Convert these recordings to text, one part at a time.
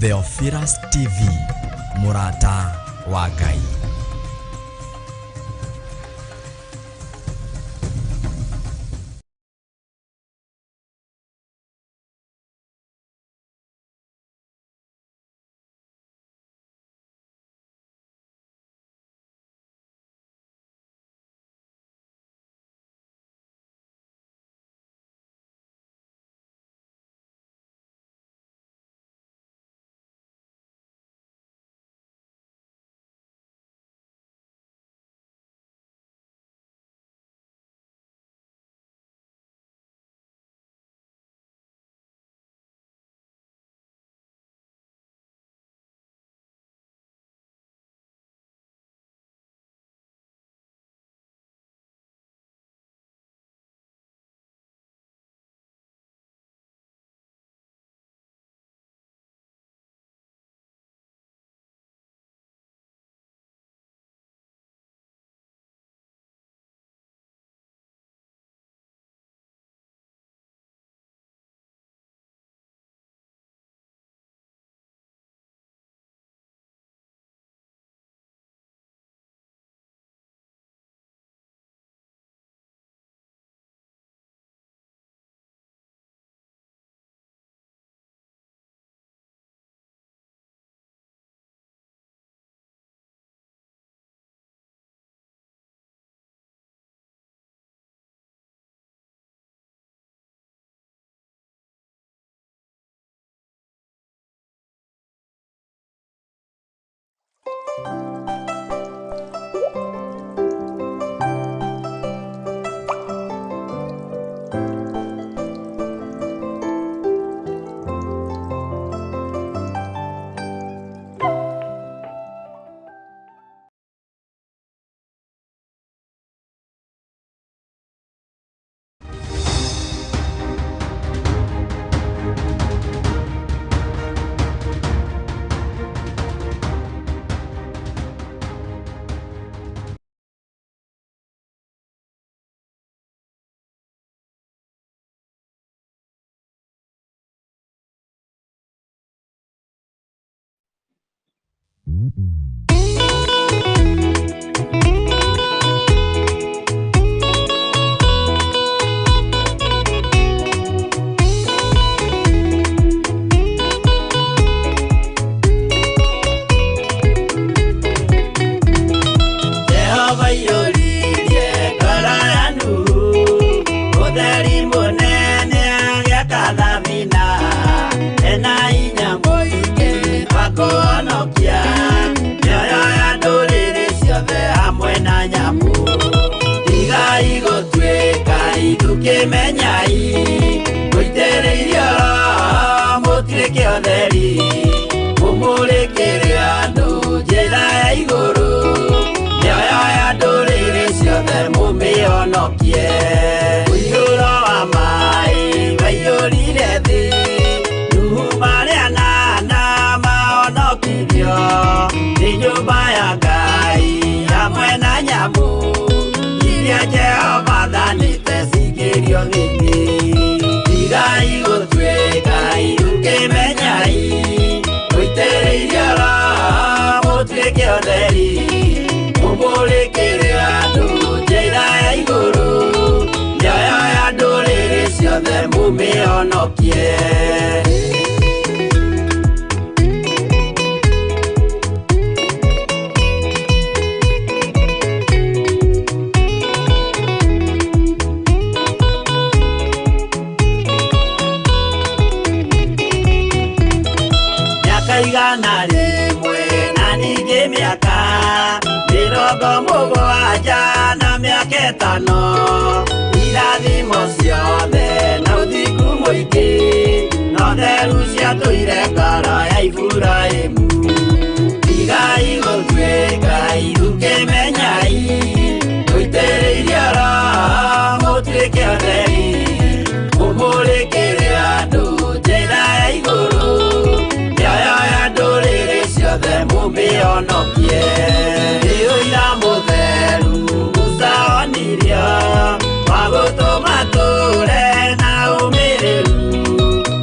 Theophilus TV, mũrata wa Ngai.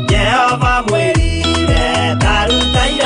Jehova mwĩrire taruta.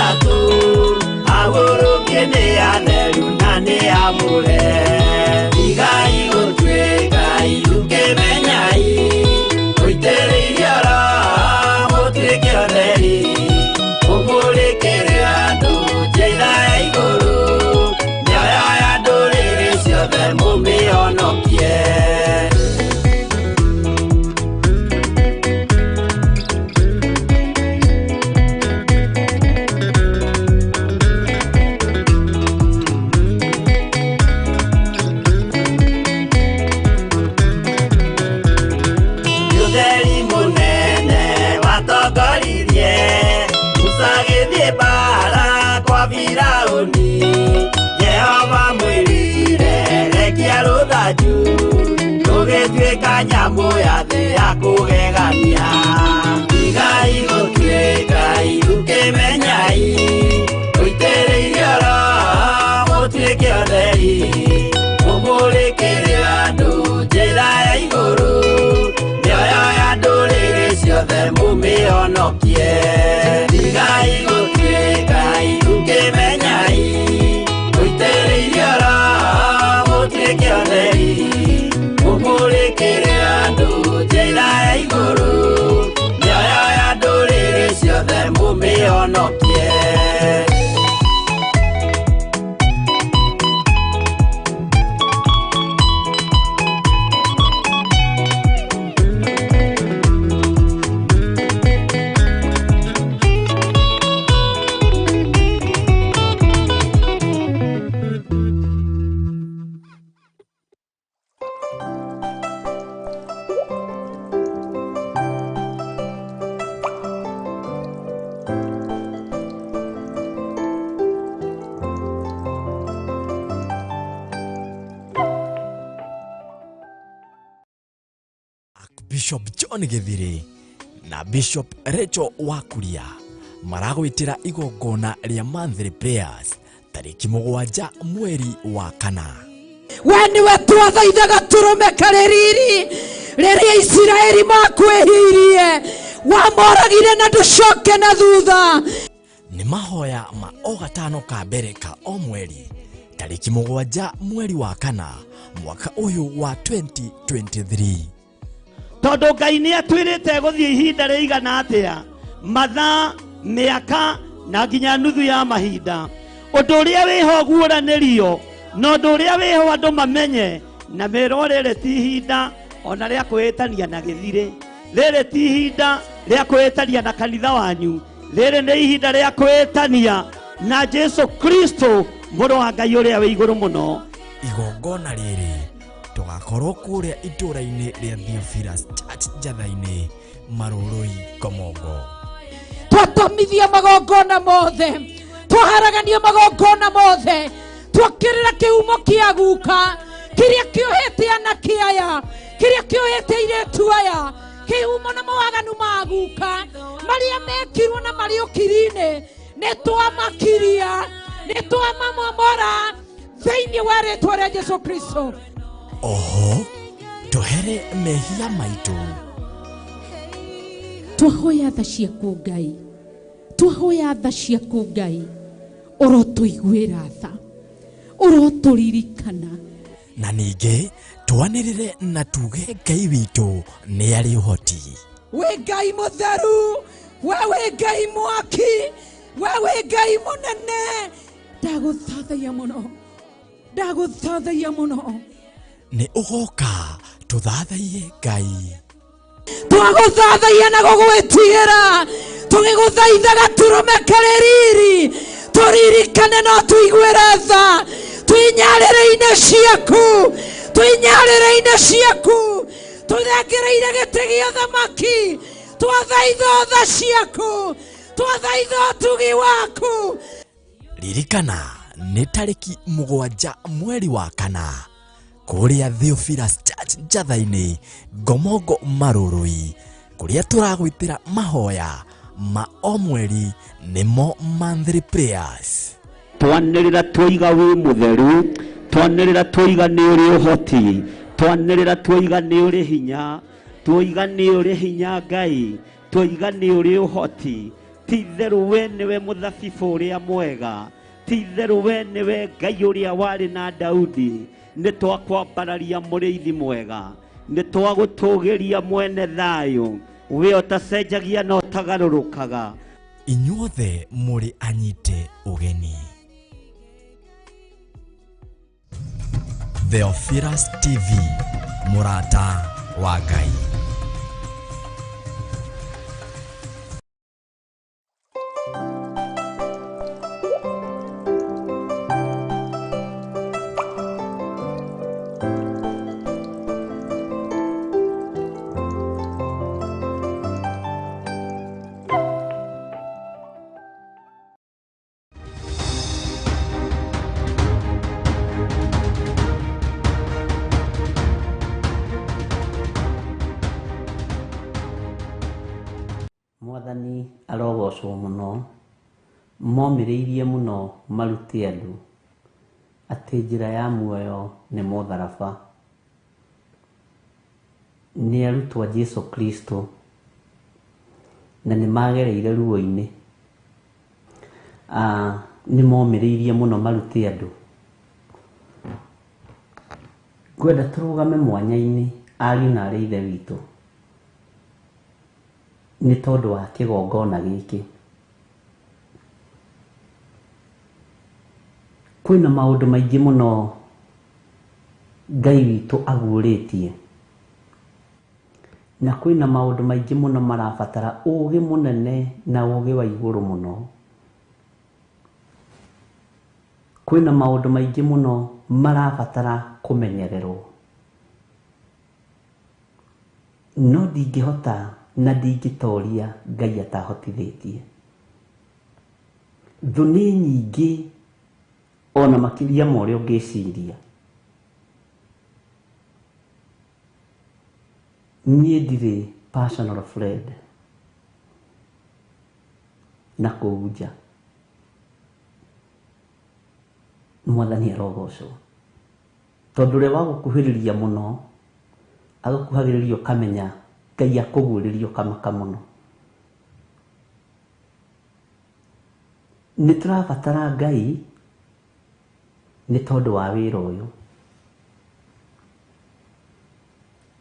Firauni Jehova mwĩrire rekia rũthanju rũgĩtuĩka nyamũ ya thĩ ya kũgegania. Tigai gũtuĩka irukĩmenyai ũitĩrĩirio Roho mũtuĩke ũtheri mũmũrĩkĩre andũ njĩra ya igũrũ mĩoyo ya ndũrĩrĩ ciothe mũmĩhonokie. Tigai gũtuĩka irukĩmenyai ũitĩrĩirio Roho mũtuĩke ũtheri mũmũrĩkĩre andũ njĩra ya igũrũ mĩoyo ya ndũrĩrĩ ciothe mũmĩhonokie. Bishop John Githiri na Bishop Rachel Wakuria maragwitira igongona ria monthly prayers tariki 7 mweri wa 4. We niwe twathaithaga tũrũme karĩ riri rĩrĩa Isiraeli makwĩhirie wamoragire na ndũcoke na thutha. Nĩ mahoya ma o gatano ka mbere ka o mweri tariki 7 mweri wa 4 mwaka ũyũ wa 2023. Tondũ Ngai nĩ atwĩrĩte gũthiĩ ihinda rĩigana atĩa mathaa mĩaka na nginya nuthu ya mahinda. Ũndũ ũrĩa wĩho guũranĩrio na ũndũ ũrĩa wĩho andũ mamenye na merwo rĩrĩ ti ihinda ona rĩa kwĩĩtania na gĩthirĩ, rĩrĩ ti ihinda rĩa kwĩĩtania na kanitha wanyu, rĩrĩ nĩ ihinda rĩa kwĩĩtania na Jesu Kristo mũrũ wa Ngai ũrĩa wĩ igũrũ mũno. Igongona rĩrĩ tũgakorwo kũrĩa itũũra-inĩ rĩa Theophilus Church Njatha-inĩ Marũrũi Komongo. Twatomithia magongona mothe, twaharagania magongona mothe, twakĩrĩra kĩhumo kĩa guka kĩrĩa kĩohete anake aya, kĩrĩa kĩohete airĩtu aya, kĩhumo na mawaganu ma guka marĩa mekirwo na marĩ ũkiri-inĩ nĩ twamakiria, nĩ twamamomora thĩinĩ wa rĩtwa rĩa Jesu Kristo. Oho tũhere mehia maitũ. Twahoya tha ciaku Ngai, twahoya tha ciaku Ngai, ũrotũiguĩra tha, ũrotũririkana. Na ningĩ twanĩrĩre na tuge Ngai witũ nĩ arĩ ũhoti. Wĩ Ngai mũtheru, we wĩ Ngai mwaki, we wĩ Ngai mũnene. Ndagũthathaiya mũno, ndagũthathaiya mũno. Nĩ ũgoka tũthathaiye Ngai. Twagũthathaiya na gũgwĩtigĩra, tũgĩgũthaithaga tũrũme karĩ riri, tũririkane no tũiguĩre tha, twĩnyarĩrĩ-inĩ ciaku, twĩnyarĩrĩ-inĩ ciaku, tũthengereire gĩtĩ gĩa ũthamaki, twathaitha tha ciaku, twathaitha ũtugi waku. Ririkana nĩ tarĩki 7 mweri wa 4 kũrĩa Theophilus Church Njatha-inĩ Ngomongo Marũrũi, kũrĩa tũragwĩtĩra mahoya ma o mweri nĩmo monthly prayers. Twanĩrĩra twoiga wĩ mũtheru, twanĩrĩra twoiga nĩ ũrĩ ũhoti, twanĩrĩra twoiga nĩ ũrĩ hinya, twoiga nĩ ũrĩ hinya Ngai, twoiga nĩ ũrĩ ũhoti. Ti itherũ we nĩwe mũthabibũ ũrĩa mwega, ti itherũ we nĩwe Ngai ũrĩa warĩ na Daudi. Nĩ twakwambararia mũrĩithi mwega, nĩ twagũtũgĩria mwene thayũ, we ũtacenjagia na ũtagarũrũkaga. Inyuothe mũrĩ anyite ũgeni. Theophilus TV, mũrata wa Ngai. Mwathani arogocwo mũno, momĩrĩirie mũno marute andũ atĩ njĩra ya muoyo nĩ mũtharaba. Nĩ arutwo a Jesu Kristo na nĩ magereire ruo-inĩ. Nĩ momĩrĩirie mũno marute andũ. Ngwenda tũrũgame mwanya-inĩ ariũ na arĩ ithe witũ nĩ tondũ wa kĩgongona gĩkĩ. Kwĩna maũndũ maingĩ mũno Ngai witũ aguũrĩtie, na kwĩna maũndũ maingĩ mũno marabatara ũgĩ mũnene na ũgĩ wa igũrũ mũno. Kwĩna maũndũ maingĩ mũno marabatara kũmenyererwo. No ndingĩhota na ndingĩtoria Ngai atahotithĩtie. Thũ nĩ nyingĩ ona makĩria ma ũrĩa ũngĩciria. Niĩ ndirĩ personal friend na kũu nja. Mwathani arogocwo. Tondũ ũrĩa wagũkuhĩrĩria mũno agũkuhagĩrĩria ũkamenya Ngai akũguũrĩria ũkamaka mũno. Nĩ tũrabatara Ngai nĩ tondũ wa wĩra ũyũ.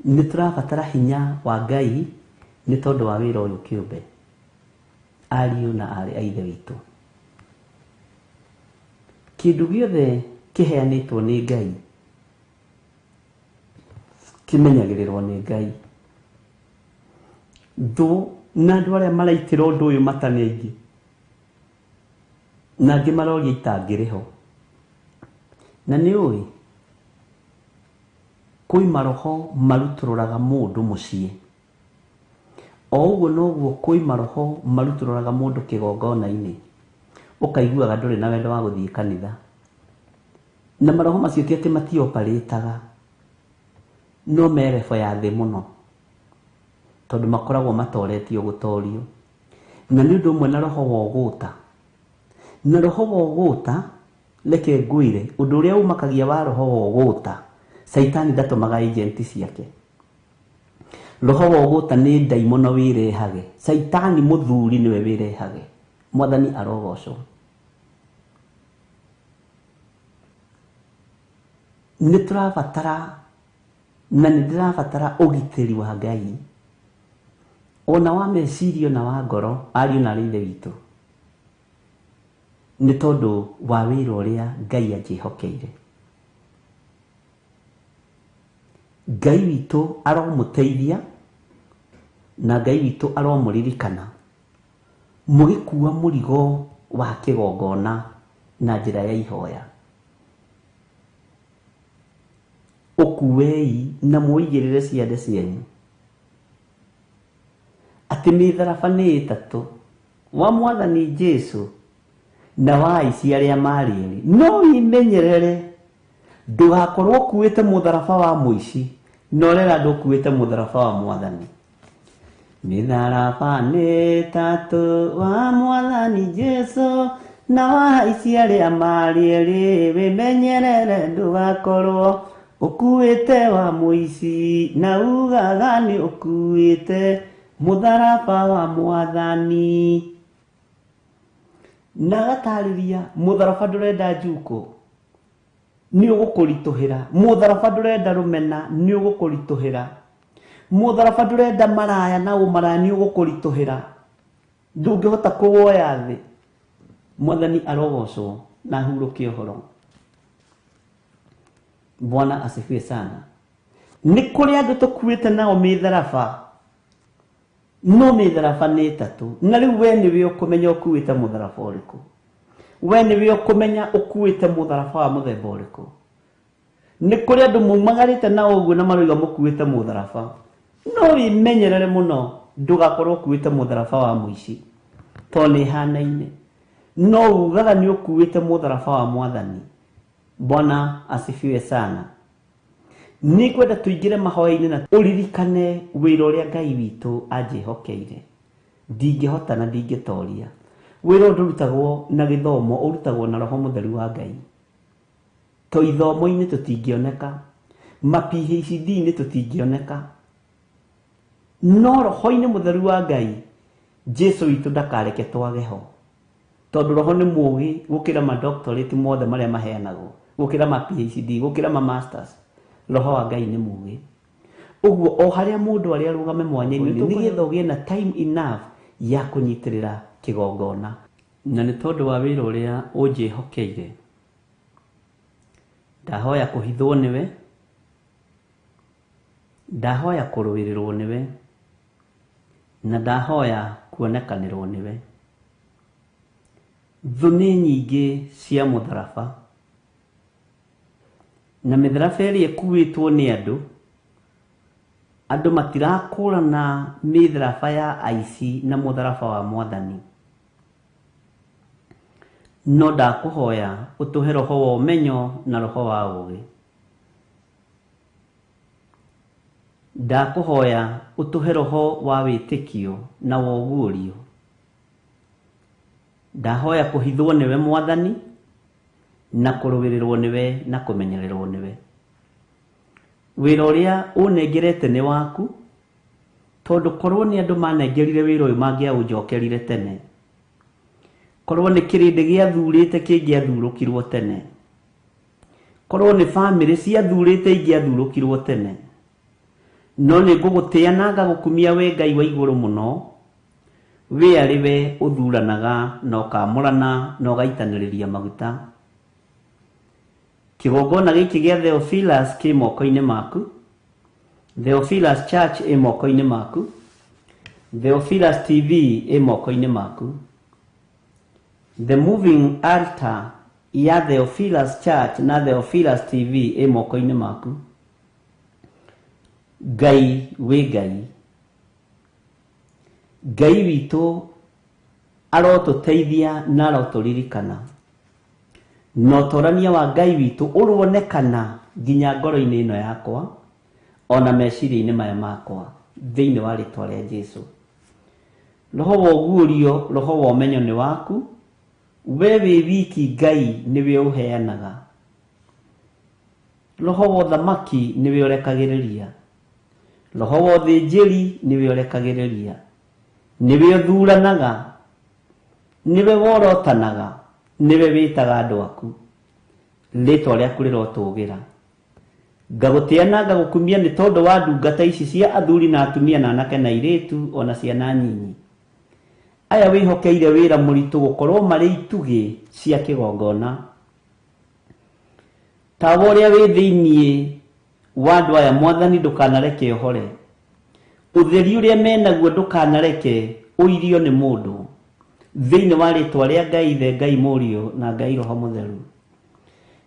Nĩ tũrabatara hinya wa Ngai nĩ tondũ wa wĩra ũyũ kĩũmbe, ariũ na aarĩ a Ithe witũ. Kĩndũ gĩothe kĩheanĩtwo nĩ Ngai kĩmenyagĩrĩrwo nĩ Ngai. Thũ na andũ arĩa maraitĩra ũndũ ũyũ mata nĩ aingĩ, na angĩ maroria itangĩrĩ ho. Na nĩ ũĩ kwĩ maroho marutũrũraga mũndũ mũciĩ, o ũguo noguo kwĩ maroho marutũrũraga mũndũ kĩgongona-inĩ, ũkaiguaga ndũrĩ na wendo wa gũthiĩ kanitha. Na maroho macio ti atĩ matioparĩtaga, no me level ya thĩ mũno, tondũ makoragwo matoretio gũtorio. Na nĩ ũndũ ũmwe na roho wa ũgũta. Na roho wa ũgũta, reke ngwĩre, ũndũ ũrĩa ũmakagia wa roho wa ũgũta, Caitani ndatũmaga agent ciake. Roho wa ũgũta nĩ ndaimono wĩrehage. Caitani mũthuri nĩwe wĩrehage. Mwathani arogocwo. Nĩ tũrabatara na nĩ ndĩrabatara ũgitĩri wa Ngai ona wa meciria na wa ngoro, ariũ na arĩ ithe witũ, nĩ tondũ wa wĩra ũrĩa Ngai anjĩhokeire. Ngai witũ aromũteithia na Ngai witũ aromũririkana mũgĩkua mũrigo wa kĩgongona na njĩra ya ihoya. Ũkuei na mũigĩrĩre ciande cianyu atĩ mĩtharaba nĩ ĩtatũ, wa Mwathani Jesu na wa aici arĩa marĩ erĩ. No wĩmenyerere ndũgakorwo ũkuĩte mũtharaba wa mũici na ũrera andũ ũkuĩte mũtharaba wa Mwathani. Mĩtharaba nĩ ĩtatũ, wa Mwathani Jesu na wa aici arĩa marĩ erĩ, wĩmenyerere ndũgakorwo ũkuĩte wa mũici na ugaga nĩ ũkuĩte mũtharaba wa Mwathani. Na agatarĩria mũtharaba ndũrenda njuko, nĩ ũgũkũritũhĩra. Mũtharaba ndũrenda rũmena, nĩ ũgũkũritũhĩra. Mũtharaba ndũrenda maraya na ũmaraya, nĩ ũgũkũritũhĩra. Ndũngĩhota kũwoya thĩ. Mwathani arogocwo na ahurũke ũhoro. Bwana asifiwe sana. Nĩ kũrĩ andũ tũkuĩte nao mĩtharaba, no mĩtharaba nĩ ĩtatũ. Na rĩu we nĩwe ũkũmenya ũkuĩte mũtharaba ũrĩkũ. We nĩwe ũkũmenya ũkuĩte mũtharaba wa mũthemba ũrĩkũ. Nĩ kũrĩ andũ mumagarĩte na ũguo na maroiga mũkuĩte mũtharaba. No wĩmenyerere mũno ndũgakorwo ũkuĩte mũtharaba wa mũici, tondũ nĩ ĩhanaine. No ugaga nĩ ũkuĩte mũtharaba wa Mwathani. Bwana asifiwe sana. Nĩ ngwenda tũingĩre mahoya-inĩ na ũririkane wĩra ũrĩa Ngai witũ anjĩhokeire. Ndingĩhota na ndingĩtoria. Wĩra ũyũ ndũrutagwo na gĩthomo, ũrutagwo na roho mũtheru wa Ngai. To ithomo-inĩ tũtingĩoneka, ma PhD-inĩ tũtingĩoneka, no roho-inĩ mũtheru wa Ngai Jesu witũ ndakareke twage ho, tondũ roho nĩ mũũgĩ gũkĩra ma doctorate mothe marĩa maheanagwo, gũkĩra ma PhD, gũkĩra ma masters. Roho wa Ngai nĩ mũũgĩ. Ũguo o harĩa mũndũ arĩ arũgame mwanya-inĩ nĩgetha ũgĩe na time enough ya kũnyitĩrĩra kĩgongona. Na nĩ tondũ wa wĩra ũrĩa ũnjĩhokeire, ndahoya kũhithwo nĩwe, ndahoya kũrũĩrĩrwo nĩwe, na ndahoya kuonekanĩrwo nĩwe. Thũ nĩ nyingĩ cia mũtharaba, na mĩtharaba ĩrĩa ĩkuĩtwo nĩ andũ, andũ matirakũrana mĩtharaba ya aici na mũtharaba wa mwathani. No ndakũhoya ũtũhe roho wa ũmenyo na roho wa ũũgĩ. Ndakũhoya ũtũhe roho wa wĩtĩkio na wa ũguũrio. Ndahoya kũhithwo nĩwe mwathani, na kũrũĩrĩrwo nĩwe na kũmenyererwo nĩwe. Wĩra ũrĩa ũnengerete nĩ waku, tondũ korwo nĩ andũ manengerire wĩra ũyũ mangĩaũnjokerire tene. Korwo nĩ kĩrĩndĩ gĩathurĩte kĩngĩathurũkirwo tene. Korwo nĩ bamĩrĩ ciathurĩte ingĩathurũkirwo tene. No nĩ ngũgũtĩa na ngagũkumia we Ngai wa igũrũ mũno, we arĩ we ũthuranaga na ũkamũrana na ũgaitanĩrĩria maguta. Kĩgongona gĩkĩ gĩa Theophilus kĩ moko-inĩ maku, Theophilus Church ĩ moko-inĩ maku, Theophilus TV ĩ moko-inĩ maku. The Moving Altar ya Theophilus Church na Theophilus TV ĩ moko-inĩ maku. Ngai wĩ Ngai. Ngai witũ arotũteithia na arotũririkana. Na ũtorania wa Ngai witũ ũronekana nginya ngoro-inĩ ĩno yakwa ona meciria-inĩ maya makwa thĩinĩ wa rĩtwa rĩa Jesu. Roho wa ũguũrio, roho wa ũmenyo nĩ waku, we wĩ wiki Ngai nĩwe ũheanaga. Roho wa ũthamaki nĩwe ũrekagĩrĩria. Roho wa ũthĩnjĩri nĩwe ũrekagĩrĩria. Nĩwe ũthuranaga, nĩwe worotanaga, nĩwe wĩtaga andũ aku. Rĩtwa rĩaku rĩrotũgĩra. Ngagũtĩa na ngagũkumia nĩ tondũ wa ndungata ici cia athuri na atumia na anake na airĩtu ona ciana nyinyi. Aya wĩhokeire wĩra mũritũ gũkorwo marĩ itugĩ cia kĩgongona. Tawa ũrĩa wĩ thĩiniĩ wa andũ aya mwathani ndũkanareke ũhore. Ũtheri ũrĩa menaguo ndũkanareke ũirio nĩ mũndũ. Thĩinĩ wa rĩtwa rĩa Ngai Ithe, Ngai Mũriũ na Ngai Roho Mũtheru.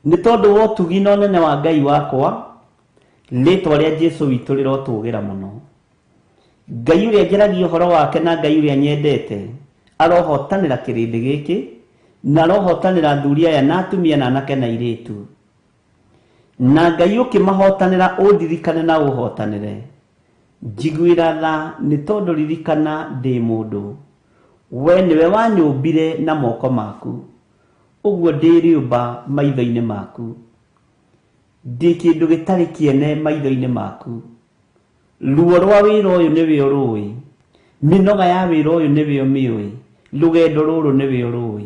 Nĩ tondũ wa ũtugi na ũnene wa Ngai wakwa, rĩtwa rĩa Jesu witũ rĩrotũgĩra mũno. Ngai ũrĩa njaragia ũhoro wake na Ngai ũrĩa nyendete arohotanĩra kĩrĩndĩ gĩkĩ na arohotanĩra athuri aya na atumia na anake na airĩtu. Na Ngai ũkĩmahotanĩra ũndirikane na ũhotanĩre. Njiguĩra tha nĩ tondũ ririkana ndĩ mũndũ. We nĩwe wanyũmbire na moko maku, ũguo ndĩ rĩũmba maitho-inĩ maku. Ndĩ kĩndũ gĩtarĩ kĩene maitho-inĩ maku. Ruo rwa wĩra ũyũ nĩwe ũrũĩ, mĩnoga ya wĩra ũyũ nĩwe ũmĩũĩ, rũgendo rũrũ nĩwe ũrũĩ.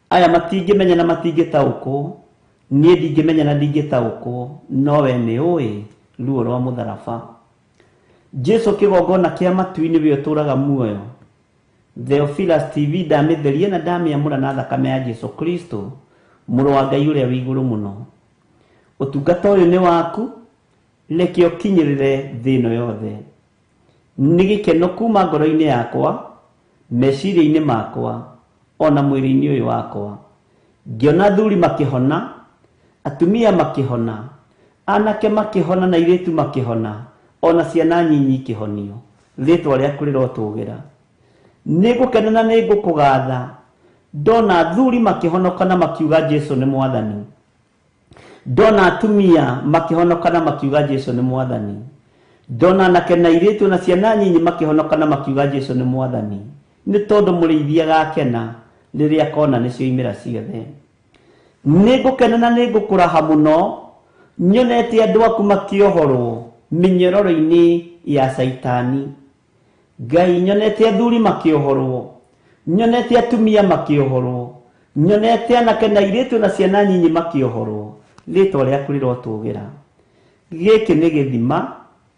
Aya matingĩmenya na matingĩtaũkwo, niĩ ndingĩmenya na ndingĩtaũkwo, no we nĩ ũĩ ruo rwa mũtharaba. Jesu kĩgongona kĩa matu-inĩ nĩwe ũtũũraga muoyo. Theophilus TV ndamĩtheria na ndamĩamũra na thakame ya Jesu Kristo, mũrũ wa Ngai ũrĩa wĩ igũrũ mũno. Ũtungata ũyũ nĩ waku, reke ũkinyĩrĩre thĩ ĩno yothe. Nĩ gĩkeno kuma ngoro-inĩ yakwa, meciria-inĩ makwa, ona mwĩrĩ-inĩ ũyũ wakwa. Ngĩona athuri makĩhona, atumia makĩhona, anake makĩhona na airĩtu makĩhona, ona ciana nyinyi ikĩhonio. Rĩtwa rĩaku rĩrotũgĩra. Nĩ ngũkena na nĩ ngũkũgatha ndona athuri makĩhonoka na makiuga Jesu nĩ mwathani. Ndona atumia makĩhonoka na makiuga Jesu nĩ mwathani. Ndona anake na airĩtu na ciana nyinyi makĩhonoka na makiuga Jesu nĩ mwathani, nĩ tondũ mũrĩithi agakena rĩrĩa akona nĩcio imera ciothe. Nĩ ngũkena na nĩ ngũkũraha mũno nyonete andũ aku makĩohorwo mĩnyororo-inĩ ya Caitani. Ngai, nyonete athuri makĩohorwo, nyonete atumia makĩohorwo, nyonete anake na airĩtu na ciana nyinyi makĩohorwo. Rĩtwa rĩaku rĩrotũgĩra. Gĩkĩ nĩ gĩthima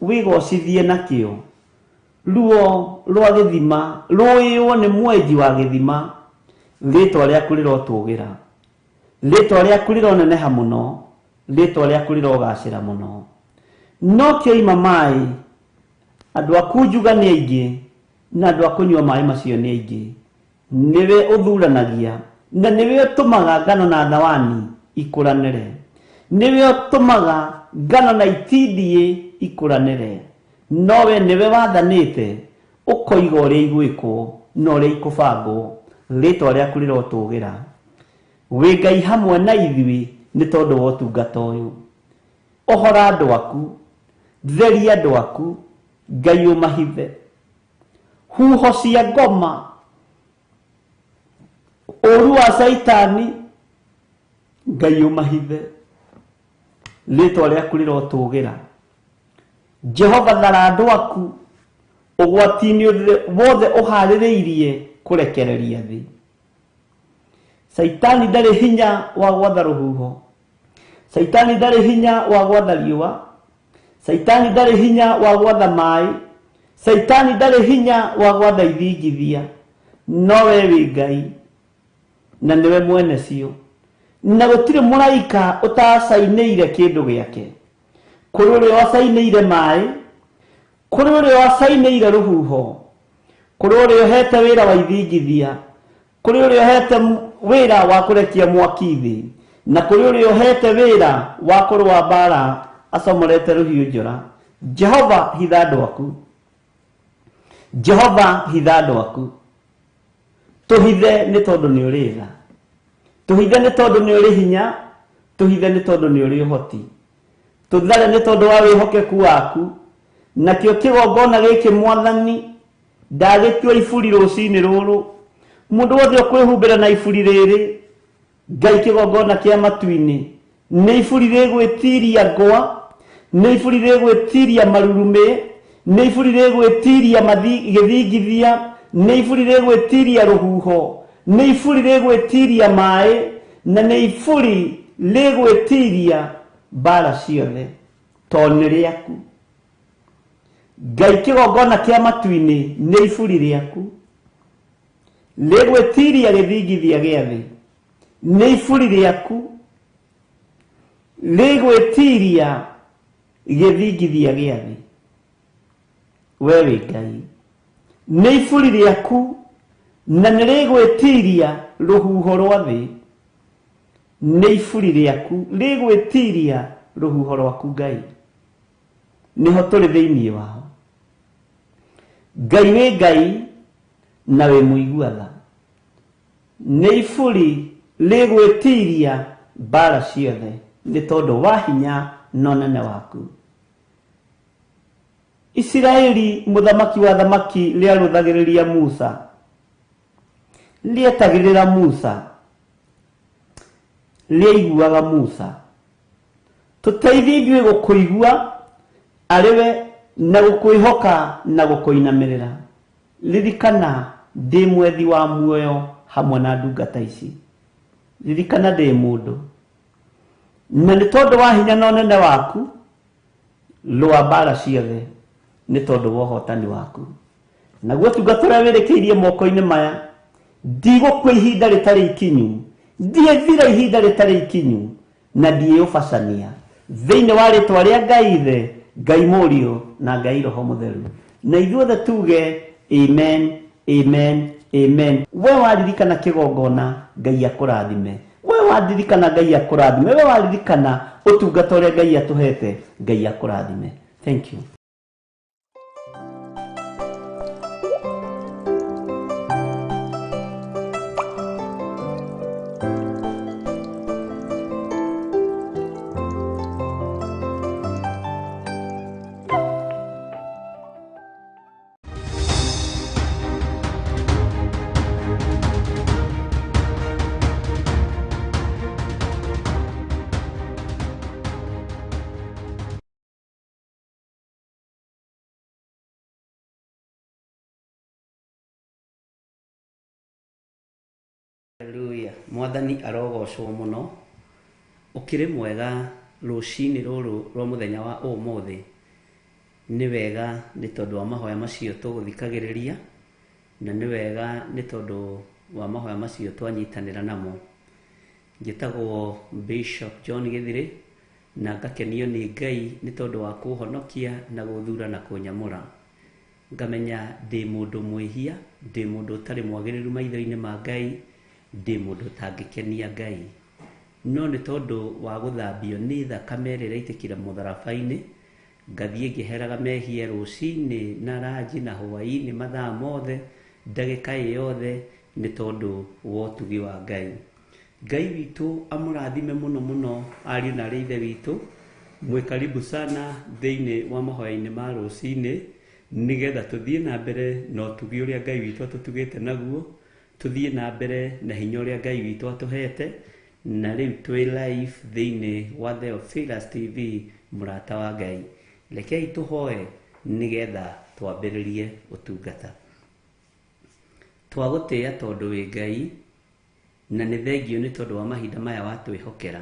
wĩgocithie nakĩo. Ruo rwa gĩthima rũĩywo nĩ mwenji wa gĩthima. Rĩtwa rĩaku rĩrotũgĩra. Rĩtwa rĩaku rĩroneneha mũno. Rĩtwa rĩaku rĩrogacĩra mũno. No kĩoima maĩ, andũ a kunjuga nĩ aingĩ na andũ a kũnyua maĩ macio nĩ aingĩ. Nĩwe ũthuranagia na nĩwe ũtũmaga ngano na thawani ikũranĩre. Nĩwe ũtũmaga ngano na itindiĩ ikũranĩre. Nowe nĩwe wathanĩte ũkoiga ũrĩa igwĩkwo na ũrĩa ikũbangwo. Rĩtwa rĩaku rĩrotũgĩra. Wĩ Ngai hamwe na ithuĩ nĩ tondũ wa ũtungata ũyũ. Ohora andũ aku, theria andũ aku, Ngai ũmahithe. Huho cia ngoma, ũru wa Caitani, Ngai ũmahithe. Rĩtwa rĩaku rĩrotũgĩra. Jehova thara andũ aku ũgwati-inĩ wothe ũharĩrĩirie kũrekereria thĩ. Caitani ndarĩ hinya wa gwatha rũhuho. Caitani ndarĩ hinya wa gwatha riũa. Caitani ndarĩ hinya wa gwatha maĩ. Caitani ndarĩ hinya wa gwatha ithingithia. No we wĩ Ngai na nĩwe mwene cio. Na gũtirĩ mũraika ũtacainĩire kĩndũ gĩake. Kũrĩ ũrĩa wacainĩire maĩ, kũrĩ ũrĩa wacainĩire rũhuho, kũrĩ ũrĩa ũhete wĩra wa ithingithia, kũrĩ ũrĩa ũhete wĩra wa kũrekia mwaki thĩ, na kũrĩ ũrĩa ũhete wĩra wa kũrũa mbara acomorete rũhiũ njora. Jehova hitha andũ aku. Jehova hitha andũ aku. Tũhithe nĩ tondũ nĩ ũrĩ tha. Tũhithe nĩ tondũ nĩ ũrĩ hinya. Tũhithe nĩ tondũ nĩ ũrĩ ũhoti. Tũthare nĩ tondũ wa wĩhokeku waku. Nakĩo kĩgongona gĩkĩ mwathani ndagĩtua iburi rũcinĩ rũrũ. Mũndũ wothe ũkwĩhumbĩra na iburi rĩrĩ, Ngai kĩgongona kĩa matu-inĩ, nĩ iburi rĩgwĩtiria ngwa, nĩ iburi rĩgwĩtiria marurumĩ, nĩ iburi rĩgwĩtiria gĩthingithia, nĩ iburi rĩgwĩtiria rũhuho, nĩ iburi rĩgwĩtiria maĩ, na nĩ iburi rĩgwĩtiria mbara ciothe, tondũ nĩ rĩaku. Ngai kĩgongona kĩa matu-inĩ nĩ iburi rĩaku rĩgwĩtiria gĩthingithia gĩa thĩ, nĩ iburi rĩaku rĩgwĩtiria gĩthingithia gĩa thĩ. We wĩ Ngai, nĩ iburi rĩaku na nĩ rĩgwĩtiria rũhuho rwa thĩ, nĩ iburi rĩaku rĩgwĩtiria rũhuho rwaku Ngai. Nĩho tũrĩ thĩinĩ wao. Ngai wĩ Ngai na wĩ mũigua tha. Nĩ iburi rĩgwĩtiria mbara ciothe nĩ tondũ wa hinya na ũnene waku. Isiraeli mũthamaki wa thamaki rĩarũthagĩrĩria Musa, rĩetagĩrĩra Musa, rĩaiguaga Musa. Tũteithie ithuĩ gũkũigua arĩwe na gũkwĩhoka na gũkũinamĩrĩra. Ririkana ndĩ mwethi wa muoyo hamwe na ndungata ici. Ririkana ndĩ mũndũ, na nĩ tondũ wa hinya na ũnene waku rũa mbara ciothe nĩ tondũ wa ũhotani waku. Naguo ũtungata ũrĩa wĩrĩkĩirie moko-inĩ maya, ndigũkua ihinda rĩtarĩ ikinyu, ndiĩthira ihinda rĩtarĩ ikinyu, na ndiĩũbacania. Thĩinĩ wa rĩtwa rĩa Ngai Ithe, Ngai Mũriũ na Ngai Roho Mũtheru. Na ithuothe tuge amen, amen, amen. We waririkana kĩgongona, Ngai akũrathime. We waririkana Ngai akũrathime. We waririkana ũtungata ũrĩa Ngai atũhete, Ngai akũrathime. Thank you. Mwathani arogocwo mũno. Ũkĩrĩ mwega rũcinĩ rũrũ rwa mũthenya wa ũmũthĩ. Nĩ wega nĩ tondũ wa mahoya macio tũgũthikagĩrĩria, na nĩ wega nĩ tondũ wa mahoya macio twanyitanĩra namo. Njĩtagwo Bishop John Gĩthirĩ, na ngakenio nĩ Ngai nĩ tondũ wa kũhonokia na gũthura na kũnyamũra. Ngamenya ndĩ mũndũ mwĩhia, ndĩ mũndũ ũtarĩ mwagĩrĩru maitho-inĩ ma Ngai, ndĩ mũndũ ũtangĩkenia Ngai. No nĩ tondũ wa gũthambio nĩ thakame ĩrĩa ĩraitĩkire mũtharaba-inĩ, ngathiĩ ngĩheraga mehia rũcinĩ na ranji na hwaĩ-inĩ mathaa mothe, ndagĩka ĩ yothe, nĩ tondũ wa ũtugi wa Ngai. Ngai witũ amũrathime mũno mũno ariũ na arĩ ithe witũ. Mwĩ karibu sana thĩinĩ wa mahoya-inĩ ma rũcinĩ, nĩgetha tũthiĩ na mbere na ũtugi ũrĩa Ngai witũ atũtugĩte naguo, tũthiĩ na mbere na hinya ũrĩa Ngai witũ atũhete, na rĩu twĩ live thĩinĩ wa Theophilus TV, mũrata wa Ngai. Rekei tũhoe nĩgetha twambĩrĩrie ũtungata. Twagũtĩĩa tondũ wĩ Ngai, na nĩ thengio nĩ tondũ wa mahinda maya watwĩhokera.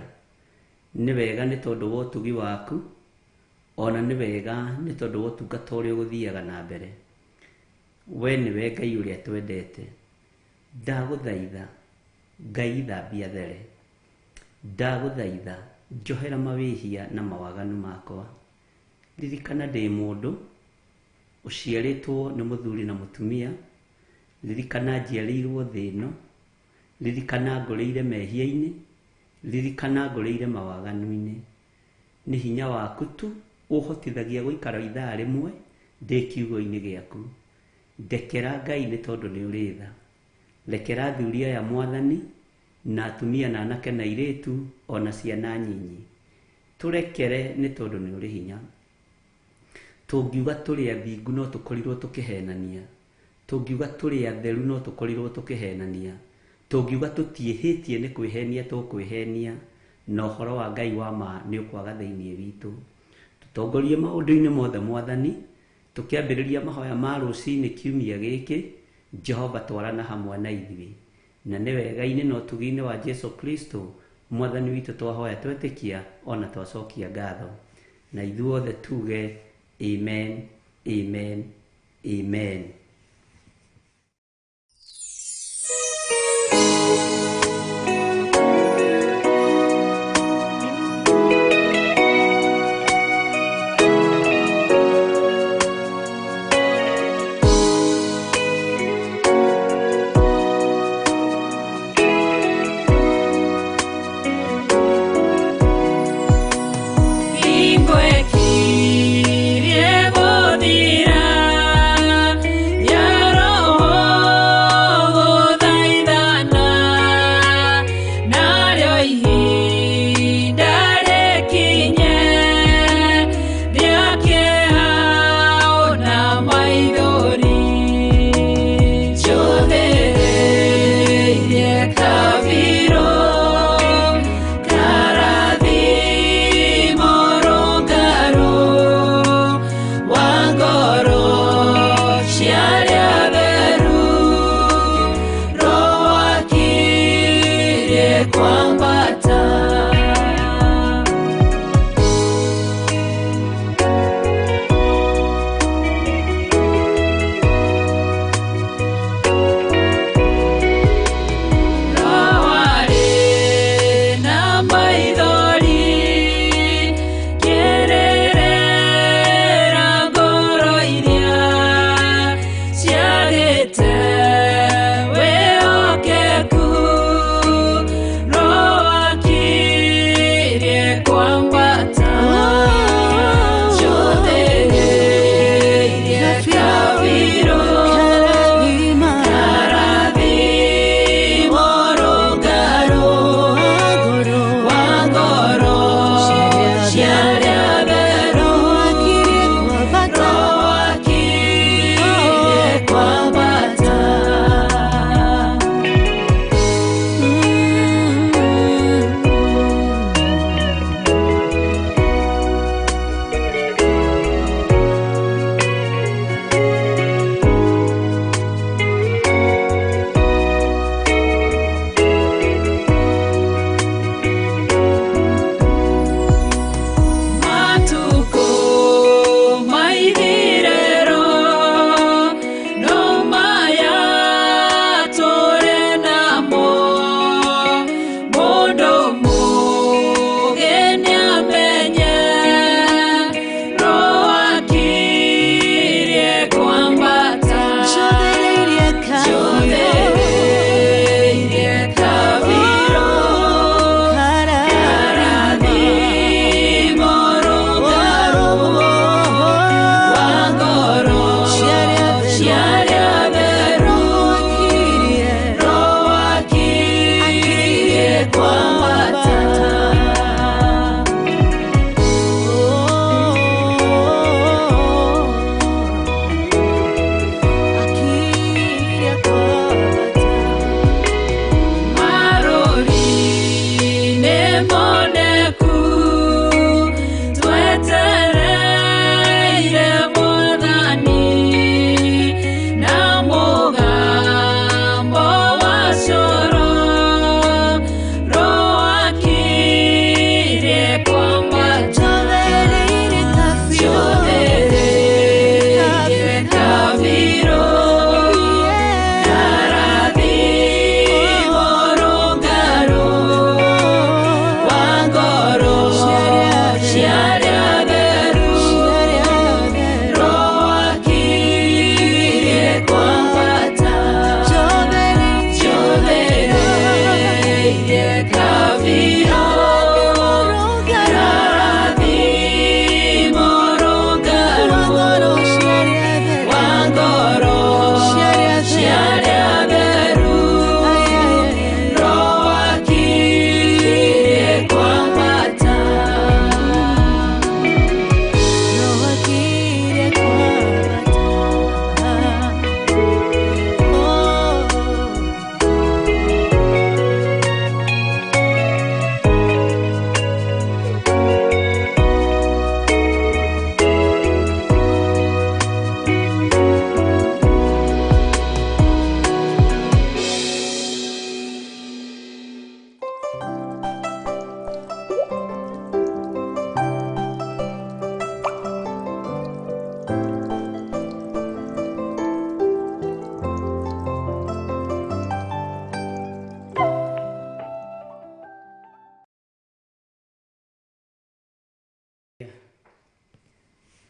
Nĩ wega nĩ tondũ wa ũtugi waku, ona nĩ wega nĩ tondũ wa ũtungata ũrĩa ũgũthiaga na mbere. We nĩwe Ngai ũrĩa twendete. Ndagũthaitha Ngai thambia there. Ndagũthaitha njohera mawĩhia na mawaganu makwa. Ririkana ndĩ mũndũ ũciarĩtwo nĩ mũthuri na mũtumia. Ririkana njiarĩirwo thĩ ĩno. Ririkana ngũrĩire mehia-inĩ. Ririkana ngũrĩire mawaganu-inĩ. Nĩ hinya waku tu ũhotithagia gũikara ithaa rĩmwe ndĩ kiugo-inĩ gĩaku. Ndekera Ngai nĩ tondũ nĩ ũrĩ tha. Rekera athuri aya Mwathani, na atumia na anake na airĩtu, ona ciana nyinyi. Tũrekere nĩ tondũ nĩ ũrĩ hinya. Tũngiuga tũrĩ athingu no tũkorirwo tũkĩhenania. Tũngiuga tũrĩ atheru no tũkorirwo tũkĩhenania. Tũngiuga tũtiĩhĩtie nĩ kwĩhenia tũkwĩhenia, na ũhoro wa Ngai wa ma nĩ ũkwaga thĩinĩ witũ. Tũtongorie maũndũ-inĩ mothe Mwathani, tũkĩambĩrĩria mahoya ma rũcinĩ kiumia gĩkĩ, Jehova twarana hamwe na ithuĩ. Na nĩ wega-inĩ na ũtugi-inĩ wa Jesu Kristo, Mwathani witũ twahoya twetĩkia ona twacokia ngatho. Na ithuothe tuge amen, amen, amen. Ingwe kirie godira.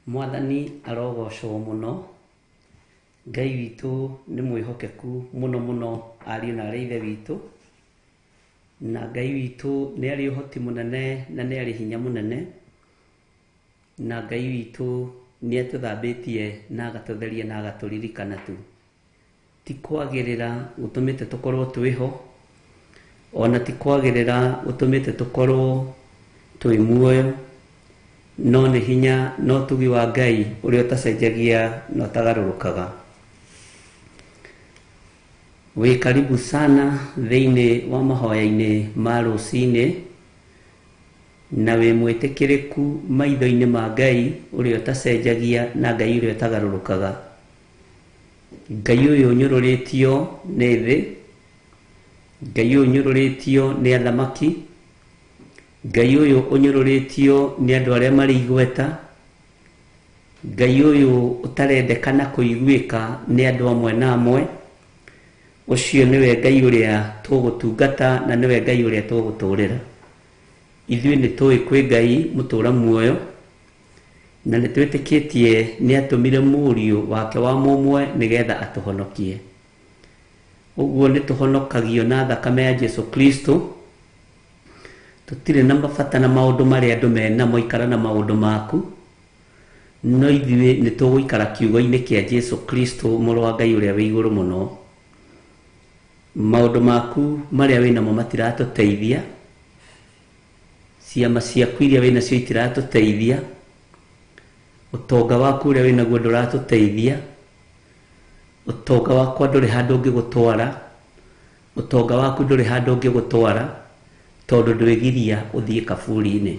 Mwathani arogocwo mũno. Ngai witũ nĩ mwĩhokeku mũno mũno ariũ na arĩ ithe witũ, na Ngai witũ nĩ arĩ ũhoti mũnene na nĩ arĩ hinya mũnene, na Ngai witũ nĩ atũthambĩtie na agatũtheria na agatũririkana tu. Ti kwagĩrĩra gũtũmĩte tũkorwo twĩho, ona ti kwagĩrĩra gũtũmĩte tũkorwo twĩ muoyo, no nĩ hinya na ũtugi wa Ngai ũrĩa ũtacenjagia na ũtagarũrũkaga. Wĩ karibu sana thĩinĩ wa mahoya-inĩ ma rũcinĩ, na wĩ mwĩtĩkĩrĩku maitho-inĩ ma Ngai ũrĩa ũtacenjagia na Ngai ũrĩa ũtagarũrũkaga. Ngai ũyũ ũnyũrũrĩtio nĩ thĩ, Ngai ũyũ ũnyũrũrĩtio nĩ athamaki, Ngai ũyũ ũnyũrũrĩtio nĩ andũ arĩa marĩ igweta, Ngai ũyũ ũtarendekana kũiguĩka nĩ andũ amwe na amwe, ũcio nĩwe Ngai ũrĩa tũgũtungata na nĩwe Ngai ũrĩa tũgũtũrĩra. Ithuĩ nĩ tũĩ kwĩ Ngai mũtũra muoyo, na nĩ twĩtĩkĩtie nĩ atũmire mũriũ wake wa mũmwe nĩgetha atũhonokie. Ũguo nĩ tũhonokagio na thakame ya Jesu Kristo. Tũtirĩ na mabata na maũndũ marĩa andũ menamo, ikara na maũndũ maku, no ithuĩ nĩ tũgũikara kiugo-inĩ kĩa Jesu Kristo mũrũ wa Ngai ũrĩa wĩ igũrũ mũno. Maũndũ maku marĩa wĩnamo matiratũteithia, ciama ciaku iria wĩnacio itiratũteithia, ũtonga waku ũrĩa wĩnaguo ndũratũteithia, ũtonga wakwa ndũrĩ handũ ũngĩgũtwara, ũtonga waku ndũrĩ handũ ũngĩgũtwara, tondũ ndwĩgiria ũthiĩ kaburi-inĩ.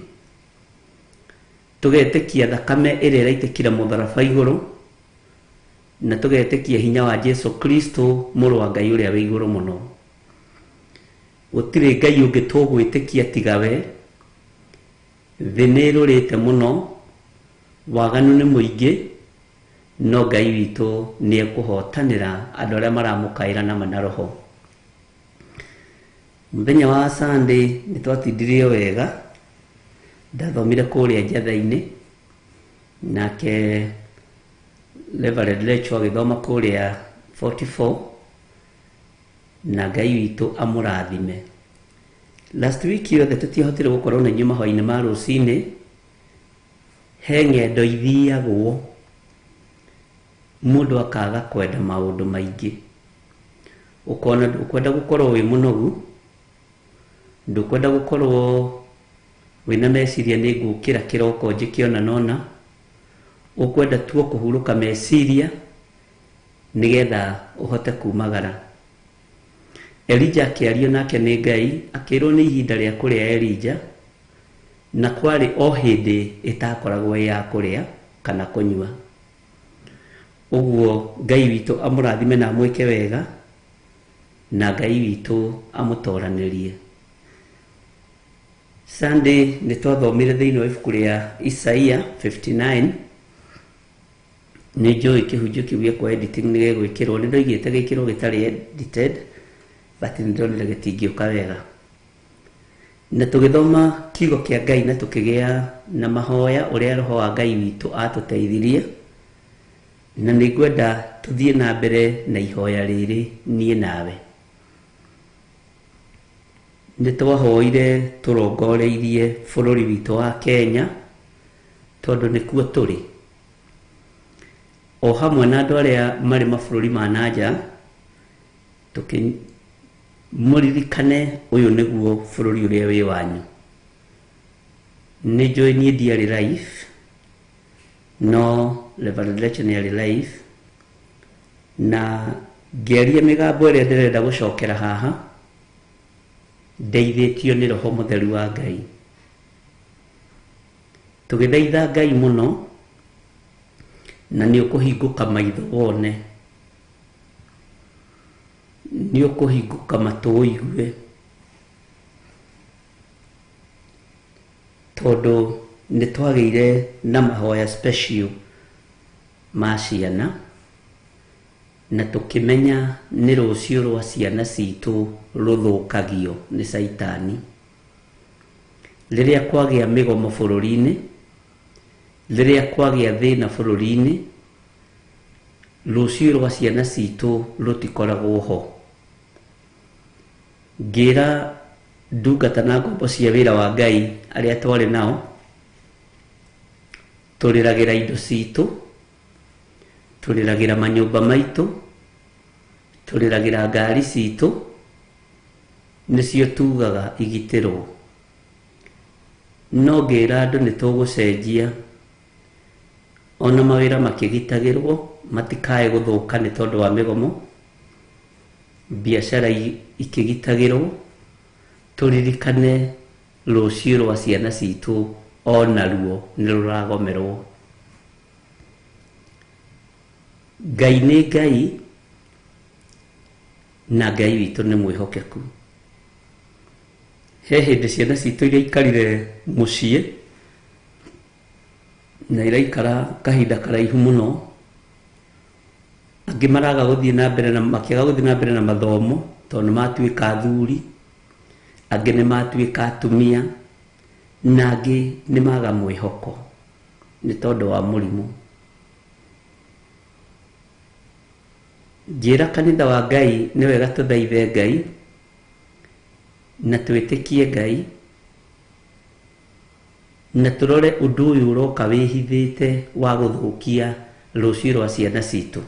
Tũgetĩkia thakame ĩrĩa ĩraitĩkire mũtharaba igũrũ, na tũgetĩkia hinya wa Jesu Kristo mũrũ wa Ngai ũrĩa wĩ igũrũ mũno. Gũtirĩ Ngai ũngĩ tũgwĩtĩkia tiga we. Thĩ nĩ ĩrũrĩte mũno, waganu nĩ mũingĩ, no Ngai witũ nĩ ekũhotanĩra andũ arĩa maramũkaĩra na ma na roho. Mũthenya wa Sunday nĩ twatindirio wega, ndathomire kũrĩa njatha-inĩ, nake Reverend Lecho agĩthoma kũrĩa 44, na Ngai witũ amũrathime. Last week yothe tũtiahotire gũkorwo na inyuĩ mahoya-inĩ ma rũcinĩ, he ng'endo ithiagwo mũndũ akaga kwenda maũndũ maingĩ. Ũkona ndũkwenda gũkorwo wĩ mũnogu, ndũkwenda gũkorwo wĩna meciria nĩ ngũkĩra kĩroko njĩke ona nona, ũkwenda tu kũhurũka meciria nĩgetha ũhote kumagara. Elijah akĩario nake nĩ Ngai, akĩrwo nĩ ihinda rĩa kũrĩa Elijah, na kwarĩ o hĩndĩ ĩtakoragwo ĩ ya kũrĩa kana kũnyua. Ũguo Ngai witũ amũrathime na amwĩke wega, na Ngai witũ amũtoranĩrie. Sunday nĩ twathomire thĩinĩ wa ibuku rĩa Isaiah 59. Nĩ njũĩ kĩhunjio kĩu gĩakwa editing nĩ gĩgwĩkĩrwo, nĩ ndoigĩte gĩkĩrwo gĩtarĩ edited, but nĩ ndonire gĩtingĩũka wega. Na tũgĩthoma kiugo kĩa Ngai na tũkĩgĩa na mahoya ũrĩa roho wa Ngai witũ atũteithirie, na nĩ ngwenda tũthiĩ na mbere na ihoya rĩrĩ niĩ nawe. Nĩ twahoire tũrongoreirie bũrũri witũ wa Kenya, tondũ nĩkuo tũrĩ, o hamwe na andũ arĩa marĩ mabũrũri ma nanja, mũririkane ũyũ nĩguo bũrũri ũrĩa wĩ wanyu. Nĩ njũĩ niĩ ndiarĩ live, no Reverend Lecho nĩ arĩ live, na ngĩaria mĩgambo ĩrĩa ndĩrenda gũcokera haha, ndeithĩtio nĩ roho mũtheru wa Ngai. Tũgĩthaitha Ngai mũno, na nĩ ũkũhingũka maitho wone, nĩ ũkũhingũka matũ ũigue, tondũ nĩ twagĩire na mahoya special ma ciana, na tũkĩmenya nĩ rũciũ rwa ciana citũ rũthũkagio nĩ caitani. Rĩrĩa kwagĩa mĩgomo bũrũri-inĩ, Rĩrĩa kwagĩa thĩna bũrũri-inĩ, rũciũ rwa ciana citũ rũtikoragwo ho. Ngĩra ndungata na ngombo cia wĩra wa Ngai arĩa twarĩ nao, tũrĩragĩra indo citũ, tũrĩragĩra manyũmba maitũ, tũrĩragĩra ngari citũ, nĩcio tugaga igitĩrwo. No ngĩra andũ nĩ tũgũcenjia, ona mawĩra makĩgitagĩrwo matikae gũthũka nĩ tondũ wa mĩgomo, biacara ikĩgitagĩrwo, tũririkane rũciũ rwa ciana citũ onaruo nĩ rũragomerwo. Ngai nĩ Ngai na Ngai witũ nĩ mwĩhokeku. He hĩndĩ ciana citũ iria ikarire mũciĩ na iraikara kahinda karaihu mũno, angĩ maraga gũthiĩ na mbere na makĩaga gũthiĩ na mbere na mathomo tondũ nĩ matuĩka athuri, angĩ nĩ matuĩka atumia, na angĩ nĩ maga mwĩhoko nĩ tondũ wa mũrimũ. Njĩra kanitha wa Ngai nĩ wega tũthaithe Ngai na twĩtĩkie Ngai na tũrore ũndũ ũyũ ũroka wĩhithĩte wa gũthũkia rũciũ rwa ciana citũ.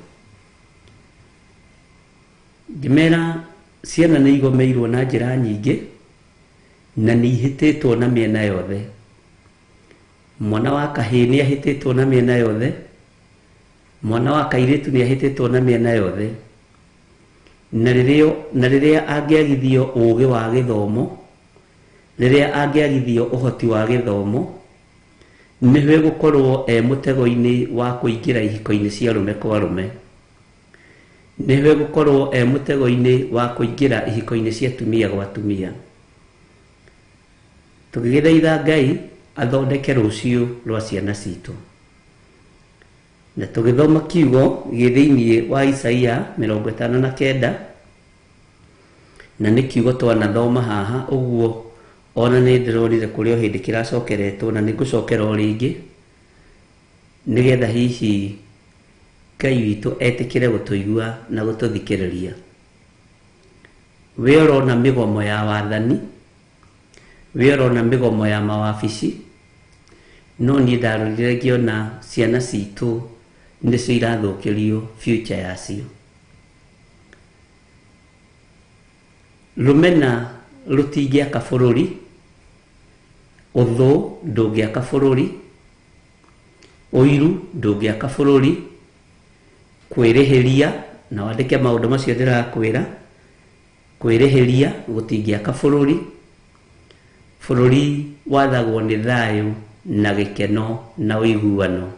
Ngĩmera ciana nĩ igomeirwo na njĩra nyingĩ na nĩ ihĩtĩtwo na mĩena yothe. Mwana wa kahĩĩ nĩ ahĩtĩtwo na mĩena yothe, mwana wa kairĩtu nĩ ahĩtĩtwo na mĩena yothe. Na rĩrĩa angĩagithio ũgĩ wa gĩthomo, rĩrĩa angĩagithio ũhoti wa gĩthomo, nĩwe gũkorwo e mũtego-inĩ wa kũingĩra ihiko-inĩ cia arũme kwa arũme, nĩwe gũkorwo e mũtego-inĩ wa kũingĩra ihiko-inĩ cia atumia gwa atumia. Tũgĩgĩthaitha Ngai athondeke rũciũ rwa ciana citũ. Na tũgĩthoma kiugo gĩ thĩinĩ wa Isaia 59, na nĩ kiugo twanathoma haha ũguo ona nĩ ndĩronire kũrĩ o hĩndĩ kĩracokeretwo na nĩ ngũcokera o rĩngĩ nĩgetha hihi Ngai witũ etĩkĩre gũtũigua na gũtũthikĩrĩria. We ũrona mĩgomo ya wathani, we ũrona mĩgomo ya mawabici, no niĩ ndarorire ngĩona ciana citũ nĩcio irathũkĩrio future yacio. Rũmena rũtingĩaka bũrũri, ũthũ ndũngĩaka bũrũri, ũiru ndũngĩaka bũrũri, kwĩrĩhĩria, na wandĩke maũndũ macio ndĩrakwĩra, kwĩrĩhĩria gũtingĩaka bũrũri. Bũrũri wathagwo nĩ thayũ na gĩkeno na ũiguano.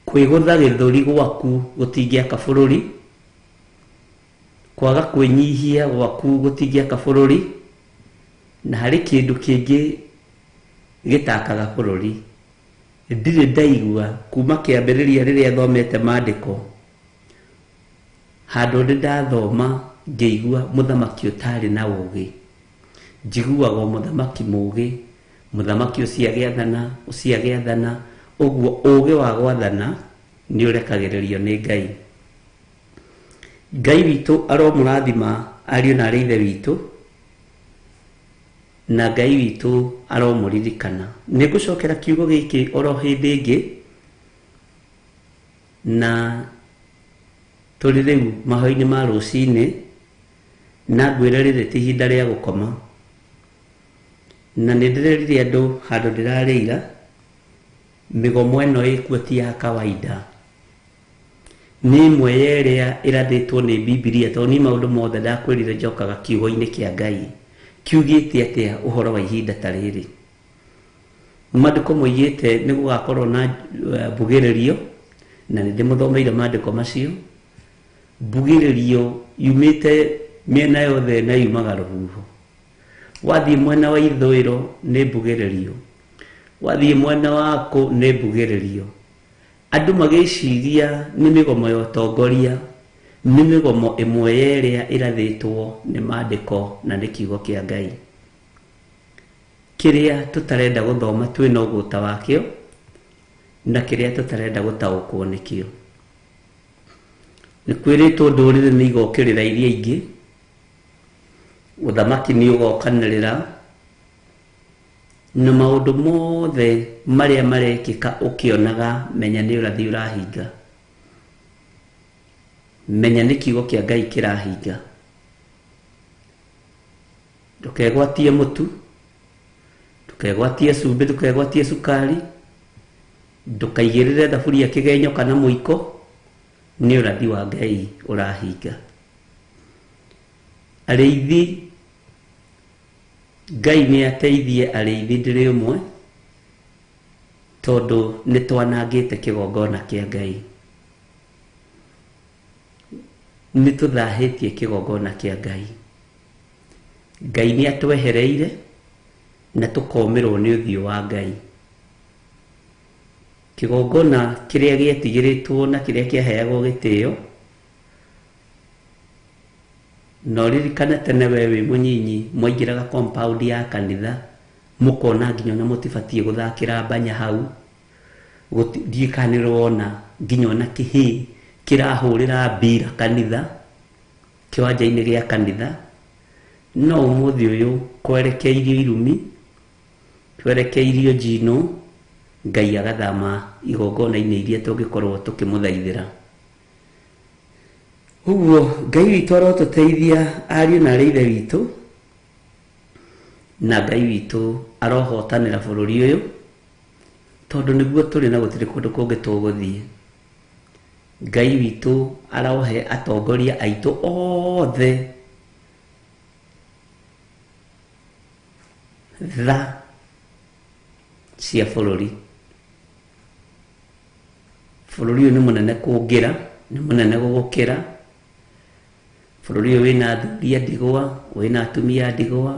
Kwĩgũtha gĩthũri gwaku gũtingĩaka bũrũri, kwaga kwĩnyihia gwaku gũtingĩaka bũrũri, na harĩ kĩndũ kĩngĩ gĩtakaga bũrũri. Ndirĩ ndaigua kuma kĩambĩrĩria rĩrĩa thomete maandĩko, handũ ndĩ ndathoma ngĩigua mũthamaki ũtarĩ na ũgĩ. Njiguaga o mũthamaki mũgĩ, mũthamaki ũcio agĩathana, ũcio agĩathana, ũguo ũgĩ wa gwathana nĩ ũrekagĩrĩrio nĩ Ngai. Ngai witũ aromũrathima ariũ na arĩ ithe witũ, na Ngai witũ aromũririkana. Nĩ ngũcokera kiugo gĩkĩ oro hĩndĩ ĩngĩ, na tũrĩ rĩu mahoya-inĩ ma rũcinĩ, na ngwĩre rĩrĩ ti ihinda rĩa gũkoma. Na nĩ ndĩrerire andũ handũ ndĩrarĩira, mĩgomo ĩno ĩkuo ti ya kawaida, nĩ ĩmwe ya ĩrĩa ĩrathĩtwo nĩ Bibilia, tondũ niĩ maũndũ mothe ndakwĩrire njokaga kiugo-inĩ kĩa Ngai kiugĩte atĩa ũhoro wa ihinda ta rĩrĩ. Maandĩko moigĩte nĩ gũgakorwo na mbugĩrĩrio, na nĩ ndĩmũthomeire maandĩko macio. Mbugĩrĩrio yumĩte mĩena yothe na yumaga rũhuho. Wathiĩ mwena wa ithũĩro nĩ mbugĩrĩrio, wathiĩ mwena wa kũ nĩ mbugĩrĩrio. Andũ magĩciria nĩ mĩgomo ya ũtongoria, nĩ mĩgomo ĩmwe ya ĩrĩa ĩrathĩtwo nĩ maandĩko na nĩ kiugo kĩa Ngai. Kĩrĩa tũtarenda gũthoma twĩna ũgũta wakĩo, Na kĩrĩa tũtarenda gũtaũkwo nĩkĩo. Nĩ kwĩrĩtwo ndũrĩrĩ nĩ igokĩrĩra iria ingĩ, ũthamaki nĩ ũgokanĩrĩra, na maũndũ mothe marĩa marekĩka ũkĩonaga, menya nĩ ũrathi ũrahinga, menya nĩ kiugo kĩa Ngai kĩrahinga. Ndũkegwatie mũtu, ndũkegwatie cumbĩ, ndũkegwatie cukari, ndũkaigĩrĩre thaburia kĩgenyo kana mũiko, nĩ ũrathi wa Ngai ũrahinga. Arĩithi, Ngai nĩ ateithie arĩithi ndĩrĩ ũmwe, tondũ nĩ twanangĩte kĩgongona kĩa Ngai, nĩ tũthahĩtie kĩgongona kĩa Ngai. Ngai nĩ atwehereire na tũkomĩrwo nĩ ũthiũ wa Ngai. Kĩgongona kĩrĩa gĩetigĩrĩtwo na kĩrĩa kĩaheagwo gĩtĩo, na ũririkane tene we wĩ mũnyinyi mwaingĩraga compound ya kanitha mũkona nginya ona mũtibatiĩ gũthakĩra mbanya hau, ndiũĩ kana nĩ ũrona nginya ona kĩhĩĩ kĩrahũrĩra mbira kanitha, kĩwanja-inĩ gĩa kanitha. No ũmũthĩ ũyũ kwerekeirio irumi, twerekeirio njino, Ngai agathama igongona-inĩ iria tũngĩkorwo tũkĩmũthaithĩra. Ũguo Ngai witũ arotũteithia ariũ na arĩ ithe witũ, na Ngai witũ arohotanĩra bũrũri ũyũ, tondũ nĩguo tũrĩ na gũtirĩ kũndũ kũngĩ tũgũthiĩ. Ngai witũ arohe atongoria aitũ othe tha cia bũrũri. Bũrũri ũyũ nĩ mũnene kũngĩra, nĩ mũnene gũgũkĩra. Bũrũri ũyũ wĩna athuri a ndigwa, wĩna atumia a ndigwa,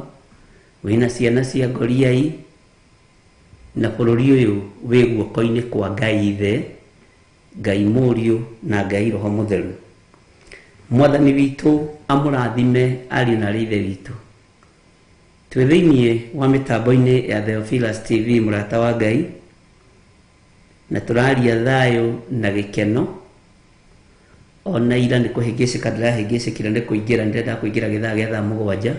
wĩna ciana cia ngoriai, na bũrũri ũyũ wĩ guoko-inĩ kwa Ngai Ithe, Ngai Mũriũ na Ngai Roho Mũtheru. Mwathani witũ amũrathime ariũ na arĩ ithe witũ. Twĩ thĩiniĩ wa mĩtambo-inĩ ya Theophilus TV, mũrata wa Ngai, na tũraria thayũ na gĩkeno. Ona ira nĩ kũhĩngĩcĩka ndĩrahĩngĩcĩkire nĩ kũingĩra, ndĩrenda kũingĩra gĩthaa gĩa thaa mũgwanja,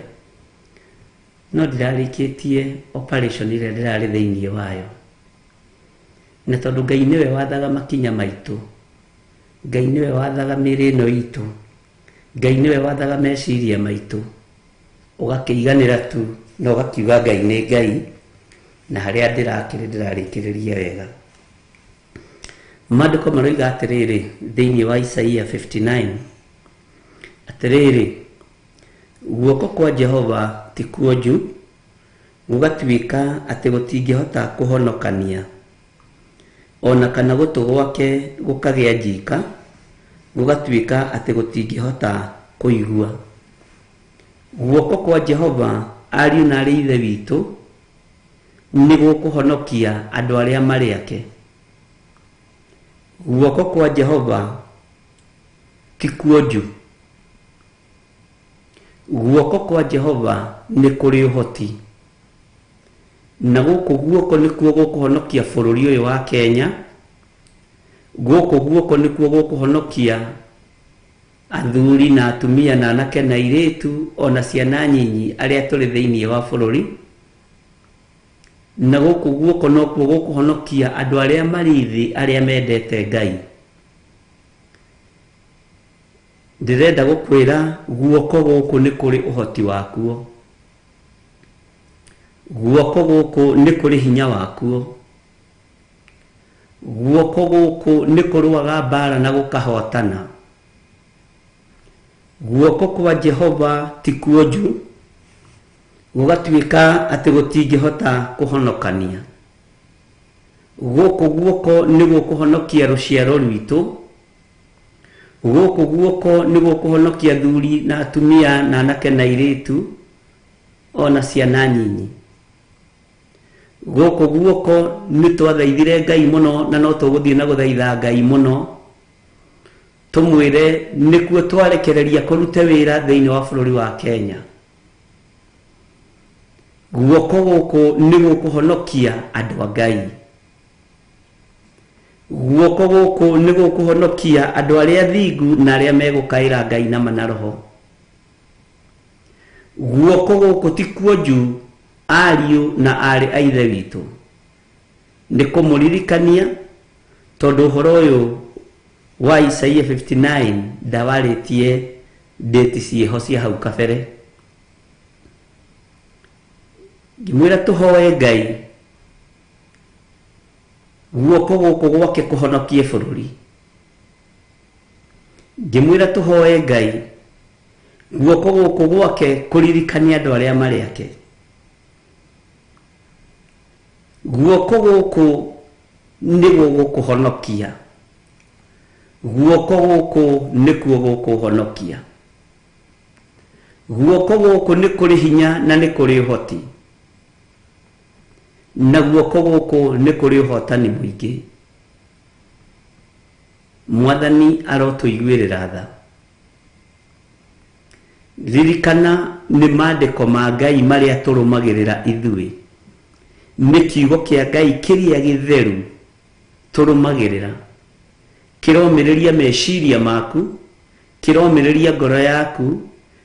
no ndirarĩkĩtie operation ĩrĩa ndĩrarĩ thĩiniĩ wayo. Na tondũ Ngai nĩwe wathaga makinya maitũ, Ngai nĩwe wathaga mĩĩrĩ ĩno itũ, Ngai nĩwe wathaga meciria maitũ, ũgakĩiganĩra tu na ũgakiuga Ngai nĩ Ngai, na harĩa ndĩrakĩrĩ ndĩrarĩkĩrĩria wega. Maandĩko maroiga atĩrĩrĩ thĩinĩ wa Isaia 59, atĩrĩrĩ, guoko kwa Jehova ti kuonju, gũgatuĩka atĩ gũtingĩhota kũhonokania, ona kana gũtũ gwake gũkagĩa njika, gũgatuĩka atĩ gũtingĩhota kũigua. Guoko kwa Jehova ariũ na arĩ ithe witũ nĩ gũkũhonokia andũ arĩa marĩ ake. Guoko kwa Jehova ti kuonju, guoko kwa Jehova nĩ kũrĩ ũhoti, na gũkũ guoko nĩkuo gũkũhonokia bũrũri ũyũ wa Kenya, gũkũ guoko nĩkuo gũkũhonokia athuri na atumia na anake na airĩtu ona ciana nyinyi arĩa tũrĩ thĩiniĩ wa bũrũri, na gũkũ guoko nokuo gũkũhonokia andũ arĩa marĩ thĩ arĩa mendete Ngai. Ndĩrenda gũkwĩra guoko gũkũ nĩ kũrĩ ũhoti wakuo, guoko gũkũ nĩ kũrĩ hinya wakuo, guoko gũkũ nĩ kũrũaga mbara na gũkahotana. Guoko kwa Jehova ti kuonju, gũgatuĩka atĩ gũtingĩhota kũhonokania. Gũkũ guoko nĩ gũkũhonokia rũciaro rwitũ, gũkũ guoko nĩ gũkũhonokia athuri na atumia na anake na airĩtu ona ciana nyinyi. Gũkũ guoko nĩ twathaithire Ngai mũno na no tũgũthiĩ na gũthaitha Ngai mũno, tũmwĩre nĩkuo twarekereria kũrute wĩra thĩinĩ wa bũrũri wa Kenya. Guoko gũkũ nĩ gũkũhonokia andũ a Ngai. Guoko gũkũ nĩ gũkũhonokia andũ arĩa thingu na arĩa megũkaĩra Ngai na ma na roho. Guoko gũkũ ti kuonju, ariũ na aarĩ a Ithe witũ, nĩ kũmũririkania tondũ ũhoro ũyũ wa Isaia 59 ndawarĩtie ndĩti ciĩho cia hau kabere. Ngĩmwĩra tũhoe Ngai guoko gũkũ gwake kũhonokie bũrũri. Ngĩmwĩra tũhoe Ngai guoko gũkũ gwake kũririkania andũ arĩa marĩ ake. Guoko gũkũ nĩguo gũkũhonokia, guoko gũkũ nĩkuo gũkũhonokia. Guoko gũkũ nĩ kũrĩ hinya na nĩ kũrĩ ũhoti, na guoko gũkũ nĩ kũrĩ ũhotani mũingĩ. Mwathani arotũiguĩrĩra tha. Ririkana nĩ maandĩko ma Ngai marĩa tũrũmagĩrĩra ithuĩ, nĩ kiugo kĩa Ngai kĩrĩa gĩtheru tũrũmagĩrĩra, kĩromĩrĩria meciria maku, kĩromĩrĩria ngoro yaku,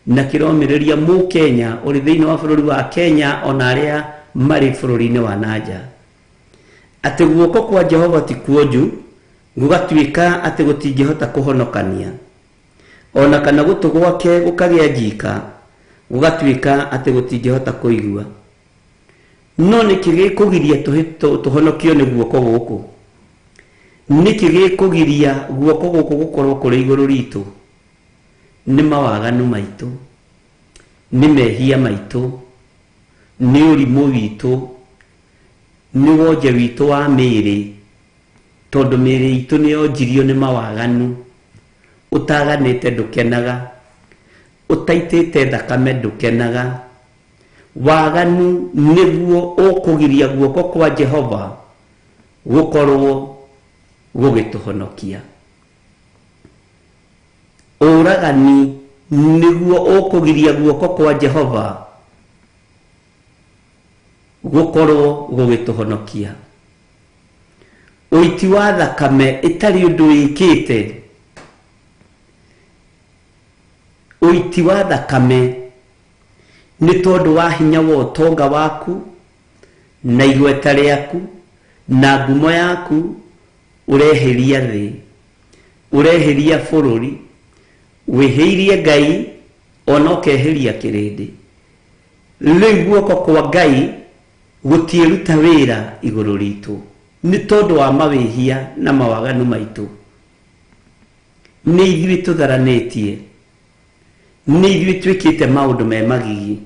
na kĩromĩrĩria mũkenya ũrĩ thĩinĩ wa bũrũri wa Kenya ona arĩa marĩ bũrũri-inĩ wa nanja, atĩ guoko kwa Jehova ti kuonju gũgatuĩka atĩ gũtingĩhota kũhonokania, ona kana gũtũ gwake gũkagĩa njika gũgatuĩka atĩ gũtingĩhota kũigua. No nĩkĩ gĩkũgiria tũhonokio nĩ guoko gũkũ? Nĩkĩ gĩkũgiria guoko gũkũ gũkorwo kũrĩ igũrũ ritũ? Nĩ mawaganu maitũ, nĩ mehia maitũ, nĩ ũrimũ witũ, nĩ wonje witũ wa mĩĩrĩ, tondũ mĩĩrĩ itũ nĩ yonjirio nĩ mawaganu. Ũtaganĩte ndũkenaga, ũtaitĩte thakame ndũkenaga. Waganu nĩguo ũkũgiria guoko kwa Jehova gũkorwo gũgĩtũhonokia. Ũragani nĩguo ũkũgiria guoko kwa Jehova gũkorwo gũgĩtũhonokia. Ũiti wa thakame ĩtarĩ ũndũ wĩkĩte, ũiti wa thakame nĩ tondũ wa hinya wa ũtonga waku na igweta rĩaku na ngumo yaku, ũrehĩria thĩ, ũrehĩria bũrũri, wĩhĩirie Ngai ona ũkehĩria kĩrĩndĩ. Rĩu guoko kwa Ngai gũtiĩruta wĩra igũrũ ritũ nĩ tondũ wa mawĩhia na mawaganu maitũ. Nĩ ithuĩ tũtharanĩtie, nĩ ithuĩ twĩkĩte maũndũ me magigi,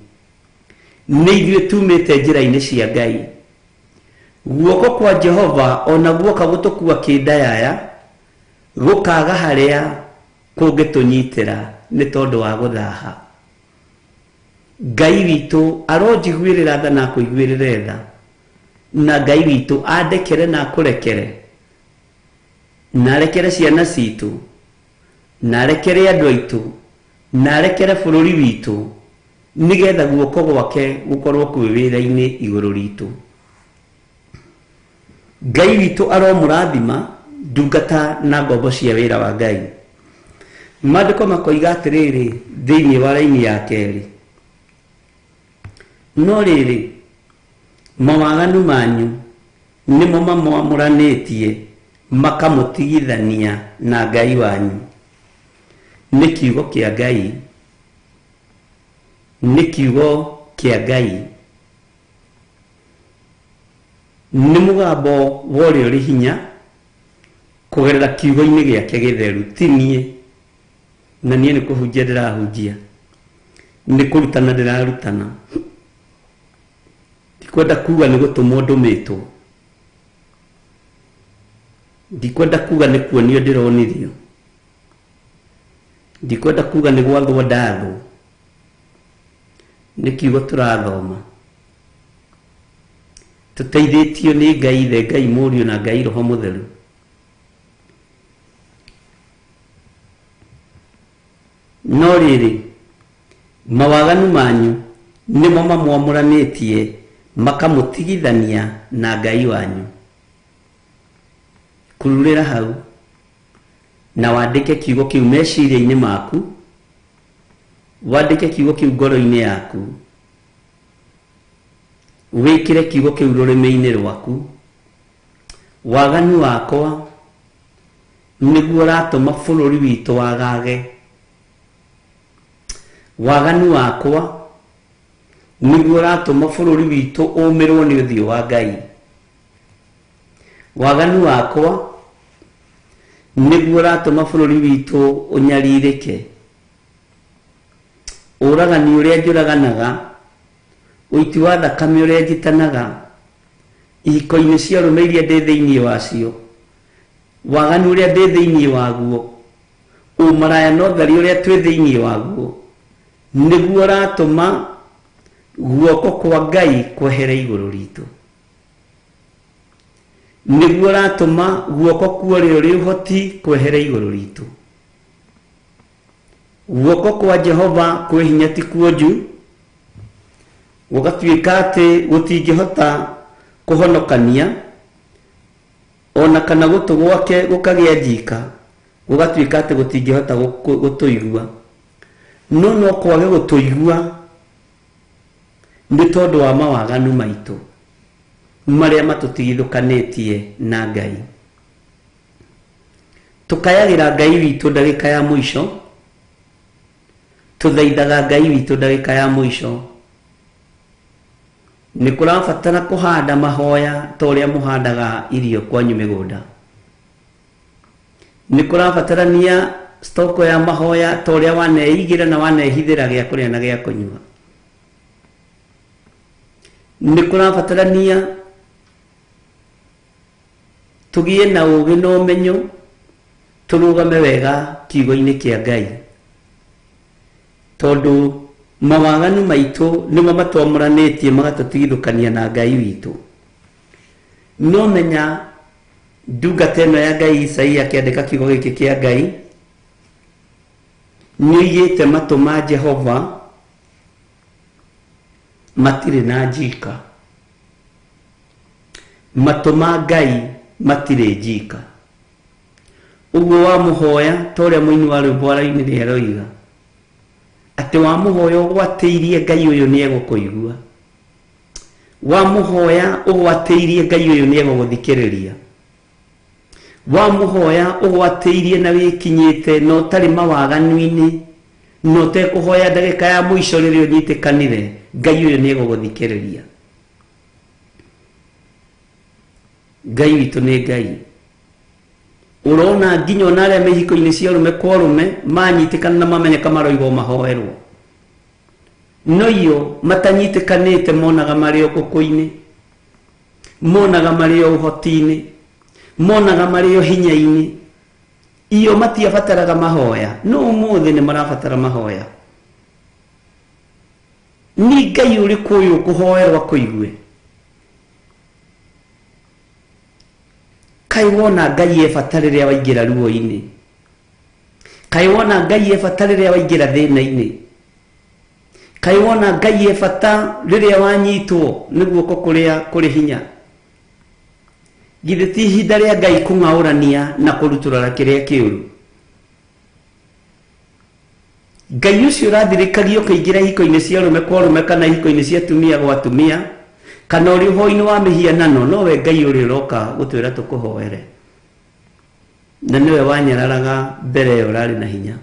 nĩ ithuĩ tumĩte njĩra-inĩ cia Ngai. Guoko kwa Jehova ona guoka gũtũkua kĩndayaya gũkaga harĩa kũngĩtũnyitĩra nĩ tondũ wa gũthaha. Ngai witũ aronjiguĩrĩra tha na akũiguĩrĩre tha, na Ngai witũ andekere na akũrekere, na arekere ciana citũ, na arekere andũ aitũ, na arekere bũrũri witũ, nĩgetha guoko gwake gũkorwo kwĩ wĩra-inĩ igũrũ ritũ. Ngai witũ aromũrathima ndungata na ngombo cia wĩra wa Ngai. Maandĩko makoiga atĩrĩrĩ thĩinĩ wa raini ya kerĩ, no rĩrĩ, mawaganu manyu nĩmo mamwamũranĩtie makamũtigithania na Ngai wanyu. Nĩ kiugo kĩa Ngai, nĩ kiugo kĩa Ngai, nĩ mũgambo wa ũrĩa ũrĩ hinya kũgerera kiugo-inĩ gĩake gĩtheru. Ti niĩ, na niĩ nĩ kũhunjia ndĩrahunjia, nĩ kũrutana ndĩrarutana. Ndikwenda kuga nĩ gũtũmwo ndũmĩtwo, ndikwenda kuga nĩ kuonio ndĩronirio, ndikwenda kuga nĩ gwathwo ndathwo. Nĩ kiugo tũrathoma tũteithĩtio nĩ Ngai Ithe, Ngai Mũriũ na Ngai Roho Mũtheru. No rĩrĩ, mawaganu manyu nĩmo mamwamũranĩtie makamũtigithania na Ngai wanyu. Kururĩra hau na wandĩke kiugo kĩu meciria-inĩ maku, wandĩke kiugo kĩu ngoro-inĩ yaku, wĩkĩre kiugo kĩu rũrĩmĩ-inĩ rwaku. Waganu wakwa nĩguo ũratũma bũrũri witũ wagage. Waganu wakwa nĩguo ũratũma bũrũri witũ ũmĩrwo nĩ ũthiũ wa Ngai. Waganu wakwa nĩguo ũratũma bũrũri witũ ũnyarirĩke. Ũragani ũrĩa njũraganaga, ũiti wa thakame ũrĩa njitanaga, ihiko-inĩ cia arũme iria ndĩ thĩinĩ wacio, waganu ũrĩa ndĩ thĩinĩ waguo, ũmaraya na ũtheri ũrĩa twĩ thĩinĩ waguo, nĩguo ũratũma guoko kwa Ngai kwehere igũrũ ritũ. Nĩguo ũratũma guoko kwa ũrĩa ũrĩ ũhoti kwehere igũrũ ritũ. Guoko kwa Jehova kwĩ hinya ti kuonju, gũgatuĩka atĩ gũtingĩhota kũhonokania, ona kana gũtũ gwake gũkagĩa njika, gũgatuĩka atĩ gũtingĩhota gũtũigua. No no kwage gũtũigua nĩ tondũ wa mawaganu maitũ marĩa matũtigithũkanĩtie na Ngai. Tũkayagĩra Ngai witũ ndagĩka ya mũico, tũthaithaga Ngai witũ ndagĩka ya mũico. Nĩ kũrabatara kũhanda mahoya ta ũrĩa mũhandaga irio kwanyu mĩgũnda. Nĩ kũrabatarania stoko ya mahoya ta ũrĩa waneigĩra na wanehithĩra gĩa kũrĩa na gĩa kũnyua. Nĩ kũrabatarania tũgĩe na ũũgĩ na ũmenyo, tũrũgame wega kiugo-inĩ kĩa Ngai, tondũ mawaganu maitũ nĩmo matwamũranĩtie magatũtigithũkania na Ngai witũ. No menya ndungata ĩno ya Ngai Isaia akĩandĩka kiugo gĩkĩ kĩa Ngai nĩoigĩte matũ ma Jehova matirĩ na njika. Matũ ma Ngai matirĩ njika. Ũguo wamũhoya ta ũrĩa mũini wa rwĩmbo arainire aroiga atĩ wamũhoya ũgwatĩirie Ngai ũyũ nĩegũkũigua. Wamũhoya ũgwatĩirie Ngai ũyũ nĩegũgũthikĩrĩria. Wamũhoya ũgwatĩirie na wĩkinyĩte na ũtarĩ mawaganu-inĩ na ũtekũhoya ndagĩka ya mũico rĩrĩa ũnyitĩkanire, Ngai ũyũ nĩegũgũthikĩrĩria. Ngai witũ nĩ Ngai. Ũrona nginya ona arĩa me ihiko-inĩ cia arũme kwa arũme manyitĩkana na mamenyeka maroigwo mahoerwo, no iyo matanyitĩkanĩte monaga marĩ o ngũkũ-inĩ, monaga marĩ o ũhoti-inĩ, monaga marĩ o hinya-inĩ. Iyo matiabataraga mahoya, no ũmũthĩ nĩ marabatara mahoya. Nĩ Ngai ũrĩkũ ũyũ ũkũhoerwo akũigue? Kaĩ wona Ngai e bata rĩrĩa waingĩra ruo-inĩ? Kaĩ wona Ngai e bata rĩrĩa waingĩra thĩna-inĩ? Kaĩ wona Ngai e bata rĩrĩa wanyitwo nĩ guoko kũrĩa kũrĩ hinya? Githĩ ti ihinda rĩa Ngai kũng'aũrania na kũrutũrũra kĩrĩa kĩũru? Ngai ũcio ũrathirĩkagia ũkĩingĩra ihiko-inĩ cia arũme kwa arũme kana ihiko-inĩ cia atumia gwa atumia kana ũrĩ ũhoi-inĩ wa mĩhianano, nowe Ngai ũrĩa ũroka gũtwĩra tũkũhoere, na nĩwe wanyararaga mbere ĩyo ũrarĩ na hinya.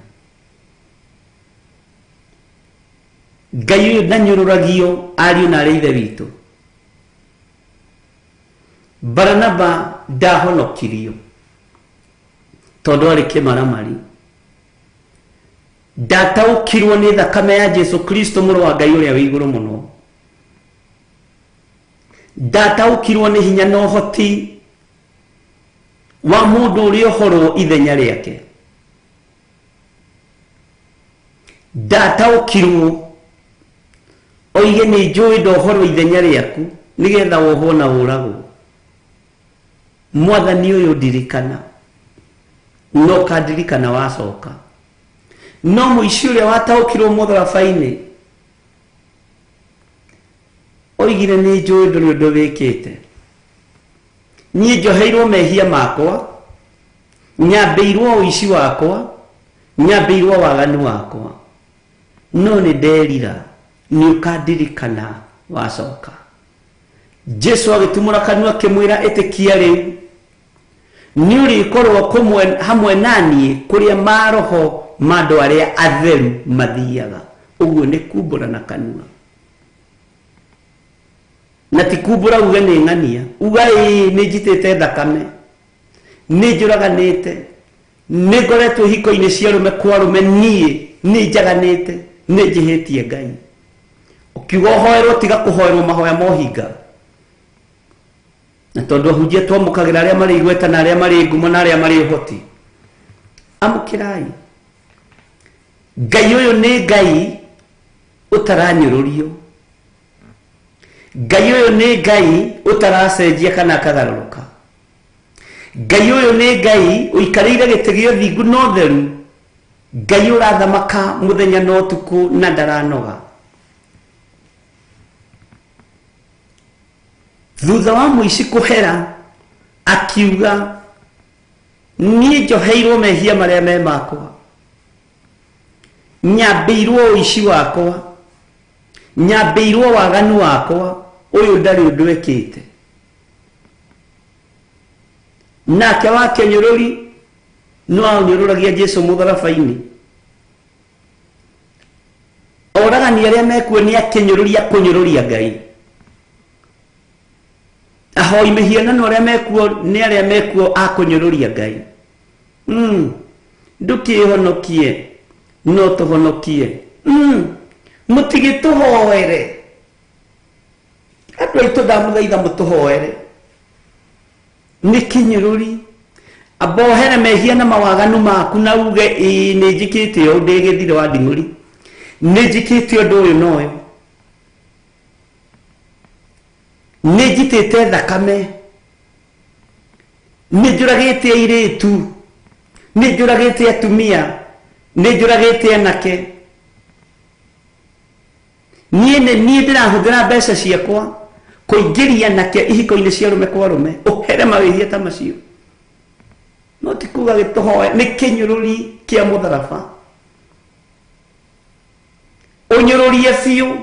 Ngai ũyũ ndanyũrũragio ariũ na arĩ ithe witũ. Baranaba ndahonokirio tondũ arĩ kĩmaramari, ndataũkirwo nĩ thakame ya Jesu Kristo mũrũ wa Ngai ũrĩa wĩ igũrũ mũno, ndataũkirwo nĩ hinya na ũhoti wa mũndũ ũrĩa ũhorwo ithenya rĩake, ndataũkirwo oige nĩ njũĩ ndohorwo ithenya rĩaku nĩgetha wohwo na ũragwo. Mwathani ũyũ ndirikana, no kandirikana wacoka. No mũici ũrĩa wataũkirwo mũtharaba-inĩ oigire nĩ njũĩ ndũrĩ ũndũ wĩkĩte, niĩ njoheirwo mehia makwa, Nyambĩirwo ũici wakwa, nyambĩirwo waganu wakwa, no nĩ nderira, nĩ ũkandirikana wacoka. Jesu agĩtumũra kanua akĩmwĩra, ĩtĩkia rĩu, nĩ ũrĩkorwo hamwe naniĩ kũrĩa maroho ma andũ arĩa atheru mathiaga. Ũguo nĩ kumbũra na kanua, na ti kumbũra uge nĩ ng'ania, uga ĩĩ nĩ njitĩte thakame, nĩ njũraganĩte, nĩ ngoretwo ihiko-inĩ cia arũme kwa arũme, niĩ nĩ njaganĩte, nĩ njĩhĩtie Ngai. Ũkiuga ũhoerwo, tiga kũhoerwo mahoya ma ũhinga. Na tondũ ahunjia twamũkagĩra arĩa marĩ igweta na arĩa marĩ ngumo na arĩa marĩ ũhoti, amũkĩrai Ngai. Ũyũ nĩ Ngai ũtaranyũrũrio, Ngai ũyũ nĩ Ngai ũtaracenjia kana akagarũrũka, Ngai ũyũ nĩ Ngai ũikarĩire gĩtĩ gĩa ũthingu na ũtheru, Ngai ũrathamaka mũthenya na ũtukũ na ndaranoga. Thutha wa mũici kũhera, akiuga, niĩ njoheirwo mehia marĩa me makwa, nyambĩirwo ũici wakwa, nyambĩirwo waganu wakwa, ũyũ ndarĩ ũndũ ekĩte. Nake wa kĩnyũrũri no anyũrũragia Jesu mũtharaba-inĩ. Oragani arĩa mekuo nĩ akĩnyũrũria kũnyũrũria Ngai. Ahoi mĩhianano arĩa mekuo nĩ arĩa mekuo a kũnyũrũria Ngai. Ndũkĩhonokie, no tũhonokie. Mũtigĩtũhoere. Andũ aitũ ndamũthaitha mũtũhoere. Nĩ kĩnyũrũri. Amba ũhere mehia na mawaganu maku na uge ĩĩ nĩ njĩkĩte ũũ, ndĩ gĩthire wa nding'ũri, nĩ njĩkĩte ũndũ ũyũ na ũyũ, nĩ njitĩte thakame, nĩ njũragĩte airĩtu, nĩ njũragĩte atumia, nĩ njũragĩte anake, niĩ nĩ niĩ ndĩrahũthĩra mbeca ciakwa kũingĩria anake ihiko-inĩ cia arũme kwa arũme. Ũhere mawĩhia ta macio, no ti kuga gĩtũhoe. Nĩ kĩnyũrũri kĩa mũtharaba. Ũnyũrũrie biũ,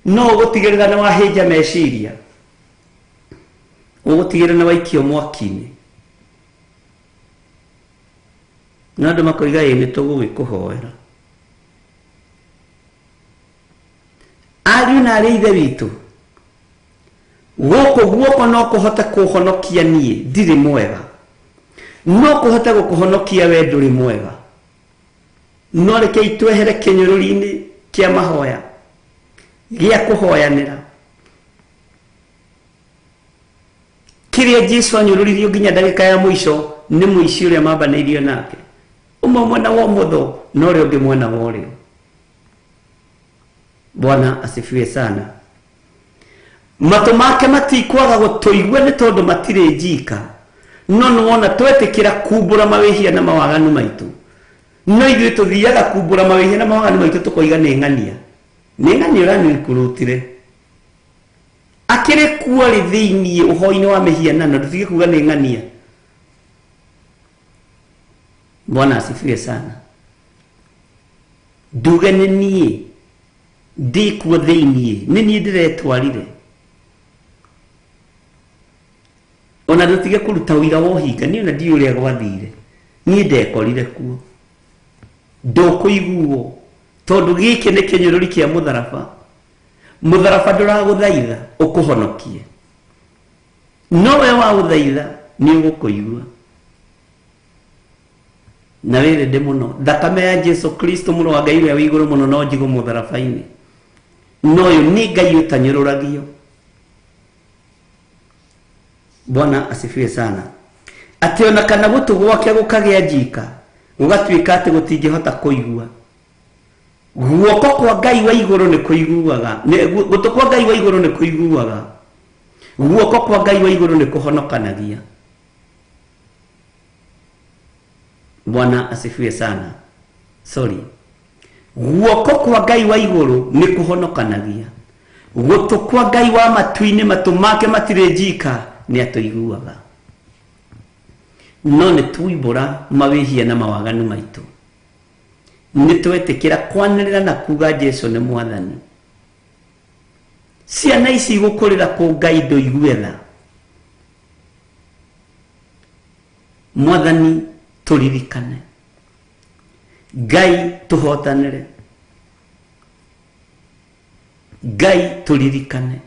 no ũgũtigĩrĩra nĩ wahĩnja meciria, ũgũtigĩrĩra nĩ waikio mwaki-inĩ. Na andũ makoiga ĩĩ nĩ tũgũgĩkũhoera. Ariũ na arĩ ithe witũ, gũkũ guoko no kũhote kũhonokia niĩ ndirĩ mwega, no kũhote gũkũhonokia we ndũrĩ mwega. No rekei twehere kĩnyũrũri-inĩ kĩa mahoya gĩa kũhoyanĩra, kĩrĩa Jesu anyũrũririo nginya ndagĩka ya mũico nĩ mũici ũrĩa mambanĩirio nake, ũmwe mwena wa ũmotho na ũrĩa ũngĩ mwena wa ũrĩo. Bwana asifiwe sana. Matũ make matikwaga gũtũigua nĩ tondũ matirĩ njika, no nĩwona twetĩkĩra kumbũra mawĩhia na mawaganu maitũ. No ithuĩ tũthiaga kumbũra mawĩhia na mawaganu maitũ tũkoiga nĩ ng'ania, nĩ ng'ania ũranikurutire. Akĩrĩ kuo rĩ thĩiniĩ ũhoro-inĩ wa mĩhianano, ndũtige kuga nĩ ng'ania. Bwana asifiwe sana. Nduge nĩ niĩ ndĩ kuo thĩiniĩ, nĩ niĩ ndĩretwarire. Ona ndũtige kũruta ũira wa ũhinga, niĩ ona ndiũĩ ũrĩa gwathire, niĩ ndekorire kuo. Ndũkũiguo tondũ gĩkĩ nĩ kĩnyũrũri kĩa mũtharaba. Mũtharaba ndũragũthaitha ũkũhonokie, no we waũthaitha nĩ ũgũkũigua. Na wĩrĩndĩ mũno, thakame ya Jesu Kristo mũrũ wa Ngai ũrĩa wĩ igũrũ mũno no njigũ mũtharaba-inĩ. No ũyũ nĩ Ngai ũtanyũrũragio. Bwana asifiwe sana. Atĩ ona kana gũtũ gwake gũkagĩa njika, gũgatuĩka atĩ gũtingĩhota kũigua. Guoko kwa Ngai wa igũrũ nĩ kũiguaga, gũtũ kwa Ngai wa igũrũ nĩ kũiguaga, guoko kwa Ngai wa igũrũ nĩ kũhonokanagia. Bwana asifiwe sana. Sorry. Guoko kwa Ngai wa igũrũ nĩ kũhonokanagia, gũtũ kwa Ngai wa matu-inĩ, matũ make matirĩ njika, nĩ atũiguaga. No nĩ tuimbũra mawĩhia na mawaganu maitũ, nĩ twetĩkĩra kwanĩrĩra na kuga Jesu nĩ mwathani. Ciana ici gũkũrĩra kũ Ngai ndũigue tha. Mwathani tũririkane, Ngai tũhotanĩre, Ngai tũririkane.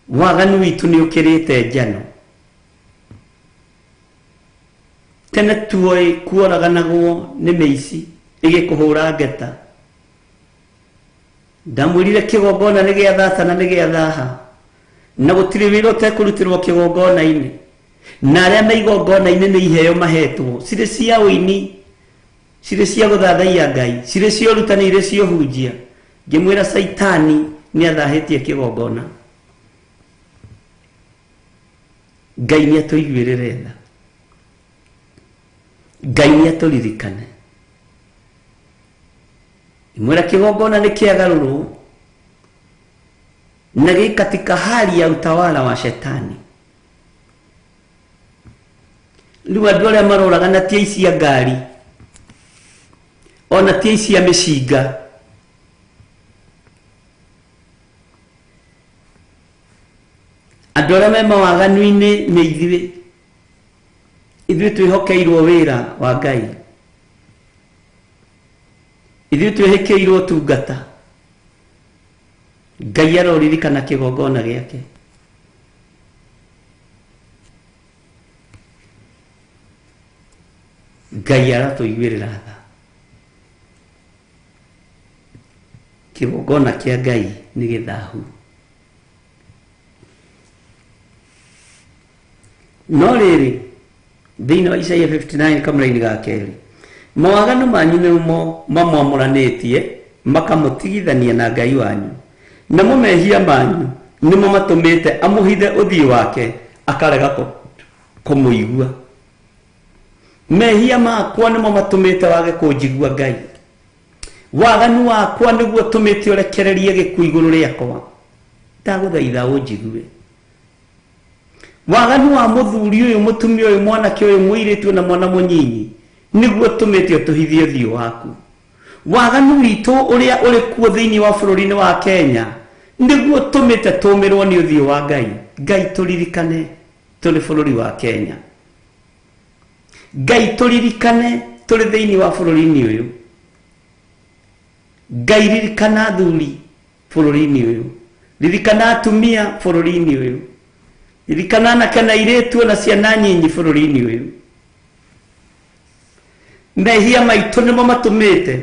Waganu witũ nĩ ũkĩrĩte njano. Tene tuoĩ kuoraganagwo nĩ mĩici ĩgĩkũhũra ngeta. Ndamwĩrire kĩgongona nĩ gĩa thata na nĩ gĩa thaha, na gũtirĩ wĩra ũtekũrutĩrwo kĩgongona-inĩ, na arĩa me igongona-inĩ nĩ iheo mahetwo, cirĩ cia ũini, cirĩ cia gũthathaiya Ngai, cirĩ cia ũrutani, irĩ cia ũhunjia. Ngĩmwĩra Caitani nĩ athahĩtie kĩgongona. Ngai nĩ atũiguĩrĩre tha, Ngai nĩ atũririkane. Mwĩra kĩgongona nĩ kĩagarũrwo na gĩ katika hali ya utawala wa shetani. Rĩu andũ arĩa maroragana ti aici a ngari, ona ti aici a mĩcinga, andũ arĩa me mawaganu-inĩ nĩ ithuĩ. Ithuĩ twĩhokeirwo wĩra wa Ngai, ithuĩ twĩhĩkĩirwo ũtungata. Ngai aroririkana kĩgongona gĩake. Ngai aratũiguĩrĩra tha. Kĩgongona kĩa Ngai nĩ gĩthahu. No rĩrĩ, thĩinĩ wa Isaia 59 kamũraini ga kerĩ, mawaganu manyu nĩmo mamwamũranĩtie makamũtigithania na Ngai wanyu, namo mehia manyu nĩmo matũmĩte amũhithe ũthiũ wake akarega kũmũigua. Mehia makwa nĩmo matũmĩte wage kũnjigua Ngai. Waganu wakwa nĩguo ũtũmĩte ũrekererie gĩkuũ igũrũ rĩakwa. Ndagũthaitha ũnjigue. Waganu wa mũthuri ũyũ, mũtumia ũyũ, mwanake ũyũ, mũirĩtu na mwana mũnyinyi nĩguo ũtũmĩte ũtũhithie ũthiũ waku. Waganu witũ ũrĩa ũrĩ kuo thĩinĩ wa bũrũri-inĩ wa Kenya nĩguo ũtũmĩte tũmĩrwo nĩ ũthiũ wa Ngai. Ngai tũririkane tũrĩ bũrũri wa Kenya. Ngai tũririkane tũrĩ thĩinĩ wa bũrũri-inĩ ũyũ. Ngai ririkana athuri bũrũri-inĩ ũyũ, ririkana atumia bũrũri-inĩ ũyũ, ririkana anake na airĩtu na ciana nyinyi bũrũri-inĩ ũyũ. Mehia maitũ nĩmo matũmĩte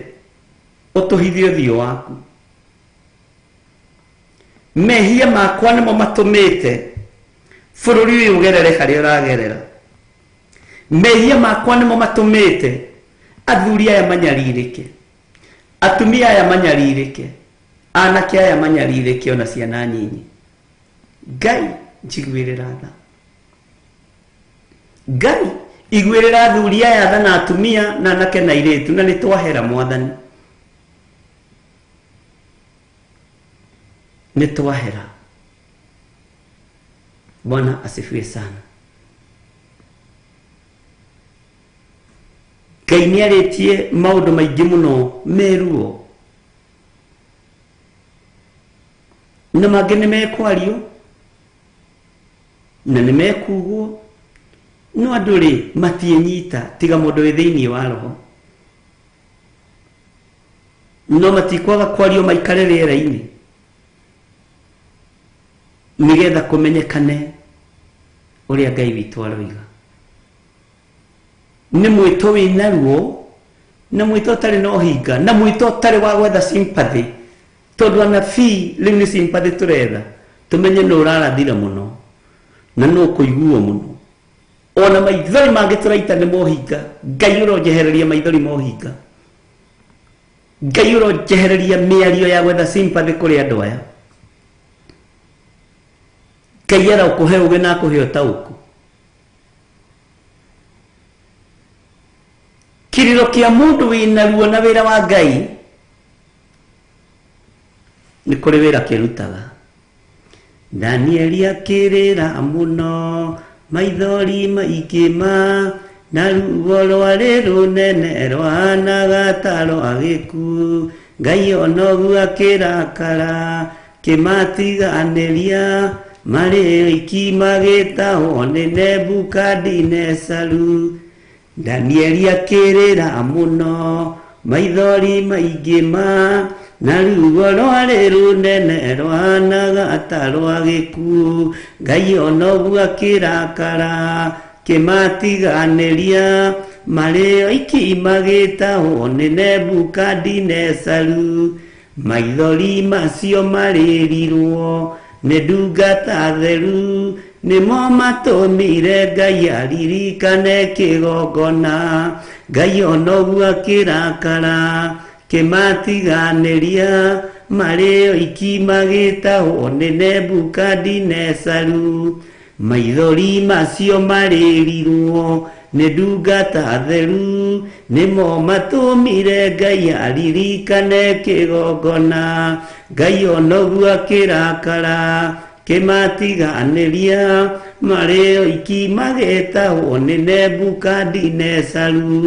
ũtũhithie ũthiũ waku. Mehia makwa nĩmo matũmĩte bũrũri ũyũ ũgerere harĩa ũragerera. Mehia makwa nĩmo matũmĩte athuri aya manyarirĩke, atumia aya manyarirĩke, anake aya manyarirĩke ona ciana nyinyi. Ngai njiguĩrĩra tha. Ngai iguĩrĩra athuri aya tha na atumia na anake na airĩtu, na nĩ twahera mwathani, nĩ twahera. Bwana asifiwe sana. Ngai nĩ arĩtie maũndũ maingĩ mũno meruo, na mangĩ nĩ mekwario na nĩ mekugwo, no andũ rĩ matiĩnyita tiga mũndũ wĩ thĩinĩ wa roho. No matikwaga kwario maikare rĩera-inĩ nĩgetha kũmenyekane ũrĩa Ngai witũ aroiga. Nĩ mwĩto wĩna ruo, na mwĩto ũtarĩ na ũhinga, na mwĩto ũtarĩ wa gwetha sympathy, tondũ anabii rĩu nĩ sympathy tũretha, tũmenye nũ ũrarathira mũno na nũ ũkũiguo mũno. Ona maithori mangĩ tũraita nĩ mohinga. Ngai ũronjehereria maithori mohinga. Ngai ũronjehereria mĩario ya gwetha sympathy kũrĩ andũ aya. Ngai arokũhe ũũgĩ na akũhe ũtaũku. Kĩrĩro kĩa mũndũ wĩna ruo na wĩra wa Ngai nĩ kũrĩ wĩra kĩrutaga. Danieli akĩrĩra mũno Maithori maingĩ ma na ruo rwarĩ rũnene rwahanaga ta rwa gĩkuũ. Ngai onogu akĩrakara kĩmatiganĩria marĩ oiki magĩtahwo nĩ Nebukadinesaru. Danieli akĩrĩra mũno maithori maingĩ ma na ruo rwarĩ rũnene rwahanaga ta rwa gĩkuũ. Ngai onogu akĩrakara kĩmatiganĩria marĩ oiki magĩtahwo nĩ Nebukadinesaru. Maithori macio marĩrirwo nĩ ndungata theru nĩmo matũmire Ngai aririkane kĩgongona. Ngai onogu akĩrakara kĩmatiganĩria marĩ oiki magĩtahwo nĩ Nebukadinesaru. Maithori macio marĩrirwo nĩ ndungata theru nĩmo matũmire Ngai aririkane kĩgongona. Ngai onogu akĩrakara kĩmatiganĩria marĩ oiki magĩtahwo nĩ Nebukadinesaru.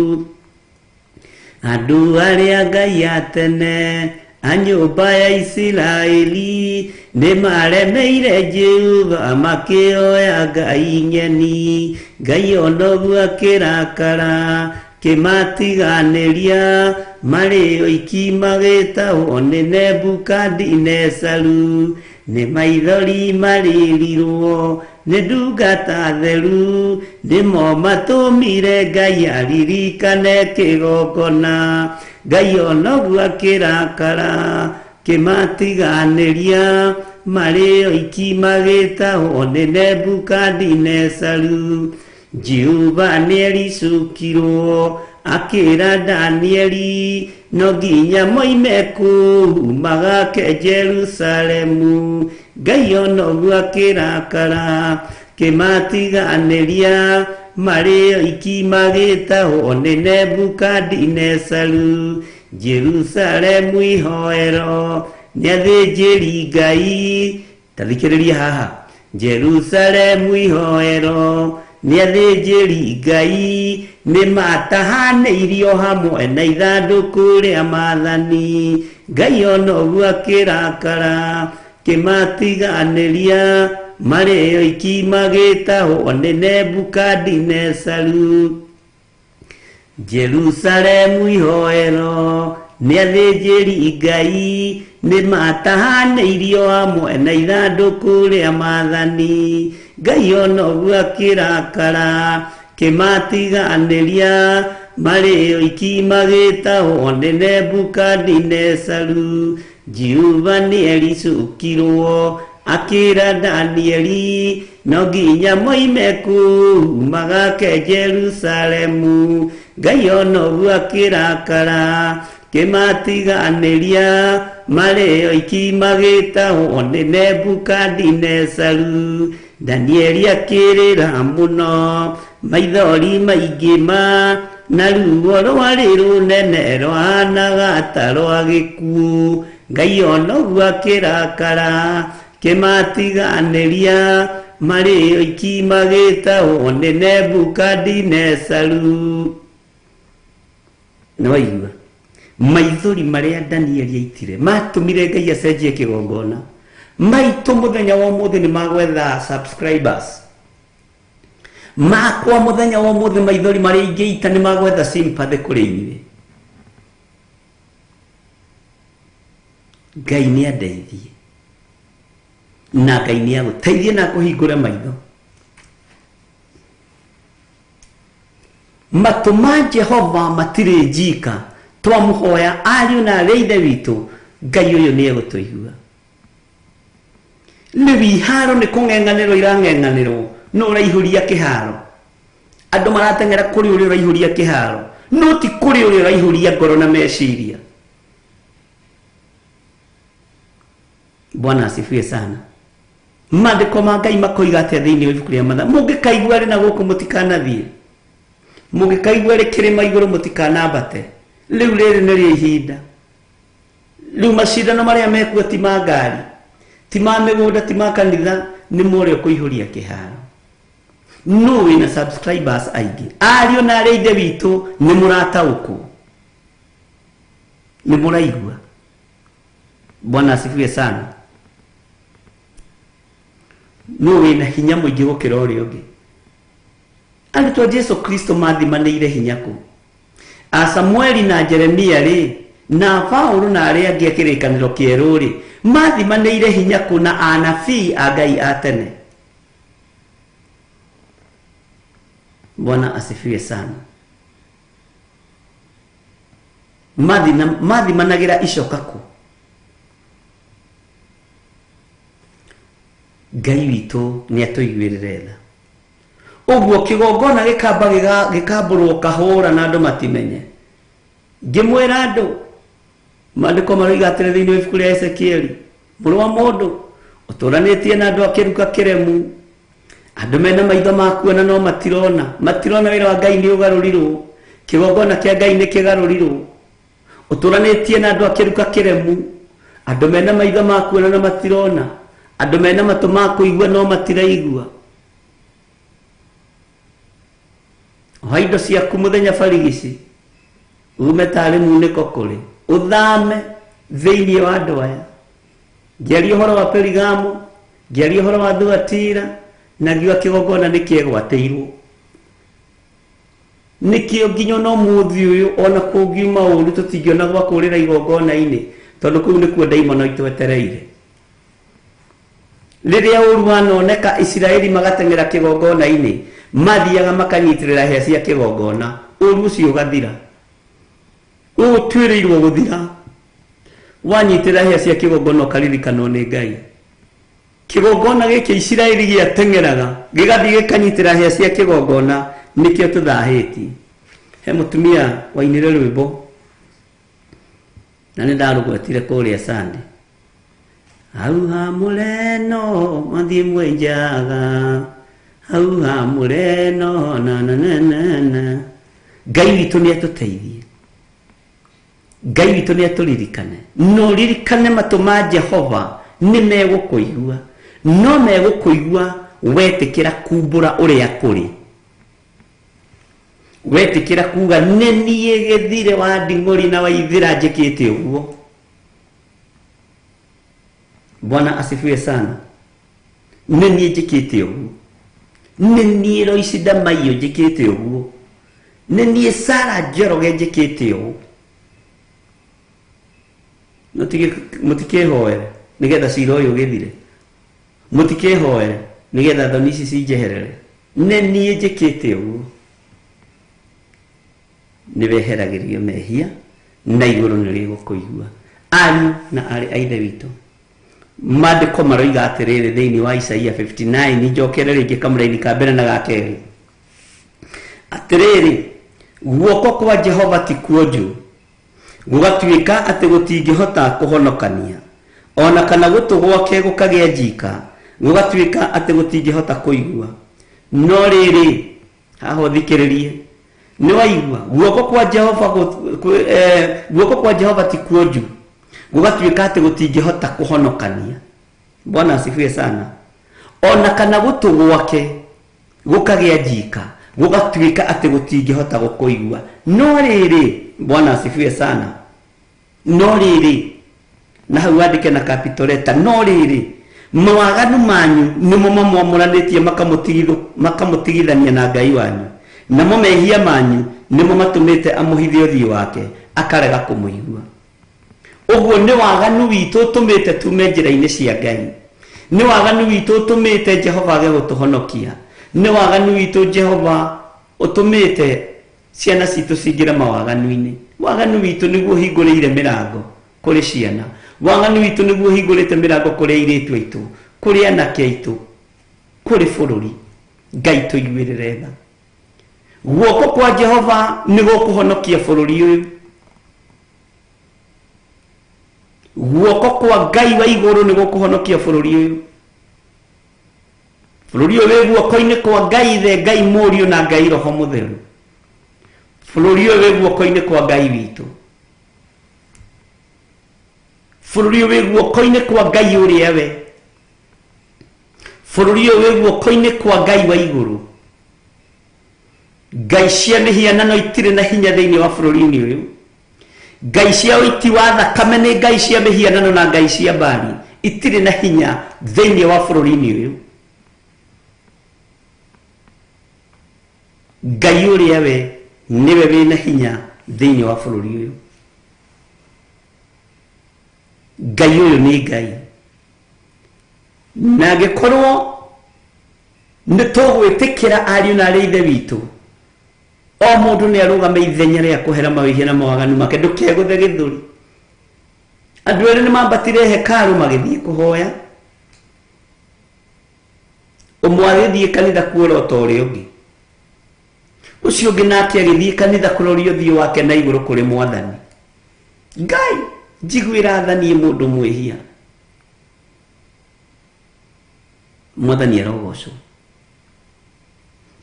Andũ arĩa Ngai a tene a nyũmba ya Isiraeli nĩmaremeire Jehova makĩoya ngai ng'eni. Ngai onogu akĩrakara kĩmatiganĩria marĩ oiki magĩtahwo nĩ Nebukadinesaru. Nĩ maithori marĩrirwo nĩ ndungata theru nĩmo matũmire Ngai aririkane kĩgongona. Ngai onogu akĩrakara kĩmatiganĩria marĩ oiki magĩtahwo nĩ Nebukadinesaru. Jehova nĩericũkirwo akĩra Danieli no nginya moime kũu magake Jerusalemu. Ngai onogu akĩrakara kĩmatiganĩria marĩ oiki magĩtahwo nĩ Nebukadinesaru. Jerusalemu ihoero nĩ athĩnjĩri Ngai. Ta thikĩrĩria haha. Jerusalemu ihoero nĩ athĩnjĩri Ngai nĩmatahanĩirio hamwe na ithandũkũ rĩa maathani. Ngai onogu akĩrakara kĩmatiganĩria marĩ oiki magĩtahwo nĩ Nebukadinesaru. Jerusalemu ihoero nĩ athĩnjĩri Ngai nĩmatahanĩirio hamwe na ithandũkũ rĩa maathani. Ngai onogu akĩrakara kĩmatiganĩria marĩ oiki magĩtahwo nĩ Nebukadinesaru. Jehova nĩericũkirwo akĩra Danieli no nginya moime kũu magake Jerusalemu. Ngai onogu akĩrakara kĩmatiganĩria marĩ oiki magĩtahwo nĩ Nebukadinesaru. Danieli akĩrĩra mũno maithori maingĩ ma na ruo rwarĩ rũnene rwahanaga ta rwa gĩkuũ. Ngai onogu akĩrakara kĩmatiganĩria marĩ oiki magĩtahwo nĩ Nebukadinesaru. Nĩwaigua maithori marĩa Danieli aitire matũmire Ngai acenjie kĩgongona. Maitũ mũthenya wa ũmũthĩ nĩ magwetha subscribers. Makwa mũthenya wa ũmũthĩ maithori marĩa ingĩita nĩ magwetha sympathy kũrĩ inyuĩ. Ngai nĩ andeithie na Ngai nĩ agũteithie na akũhingũre maitho. Matũ ma Jehova matirĩ njika, twamũhoya ariũ na arĩa ithe witũ, Ngai ũyũ nĩ egũtũigua. Rĩu iharo nĩ kũng'eng'anĩrwo irang'eng'anĩrwo, no ũraihũria kĩharo. Andũ marateng'era kũrĩ ũrĩa ũraihũria kĩharo, no ti kũrĩ ũrĩa ũraihũria ngoro na meciria. Bwana asifiwe sana. Maandĩko ma Ngai makoiga atĩa thĩinĩ wa ibuku rĩa Mathayo? Mũngĩkaigua rĩ na gũkũ mũtikanathiĩ, mũngĩkaigua rĩ kĩrĩma igũrũ mũtikanambate. Rĩu rĩrĩ nĩrĩo ihinda. Rĩu macindano marĩa mekuo ti ma ngari, ti ma mĩgũnda, ti ma kanitha, nĩ ma ũrĩa ũkũihũria kĩharo. Nũ wĩna subscribers aingĩ? Ariũ na arĩa ithe witũ nĩ mũrataũkwo, nĩ mũraigua. Bwana asifiwe sana. Nũ wĩna hinya mũingĩ gũkĩra ũrĩa ũngĩ? Arutwo Jesu Kristo mathimanĩire hinya kũ? A Samueli na Jeremia rĩ, na Paulo na arĩa angĩ a kĩrĩkanĩro kĩerũ rĩ, mathimanĩire hinya kũ na anabii a Ngai a tene? Bwana asifiwe sana. Mathimanagĩra icoka kũ? Ngai witũ nĩ atũiguĩrĩre tha. Ũguo kĩgongona gĩkamba gĩkambũrwo kahũra na andũ matimenye. Ngĩmwĩra andũ, maandĩko maroiga atĩrĩ thĩinĩ wa ibuku rĩa Ezekieli, mũrũ wa mũndũ ũtũranĩtie na andũ a kĩruka kĩremu, andũ mena maitho ma kuona no matirona, matirona wĩra wa Ngai nĩ ũgarũrirwo, kĩgongona kĩa Ngai nĩ kĩgarũrirwo. Ũtũranĩtie na andũ a kĩruka kĩremu, andũ mena maitho ma kuona na matirona, andũ mena matũ ma kũigua no matiraigua. Oha indo ciaku mũthenya barigici, ume tarĩ munĩko kũrĩ, ũthame thĩinĩ wa andũ aya. Ngĩaria ũhoro wa Perigamo, ngĩaria ũhoro wa Thuatira, na ngiuga kĩgongona nĩ kĩegwatĩirwo. Nĩkĩo nginya ona ũmũthĩ ũyũ ona kũngiuma ũru tũtingĩona gwa kũrĩra igongona-inĩ, tondũ kũu nĩkuo ndaimono itwetereire. Rĩrĩa ũru wanoneka Isiraeli magateng'era kĩgongona-inĩ, mathiaga makanyitĩrĩra hĩa cia kĩgongona, ũru ũcio ũgathira. Ũtuĩrĩirwo gũthira. Wanyitĩrĩra hĩa cia kĩgongona ũkaririkanwo nĩ Ngai. Kĩgongona gĩkĩ Isiraeli gĩateng'eraga gĩgathiĩ gĩkanyitĩra hĩa cia kĩgongona, nĩkĩo tũthahĩtie. He mũtumia wainire rwĩmbo na nĩ ndarũgwetire kũrĩa Sunday. Hau ha mũreno mathiĩ mwenjaga, hau ha mũreno na na na na na. Ngai witũ nĩ atũteithie, Ngai witũ nĩ atũririkane. No ririkane matũ ma Jehova nĩ megũkũigua, no megũkũigua wetĩkĩra kumbũra ũrĩa kũrĩ, wetĩkĩra kuga nĩ niĩ gĩthire wa nding'ũri na waithĩra njĩkĩte ũguo. Bwana asifiwe sana. Nĩ niĩ njĩkĩte ũguo, nĩ niĩ Loici Ndamaiyũ njĩkĩte ũguo, nĩ niĩ Sarah Njoroge njĩkĩte ũguo. Mũtikĩhoere nĩgetha cira ũyũ ũgĩthire, mũtikĩhoere nĩgetha thoni ici cinjeherere. Nĩ niĩ njĩkĩte ũguo. Nĩ weheragĩrio mehia na igũrũ nĩ rĩgũkũigua. Ariũ na aarĩ a Ithe witũ, maandĩko maroiga atĩrĩrĩ thĩinĩ wa Isaia 59, njokere rĩngĩ kamũraini ka mbere na ga kerĩ, atĩrĩrĩ, guoko kwa Jehova ti kuonju, gũgatuĩka atĩ gũtingĩhota kũhonokania, ona kana gũtũ gwake gũkagĩa njika, gũgatuĩka atĩ gũtingĩhota kũigua. No rĩrĩ, haha ũthikĩrĩrie, nĩ waigua, guoko kwa Jehova guoko kwa Jehova ti kuonju, gũgatuĩka atĩ gũtingĩhota kũhonokania. Bwana asifiwe sana. Ona kana gũtũ gwake gũkagĩa njika, gũgatuĩka atĩ gũtingĩhota gũkũigua. No rĩrĩ, Bwana asifiwe sana. No rĩrĩ, na hau wandĩke na capital letter, no rĩrĩ, mawaganu manyu nĩmo mamwamũranĩtie makamũtigithania na Ngai wanyu, namo mehia manyu nĩmo matũmĩte amũhithe ũthiũ wake akarega kũmũigua. Ũguo nĩ waganu witũ ũtũmĩte tume njĩra-inĩ cia Ngai, nĩ waganu witũ ũtũmĩte Jehova age gũtũhonokia, nĩ waganu witũ Jehova ũtũmĩte ciana citũ cingĩre mawaganu-inĩ. Waganu witũ nĩguo ũhingũrĩire mĩrango kũrĩ ciana, waganu witũ nĩguo ũhingũrĩte mĩrango kũrĩ airĩtu aitũ, kũrĩ anake aitũ, kũrĩ bũrũri. Ngai tũiguĩrĩre tha. Guoko kwa Jehova nĩ gũkũhonokia bũrũri ũyũ. Guoko kwa Ngai wa igũrũ nĩ gũkũhonokia bũrũri ũyũ. Bũrũri ũyũ wĩ guoko-inĩ kwa Ngai Ithe, Ngai Mũriũ na Ngai Roho Mũtheru. Bũrũri ũyũ wĩ guoko-inĩ kwa Ngai witũ. Bũrũri ũyũ wĩ guoko-inĩ kwa Ngai ũrĩa we. Bũrũri ũyũ wĩ guoko-inĩ kwa Ngai wa igũrũ. Ngai cia mĩhianano itirĩ na hinya thĩinĩ wa bũrũri-inĩ ũyũ. Ngai cia ũiti wa thakame nĩ ngai cia mĩhianano na ngai cia mbari itirĩ na hinya thĩinĩ wa bũrũri-inĩ ũyũ. Ngai ũrĩa we nĩwe wĩna hinya thĩinĩ wa bũrũri ũyũ. Ngai ũyũ nĩ Ngai. Na angĩkorwo nĩ tũgwĩtĩkĩra ariũ na arĩ ithe witũ, o mũndũ nĩ arũgame ithenya rĩa kũhera mawĩhia na mawaganu make, ndũkegũthe gĩthũri. Andũ erĩ nĩ mambatire hekarũ magĩthiĩ kũhoya. Ũmwe agĩthiĩ kanitha kuorota ũrĩa ũngĩ, ũcio ũngĩ nake agĩthiĩ kanitha kũroria ũthiũ wake na igũrũ kũrĩ Mwathani. Ngai njiguĩra tha niĩ mũndũ mwĩhia. Mwathani arogocwo.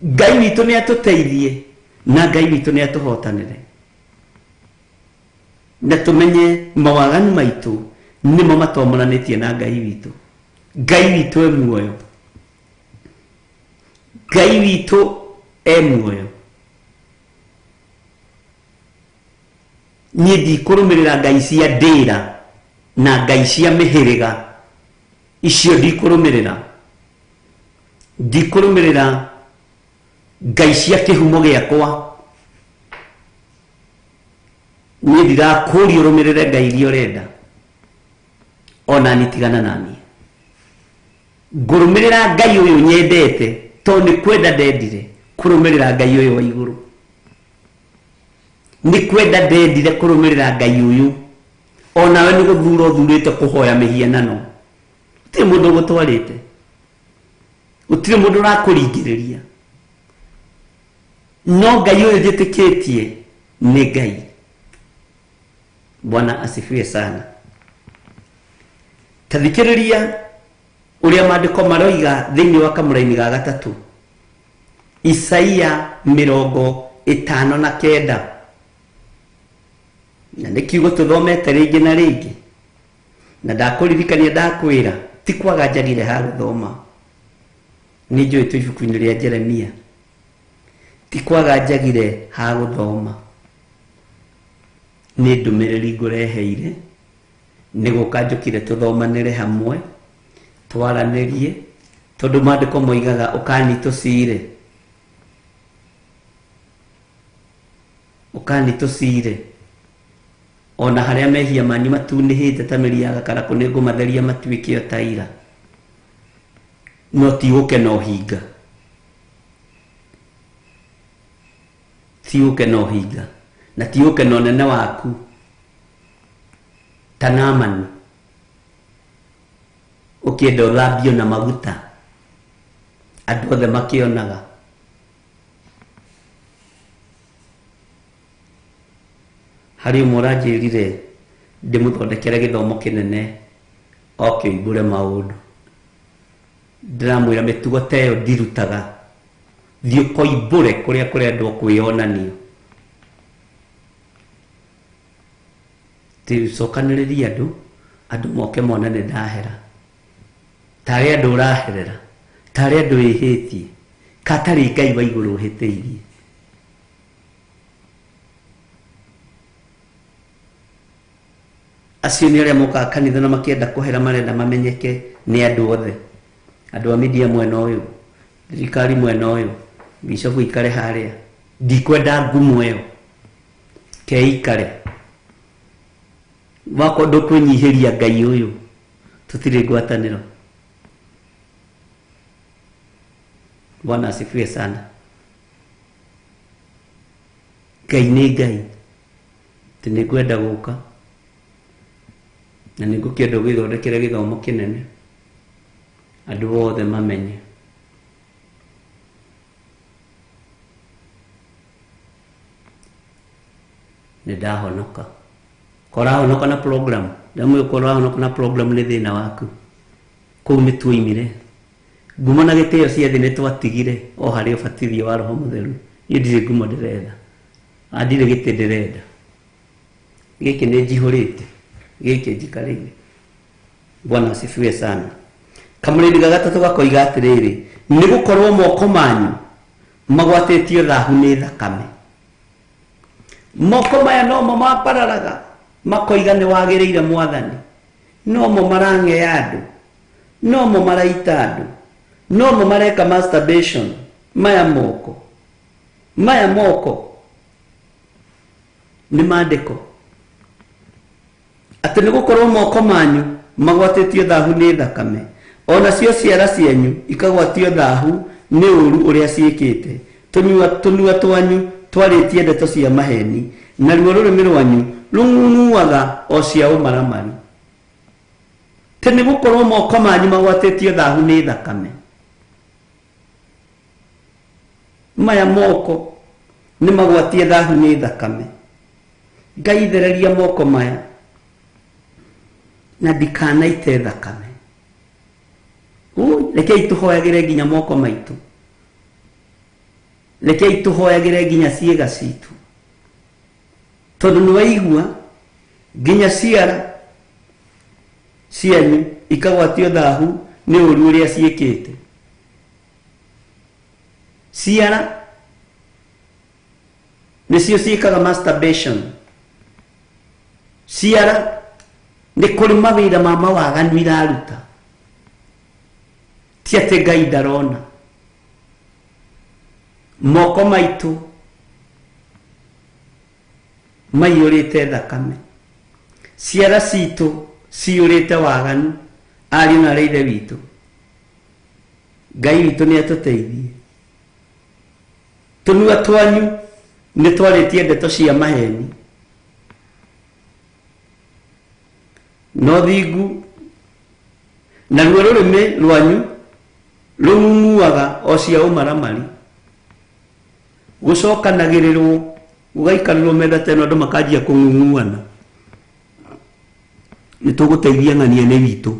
Ngai witũ nĩ atũteithie na Ngai witũ nĩ atũhotanĩre, na tũmenye mawaganu maitũ nĩmo matomoranĩtie na Ngai witũ. Ngai witũ e muoyo. Ngai witũ e muoyo. Niĩ ndikũrũmĩrĩra ngai cia ndĩra na ngai cia mĩhĩrĩga, icio ndikũrũmĩrĩra. Ndikũrũmĩrĩra ngai cia kĩhumo gĩakwa. Niĩ ndirakũria ũrũmĩrĩre ngai iria ũrenda, ona niĩ tigana na niĩ. Ngũrũmĩrĩra Ngai ũyũ nyendete, tondũ nĩ kwenda ndendire kũrũmĩrĩra Ngai ũyũ wa igũrũ. Nĩ kwenda ndendire kũrũmĩrĩra Ngai ũyũ. Onawe nĩ gũthura ũthurĩte kũhoya mĩhianano. Gũtirĩ mũndũ ũgũtwarĩte, gũtirĩ mũndũ ũrakũringĩrĩria, no Ngai ũyũ njĩtĩkĩtie nĩ Ngai. Bwana asifiwe sana. Ta thikĩrĩria ũrĩa maandĩko maroiga thĩinĩ wa kamũraini ga gatatũ, Isaia 59, na nĩ kiugo tũthomete rĩngĩ na rĩngĩ, na ndakũririkania ndakwĩra ti kwaga njagire ha gũthoma. Nĩ njũĩ twĩ ibuku-inĩ rĩa Jeremia, ti kwaga njagire ha gũthoma. Nĩ ndũmĩrĩri ngũreheire, nĩ gũka njũkire tũthomanĩre hamwe, twaranĩrie, tondũ maandĩko moigaga ũkani tũcire, ũkani tũcire. Ona harĩa mehia manyu matunĩhĩte ta mĩri ya gakarakũ, nĩ ngũmatheria matuĩke o ta ira. No ti gũkena ũhinga, ti gũkena ũhinga, na ti gũkena ũnene waku ta Naamani ũkĩenda ũthambio na maguta andũ othe makĩonaga. Harĩ ũmwe ũranjĩrire ndĩmũthondekere gĩthomo kĩnene oke oimbũre maũndũ. Ndĩramwĩra mĩtugo ta ĩyo ndirutaga, thiĩ ũkoimbũre kũrĩa kũrendwo kwĩyonanio. Cokanĩrĩria andũ, andũ moke mone nĩ ndahera. Tarĩ andũ ũraherera, tarĩ andũ wĩhĩtie, katarĩ Ngai wa igũrũ ũhĩtĩirie. Acio nĩ arĩa mokaga kanitha na makĩenda kũhera, marenda mamenyeke nĩ andũ othe. Andũ a media mwena ũyũ, thirikari mwena ũyũ, bishop ikare harĩa. Ndikwenda ngumo ĩyo, keikare. Wakorwo ndũkwĩnyihĩria Ngai ũyũ, tũtirĩ ngwatanĩro. Bwana asifiwe sana. Ngai nĩ Ngai, atĩ nĩ ngwenda gũka na nĩ ngũkĩenda ũgĩthondekere gĩthomo kĩnene andũ othe mamenye. Nĩ ndahonoka. Korahonoka na program, ndamwĩra korahonoka na program nĩ thĩna waku. Kũu nĩ tuoimire. Ngumo na gĩtĩo cia thĩ nĩ twatigire o harĩ ũbatithio wa Roho Mũtheru. Niĩ ndirĩ ngumo ndĩretha, ndirĩ gĩtĩ ndĩrenda. Gĩkĩ nĩ njihũrĩte, gĩkĩ njikarĩire. Bwana asifiwe sana. Kamũrĩri ga gatatũ gakoiga atĩrĩrĩ, nĩ gũkorwo moko manyu Magwatĩtio thahu nĩ thakame. Moko maya nomo mapararaga makoiga nĩ wagĩrĩire mwathani. Nomo marang'ea andũ, nomo maraita andũ, nomo mareka masturbation. Maya moko, maya moko nĩ maandĩko atĩ nĩ gũkorwo moko manyu magwatĩtio thahu nĩ thakame, ona cio ciara cianyu ikagwatio thahu nĩ ũru ũrĩa ciĩkĩte. Tũnua twanyu twarĩtie ndeto cia maheni, naruo rũrĩmĩ rwanyu rũng'ung'uaga o cia ũmaramari. Tĩ nĩ gũkorwo moko manyu magwatĩtio thahu nĩ thakame. Maya moko nĩ magwatie thahu nĩ thakame. Ngai thereria moko maya na ndikanaite thakame. Rekei tũhoyagĩre nginya moko maitũ, rekei tũhoyagĩre nginya ciĩga citũ, tondũ nĩ waigua nginya ciara cianyu ikagwatio thahu nĩ ũru ũrĩa ciĩkĩte. Ciara nĩcio ciĩkaga masturbation. Ciara nĩ kũrĩ mawĩra ma mawaganu iraruta. Ti atĩ Ngai ndarona. Moko maitũ maiyũrĩte thakame, ciara citũ ciyũrĩte waganu. Ariũ na aarĩ a Ithe witũ, Ngai witũ nĩ atũteithie. Tũnua twanyu nĩ twarĩtie ndeto cia maheni, no thingu, naruo rũrĩmĩ rwanyu rũng'ung'uaga o cia ũmaramari. Gũcokanagĩrĩrwo gũgaikarĩrwo metha ta ĩno andũ makanjia kũng'ung'uana. Nĩ tũgũteithia ng'ania nĩ witũ.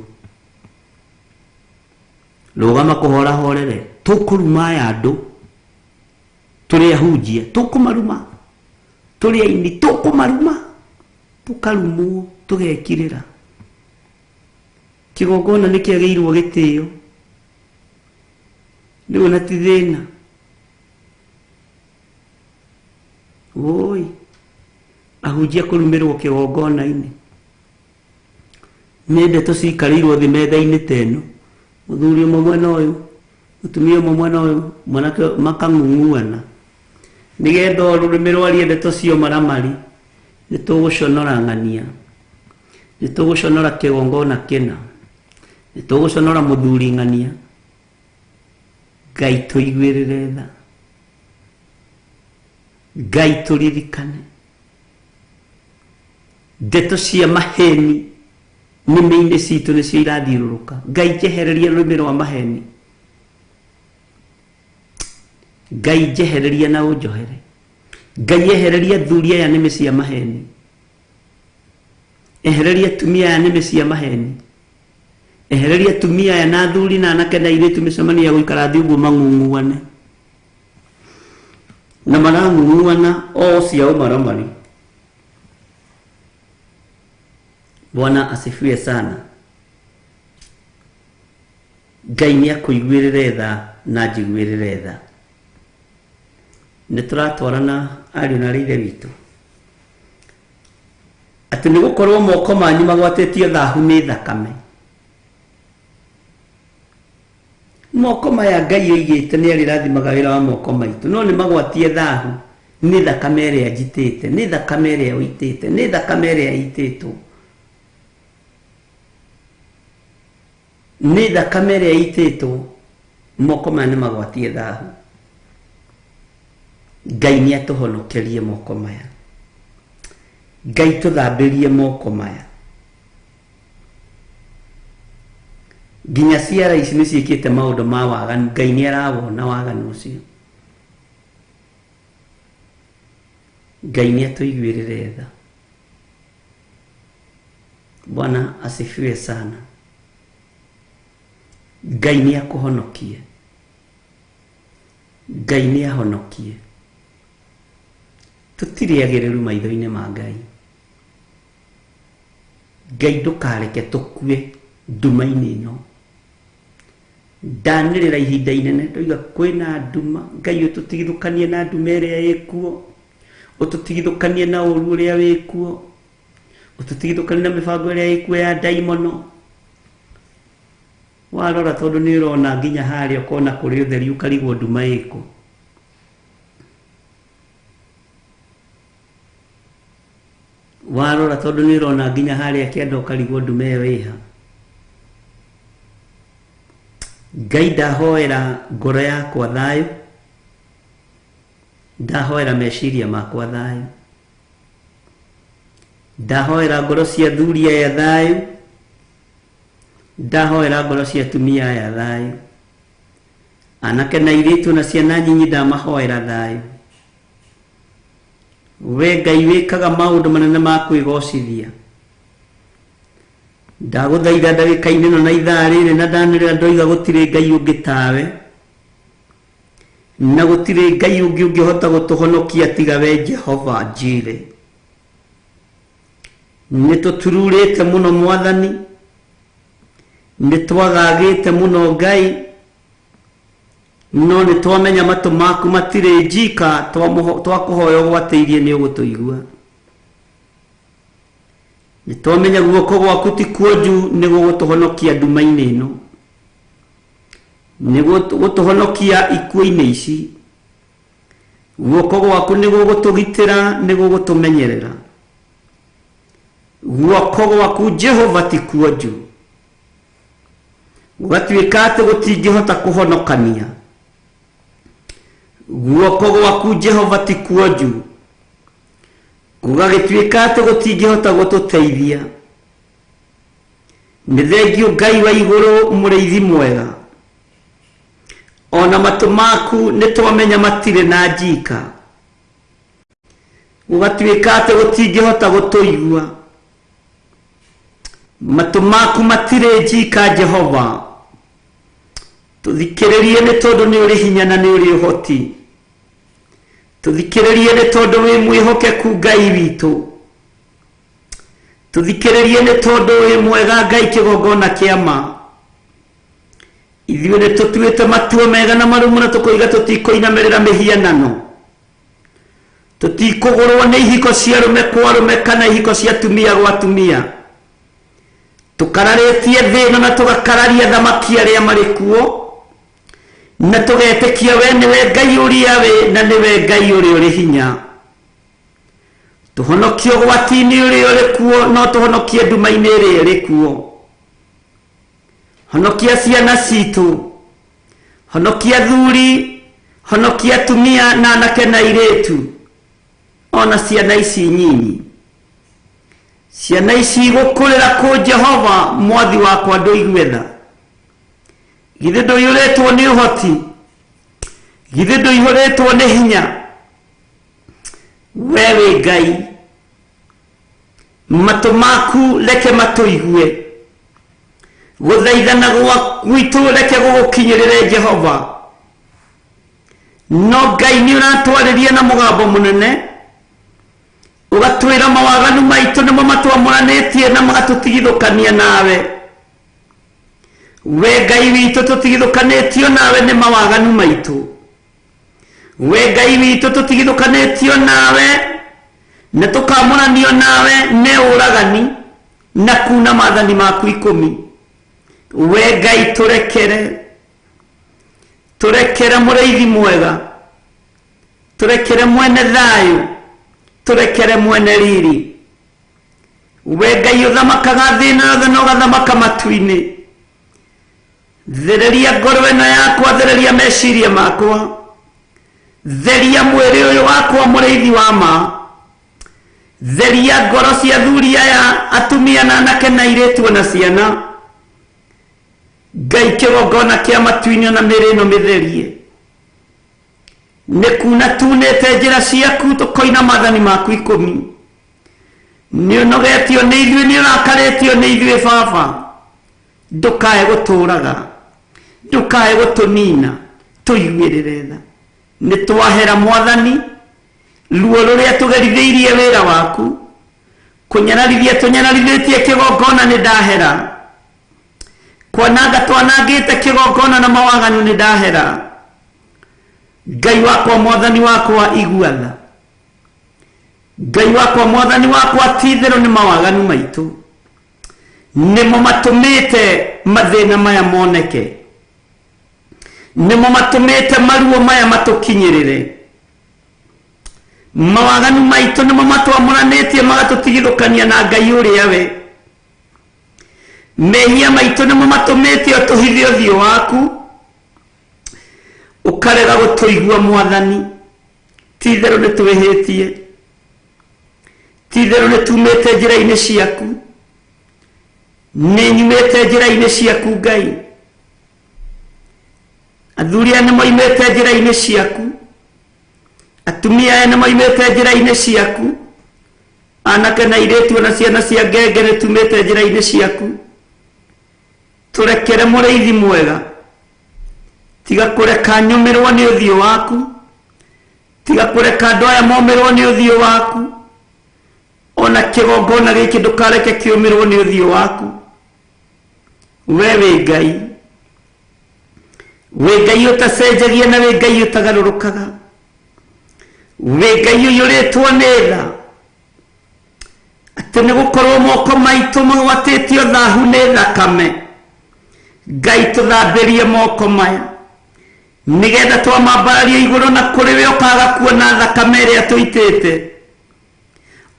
Rũgama kũhorahorere, tũkũruma aya andũ tũrĩ ahunjia, tũkũmaruma, tũrĩ aini, tũkũmaruma, tũkarumwo, tũgekirĩra. Kĩgongona nĩ kĩagĩrĩirwo gĩtĩo, rĩu ona ti thĩna. Woi, ahunjia kũrumĩrwo kĩgongona-inĩ nĩ ndeto cikarĩirwo thĩ metha-inĩ ta ĩno. Mũthuri ũmwe mwena ũyũ, mũtumia ũmwe mwena ũyũ, mwanake makang'ung'uana nĩgetha rũrĩmĩ rwarie ndeto cia ũmaramari. Nĩ tũgũconora ng'ania, nĩ tũgũconora kĩgongona kĩna, nĩ tũgũconora mũthuri ng'ania. Ngai tũiguĩrĩre tha, Ngai tũririkane. Ndeto cia maheni nĩmĩ-inĩ citũ nĩcio irathiũrũrũka. Ngai njehereria rũrĩmĩ rwa maheni, Ngai njehereria na ũnjohere. Ngai ehereria athuri aya nĩmĩ cia maheni, ehereria atumia aya nĩmĩ cia maheni, ehereria atumia aya na athuri na anake na airĩtu mĩcemanio ya gũikara thĩ ũguo mang'ung'uane na marang'ung'uana o cia ũmaramari. Bwana asifiwe sana. Ngai nĩ akũiguĩrĩre tha na njiguĩrĩre tha. Nĩ tũratwarana ariũ na aarĩ a Ithe witũ, atĩ nĩ gũkorwo moko manyu magwatĩtio thahu nĩ thakame. Moko maya Ngai oigĩte nĩ arĩrathimaga wĩra wa moko maitũ, no nĩ magwatie thahu nĩ thakame ĩrĩa njitĩte, nĩ thakame ĩrĩa ũitĩte, nĩ thakame ĩrĩa ĩitĩtwo, nĩ thakame ĩrĩa ĩitĩtwo. Moko maya nĩ magwatie thahu. Ngai nĩ atũhonokerie moko maya, Ngai tũthambĩrie moko maya. Nginya ciara ici nĩ ciĩkĩte maũndũ ma waganu, Ngai nĩ arawona waganu ũcio. Ngai nĩ atũiguĩrĩre tha. Bwana asifiwe sana. Ngai nĩ akũhonokie, Ngai nĩ ahonokie. Tũtirĩ agĩrĩru maitho-inĩ ma Ngai. Ngai ndũkareke tũkue nduma-inĩ ĩno. Ndanĩrĩra ihinda inene ndoiga kwĩna nduma. Ngai ũtũtigithũkanie na nduma ĩrĩa ĩkuo, ũtũtigithũkanie na ũru ũrĩa wĩkuo, ũtũtigithũkanie na mĩbango ĩrĩa ĩkuo ya ndaimono. Warora tondũ nĩ ũrona nginya harĩa ũkona kũrĩ ũtheri ũkarigwo nduma ĩkũ. Warora tondũ nĩ ũrona nginya harĩa kĩanda ũkarigwo nduma ĩyo ĩha. Ngai ndahoera ngoro yakwa thayũ, ndahoera meciria makwa thayũ, ndahoera ngoro cia athuri aya thayũ, ndahoera ngoro cia atumia aya thayũ, anake na airĩtu na ciana nyinyi ndamahoera thayũ. We Ngai wĩkaga maũndũ manene ma kwĩgocithia, ndagũthaitha ndagĩka-inĩ ĩno na ithaa rĩrĩ na ndanĩrĩra ndoiga gũtirĩ Ngai ũngĩ tawe, na gũtirĩ Ngai ũngĩ ũngĩhota gũtũhonokia tiga we Jehova Njire. Nĩ tũtururĩte mũno Mwathani, nĩ twagagĩte mũno Ngai, no nĩ twamenya matũ maku matirĩ njika, twakũhoya ũgwatĩirie nĩ ũgũtũigua. Nĩ twamenya guoko gwaku ti kuonju nĩ gũgũtũhonokia nduma-inĩ ĩno, nĩ gũtũhonokia ikuũ-inĩ ici. Guoko gwaku nĩ gũgũtũgitĩra, nĩ gũgũtũmenyerera. Guoko gwaku Jehova ti kuonju, gũgatuĩka atĩ gũtingĩhota kũhonokania. Guoko gwaku Jehova ti kuonju, gũgagĩtuĩka atĩ gũtingĩhota gũtũteithia. Nĩ thengio Ngai wa igũrũ mũrĩithi mwega, ona matũ maku nĩ twamenya matirĩ na njika, gũgatuĩka atĩ gũtingĩhota gũtũigua. Matũ maku matirĩ njika Jehova, tũthikĩrĩrie nĩ tondũ nĩ ũrĩ hinya na nĩ ũrĩ ũhoti. Tũthikĩrĩrie nĩ tondũ wĩ mwĩhokeku Ngai witũ. Tũthikĩrĩrie nĩ tondũ wĩ mwega Ngai kĩgongona kĩa ma. Ithuĩ nĩ tũtuĩte matua mega na marũmu na tũkoiga tũtikũinamĩrĩra mĩhianano, tũtikũgũrwo nĩ ihiko cia arũme kwa arũme kana ihiko cia atumia gwa atumia. Tũkararĩtie thĩ ĩno na tũgakararia thamaki arĩa marĩ kuo, na tũgetĩkia we nĩwe Ngai ũrĩa wĩ na nĩwe Ngai ũrĩa ũrĩ hinya. Tũhonokie ũgwati-inĩ ũrĩa ũrĩ kuo, no tũhonokie nduma-inĩ ĩrĩa ĩrĩ kuo. Honokia ciana citũ, honokia athuri, honokia atumia na anake na airĩtu, ona ciana ici nyinyi. Ciana ici igũkũrĩra kũ Jehova mwathi wakwa ndũigue tha. Githĩ ndũiyũrĩtwo nĩ ũhoti, githĩ ndũihũrĩtwo nĩ hinya. We wĩ Ngai, matũ maku reke matũigue, gũthaithana gwitũ reke gũgũkinyĩrĩre Jehova. No Ngai nĩ ũratwarĩria na mũgambo mũnene, ũgatwĩra mawaganu maitũ nĩmo matwamũranĩtie na magatũtigithũkania nawe. We Ngai witũ tũtigithũkanĩtio nawe nĩ mawaganu maitũ. We Ngai witũ tũtigithũkanĩtio nawe na tũkamũranio nawe nĩ ũragani na kuna maathani maku ikũmi. We Ngai tũrekere, tũrekere mũrĩithi mwega, tũrekere mwene thayũ, tũrekere mwene riri. We Ngai ũthamakaga thĩ ĩno yothe na ũgathamaka matu-inĩ, thereria ngoro ĩno yakwa, thereria meciria makwa, theria mwĩrĩ ũyũ wakwa mũrĩithi wa ma, theria ngoro cia athuri aya, atumia na anake na airĩtu ona ciana. Ngai kĩgongona kĩa matu-inĩ ona mĩĩrĩ ĩno mĩtherie. Nĩ kuna tunĩte njĩra ciaku tũkoina maathani maku ikũmi. Nĩ ũnogetio nĩ ithuĩ, nĩ ũrakarĩtio nĩ ithuĩ Baba. Ndũkae gũtũũraga, ndũkae gũtũnina, tũiguĩrĩre tha. Nĩ twahera Mwathani ruo rũrĩa tũgerithĩirie wĩra waku, kũnyararithia tũnyararithĩtie kĩgongona nĩ ndahera. Kwananga twanangĩte kĩgongona na mawaganu nĩ ndahera. Ngai wakwa mwathani wakwa igua tha. Ngai wakwa mwathani wakwa ti-itherũ nĩ mawaganu maitũ nĩmo matũmĩte mathĩna maya moneke, nĩmo matũmĩte maruo maya matũkinyĩrĩre. Mawaganu maitũ nĩmo matwamũranĩtie magatũtigithũkania na Ngai ũrĩa we. Mehia maitũ nĩmo matũmĩte ũtũhithe ũthiũ waku, ũkarega gũtũigua mwathani. Ti-itherũ nĩ twĩhĩtie, ti-itherũ nĩ tumĩte njĩra-inĩ ciaku, nĩ nyumĩte njĩra-inĩ ciaku Ngai. Athuri aya nĩ moimĩte njĩra-inĩ ciaku, atumia aya nĩ moimĩte njĩra-inĩ ciaku, anake na airĩtu ona ciana cia ngenge nĩ tumĩte njĩra-inĩ ciaku. Tũrekere mũrĩithi mwega, tiga kũreka nyũmĩrwo nĩ ũthiũ waku, tiga kũreka andũ aya momĩrwo nĩ ũthiũ waku, ona kĩgongona gĩkĩ ndũkareke kĩũmĩrwo nĩ ũthiũ waku. We wĩ Ngai, wĩ Ngai ũtacenjagia na wĩ Ngai ũtagarũrũkaga, wĩ Ngai ũiyũrĩtwo nĩ tha, atĩ nĩ gũkorwo moko maitũ magwatĩtio thahu nĩ thakame. Ngai tũthambĩrie moko maya nĩgetha twamambararia igũrũ na kũrĩ we ũkaga kuona thakame ĩrĩa tũitĩte,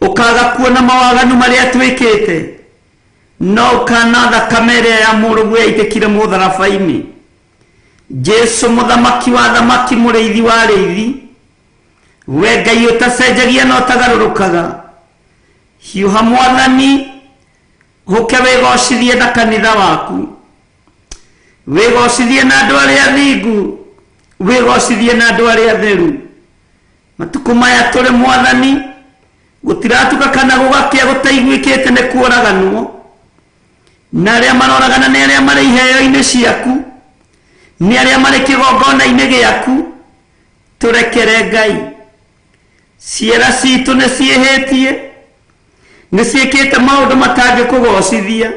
ũkaga kuona mawaganu marĩa twĩkĩte, no ũkana thakame ĩrĩa ya mũrũguo yaitĩkire mũtharaba-inĩ. Jesu mũthamaki wa thamaki, mũrĩithi wa arĩithi, we Ngai ũtacenjagia na ũtagarũrũkaga, hiũha mwathani ũke wĩgocithie na kanitha waku, wĩgocithie na andũ arĩa athingu, wĩgocithie na andũ arĩa atheru. Matukũ maya tũrĩ mwathani, gũtiratuka kana gũgakĩa gũtaiguĩkĩte nĩ kuoraganwo, na arĩa maroragana nĩ arĩa marĩ iheo-inĩ ciaku, nĩ arĩa marĩ kĩgongona-inĩ gĩaku. Tũrekere Ngai, ciara citũ nĩ ciĩhĩtie, nĩ ciĩkĩte maũndũ matangĩkũgocithia.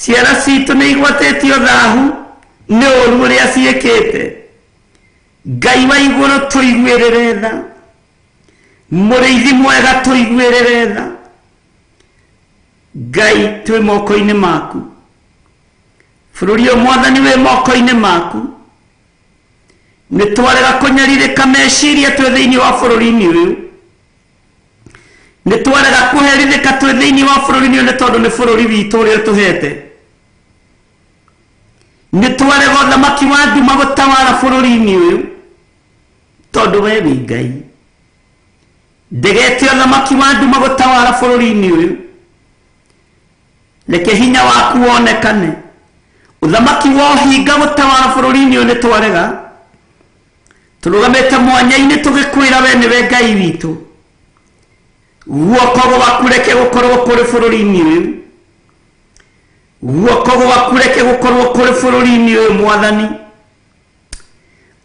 Ciara citũ nĩ igwatĩtio thahu nĩ ũru ũrĩa ciĩkĩte. Ngai wa igũrũ tũiguĩrĩre tha, mũrĩithi mwega tũiguĩrĩre tha. Ngai twĩ moko-inĩ maku, bũrũri ũyũ mwathani wĩ moko-inĩ maku. Nĩ twarega kũnyarirĩka meciria twĩ thĩinĩ wa bũrũri-inĩ ũyũ, nĩ twarega kũherithĩka twĩ thĩinĩ wa bũrũri-inĩ ũyũ, nĩ tondũ nĩ bũrũri witũ ũrĩa ũtũhete. Nĩ twarega ũthamaki wa nduma gũtawara bũrũri-inĩ ũyũ, tondũ we wĩ Ngai. Ndegete ũthamaki wa nduma gũtawara bũrũri-inĩ ũyũ, reke hinya waku wonekane. Ũthamaki wa ũhinga gũtawara bũrũri-inĩ ũyũ nĩ twarega. Tũrũgamĩte mwanya-inĩ tũgĩkwĩra we nĩwe Ngai witũ. Guoko gwaku reke gũkorwo kũrĩ bũrũri-inĩ ũyũ, guoko gwaku reke gũkorwo kũrĩ bũrũri-inĩ ũyũ mwathani.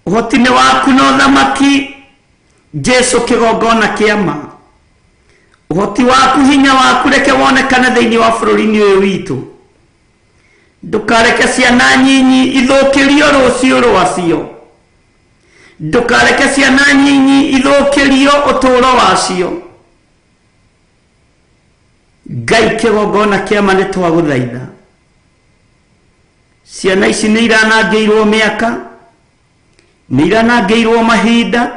Ũhoti nĩ waku na ũthamaki, Jesu kĩgongona kĩa ma. Ũhoti waku, hinya waku reke wonekane thĩinĩ wa bũrũri-inĩ ũyũ witũ. Ndũkareke ciana nyinyi ithũkĩrio rũciũ rwacio, ndũkareke ciana nyinyi ithũkĩrio ũtũũro wacio. Ngai kĩgongona kĩa ma nĩ twagũthaitha. Ciana ici nĩ iranangĩirwo mĩaka, nĩ iranangĩirwo mahinda,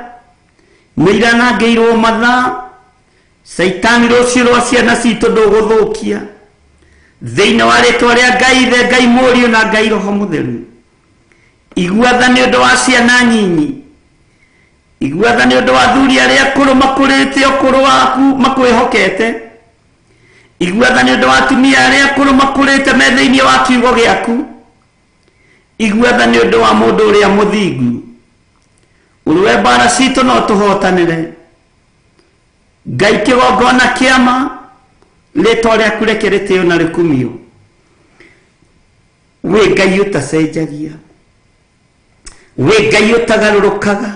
nĩ iranangĩirwo mathaa. Caitani rũciũ rwa ciana citũ ndũgũthũkia. Thĩinĩ wa rĩtwa rĩa Ngai Ithe, Ngai Mũriũ na Ngai Roho Mũtheru, igua tha nĩ ũndũ wa ciana nyinyi, igua tha nĩ ũndũ wa athuri arĩa akũrũ makũrĩte ũkũrũ waku makwĩhokete, igua tha nĩ ũndũ wa atumia arĩa akũrũ makũrĩte me thĩinĩ wa kiugo gĩaku, igua tha nĩ ũndũ wa mũndũ ũrĩa mũthingu. Ũrũe mbara citũ no tũhotanĩre. Ngai kĩgongona kĩama, rĩtwa rĩaku reke rĩtĩo na rĩkumio. Wĩ Ngai ũtacenjagia, wĩ Ngai ũtagarũrũkaga,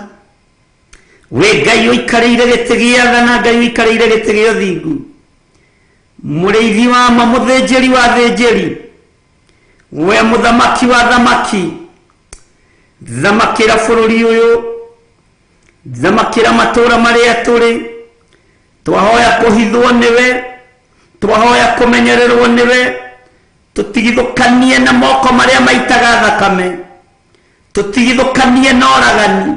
wĩ Ngai ũikarĩire gĩtĩ gĩa tha na Ngai ũikarĩire gĩtĩ gĩa ũthingu. Mũrĩithi wa ma, mũthĩnjĩri wa thĩnjĩri, We mũthamaki wa thamaki, thamakĩra bũrũri ũyũ, thamakĩra matũũra marĩa tũrĩ. Twahoya kũhithwo nĩwe, twahoya kũmenyererwo nĩwe, tũtigithũkanie na moko marĩa maitaga thakame, tũtigithũkanie na oragani,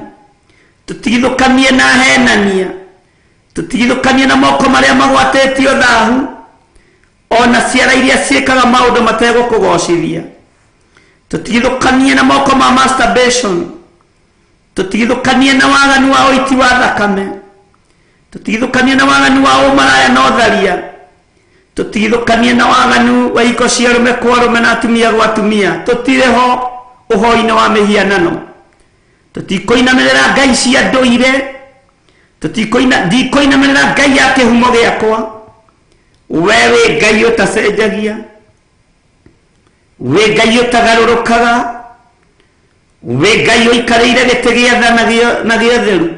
tũtigithũkanie na henania, tũtigithũkanie na moko marĩa magwatĩtio thahu, ona ciara iria ciĩkaga maũndũ mategũkũgocithia. Tũtigithũkanie na moko ma masturbation, tũtigithũkanie na waganu wa ũiti wa thakame, tũtigithũkanie na waganu wa ũmaraya na ũtharia, tũtigithũkanie na waganu wa iko cia arũme kwa arũme na atumia gwa atumia. Tũtirĩ ho ũhoi-inĩ wa mĩhianano, tũtikũinamĩrĩra ngai cia ndũire, ndikũinamĩrĩra ngai ya kĩhumo gĩakwa. We wĩ Ngai ũtacenjagia, wĩ Ngai ũtagarũrũkaga, wĩ Ngai ũikarĩire gĩtĩ gĩa tha na gĩa ũtheru.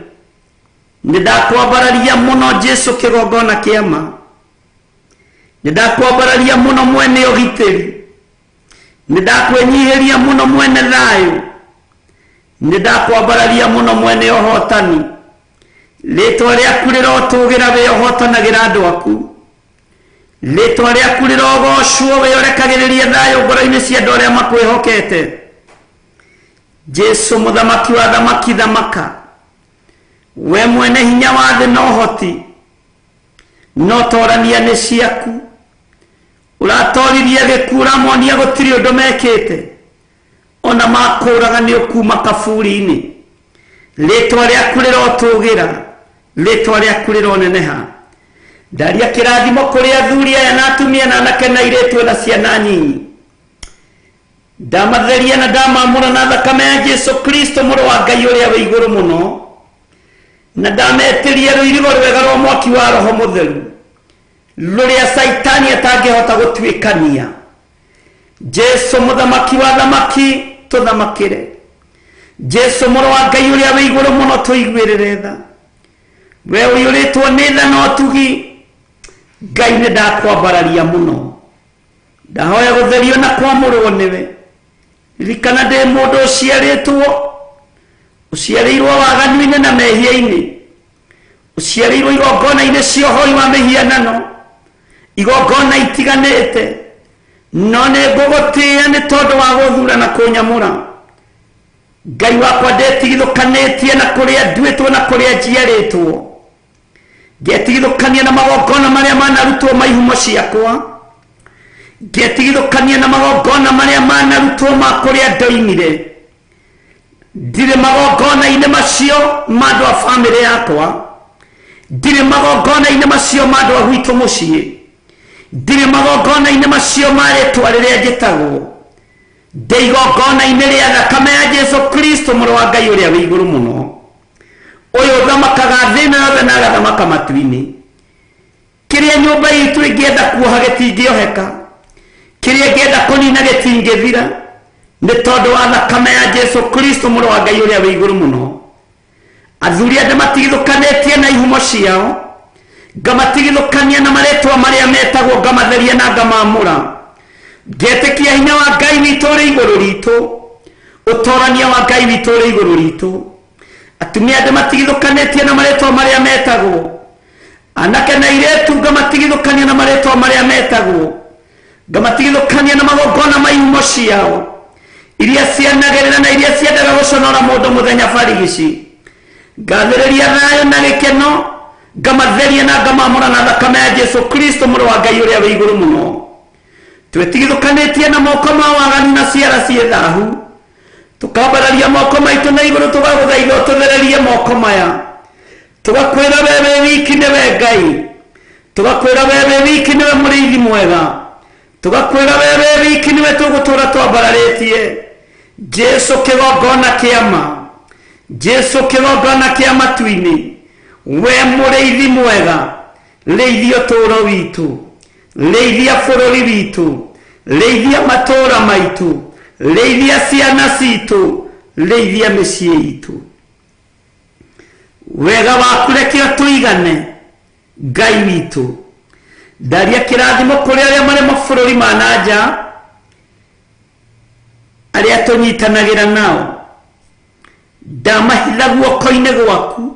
Nĩ ndakwambararia mũno Jesu kĩgongona kĩa ma, nĩ ndakwambararia mũno mwene ũgitĩri, nĩ ndakwĩnyihĩria mũno mwene thayũ, nĩ ndakwambararia mũno mwene ũhotani. Rĩtwa rĩaku rĩrotũgĩra wĩ ũhotanagĩra andũ aku, rĩtwa rĩaku rĩrogocwo wĩ ũrekagĩrĩria thayũ ngoro-inĩ cia andũ arĩa makwĩhokete. Jesu mũthamaki wa thamaki, thamaka we mwene hinya wa thĩ na ũhoti, no torania nĩ ciaku. Ũratoririe gĩkuũ, ũramonia gũtirĩ ũndũ mekĩte, ona makũraga nĩ ũkuma kaburi-inĩ. Rĩtwa rĩaku rĩrotũgĩra, rĩtwa rĩaku rĩroneneha. Ndaria kĩrathimo kũrĩ athuri aya na atumia na anake na airĩtu na ciana nyinyi. Ndamatheria na ndamamũra na thakame ya Jesu Kristo mũrũ wa Ngai ũrĩa wĩ igũrũ mũno, na ndametĩria rũirigo rwega rwa mwaki wa Roho Mũtheru rũrĩa Caitani atangĩhota gũtuĩkania. Jesu mũthamaki wa thamaki, tũthamakĩre. Jesu mũrũ wa Ngai ũrĩa wĩ igũrũ mũno, tũiguĩrĩre tha. We ũiyũrĩtwo nĩ tha na ũtugi, Ngai nĩ ndakwambararia mũno. Ndahoya gũtherio na kwamũrwo nĩwe. Ririkana ndĩ mũndũ ũciarĩtwo, ũciarĩirwo waganu-inĩ na mehia-inĩ, ũciarĩirwo igongona-inĩ cia ũhoi wa mĩhianano, igongona itiganĩte, no nĩ ngũgũtĩĩa nĩ tondũ wa gũthura na kũnyamũra. Ngai wakwa, ndetigithũkanĩtie na kũrĩa nduĩtwo na kũrĩa njiarĩtwo, ngetigithũkania na magongona marĩa manarutwo ma ihumo ciakwa, ngetigithũkania na magongona marĩa manarutwo ma kũrĩa ndoimire. Ndirĩ magongona-inĩ macio ma andũ a bamĩrĩ yakwa, ndirĩ magongona-inĩ macio ma andũ a gwitũ mũciĩ, ndirĩ magongona-inĩ macio ma rĩtwa rĩrĩa njĩtagwo. Ndĩ igongona-inĩ rĩa thakame ya Jesu Kristo mũrũ wa Ngai ũrĩa wĩ igũrũ mũno, ũyũ ũthamakaga thĩ ĩno yothe na agathamaka matu-inĩ. Kĩrĩa nyũmba itũ ĩngĩenda kuoha gĩtingĩoheka, kĩrĩa ĩngĩenda kũnina gĩtingĩthira, nĩ tondũ wa thakame ya Jesu Kristo mũrũ wa Ngai ũrĩa wĩ igũrũ mũno. Athuri andĩ matigithũkanĩtie na ihumo ciao, ngamatigithũkania na marĩtwa marĩa metagwo, ngamatheria na ngamamũra. Ngetĩkia hinya wa Ngai witũ ũrĩ igũrũ ritũ, ũtorania wa Ngai witũ ũrĩ igũrũ ritũ. Atumia andĩ matigithũkanĩtie na marĩtwa marĩa metagwo, anake na airĩtu ngamatigithũkania na marĩtwa marĩa metagwo, ngamatigithũkania na magongona ma ihumo ciao iria cianagĩrĩra na iria ciendaga gũconora mũndũ mũthenya barigici. Ngathĩrĩria thayũ na gĩkeno, ngamatheria na ngamamũra na thakame ya Jesu Kristo mũrũ wa Ngai ũrĩa wĩ igũrũ mũno. Twetigithũkanĩtie na moko ma waganu na ciara ciĩ thahu, tũkambararia moko maitũ na igũrũ, tũgagũthaitha ũtũthererie moko maya, tũgakwĩra we wĩ wiki nĩwe Ngai, tũgakwĩra we wĩ wiki nĩwe mũrĩithi mwega, tũgakwĩra we wĩ wiki nĩwe tũgũtũra twambararĩtie. Jesu kĩgongona kĩa ma, Jesu kĩgongona kĩa matu-inĩ, we mũrĩithi mwega, rĩithia ũtũũro witũ, rĩithia bũrũri witũ, rĩithia matũũra maitũ, rĩithia ciana citũ, rĩithia mĩciĩ itũ. Wega waku reke ũtũigane Ngai witũ. Ndaria kĩrathimo kũrĩ arĩa marĩ mabũrũri ma na nja, Arĩa tũnyitanagĩra nao ndamahitha guoko-inĩ gwaku,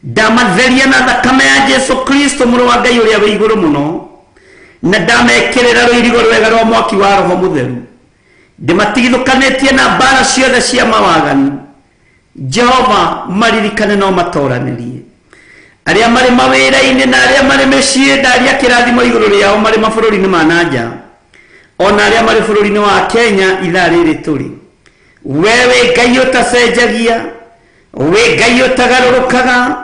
ndamatheria na thakame ya Jesu Kristo mũrũ wa Ngai ũrĩa wĩ igũrũ mũno, na ndamekĩrĩra rũirigo rwega rwa mwaki wa Roho Mũtheru. Ndĩmatigithũkanĩtie na mbara ciothe cia mawaganu. Jehova maririkane no matoranĩrie arĩa marĩ mawĩra-inĩ na arĩa marĩ mĩciĩ, ndaria kĩrathimo igũrũ rĩao marĩ mabũrũri-inĩ ma nanja, ona arĩa marĩ bũrũri-inĩ wa Kenya ithaa rĩrĩ tũrĩ. We wĩ Ngai ũtacenjagia, wĩ Ngai ũtagarũrũkaga,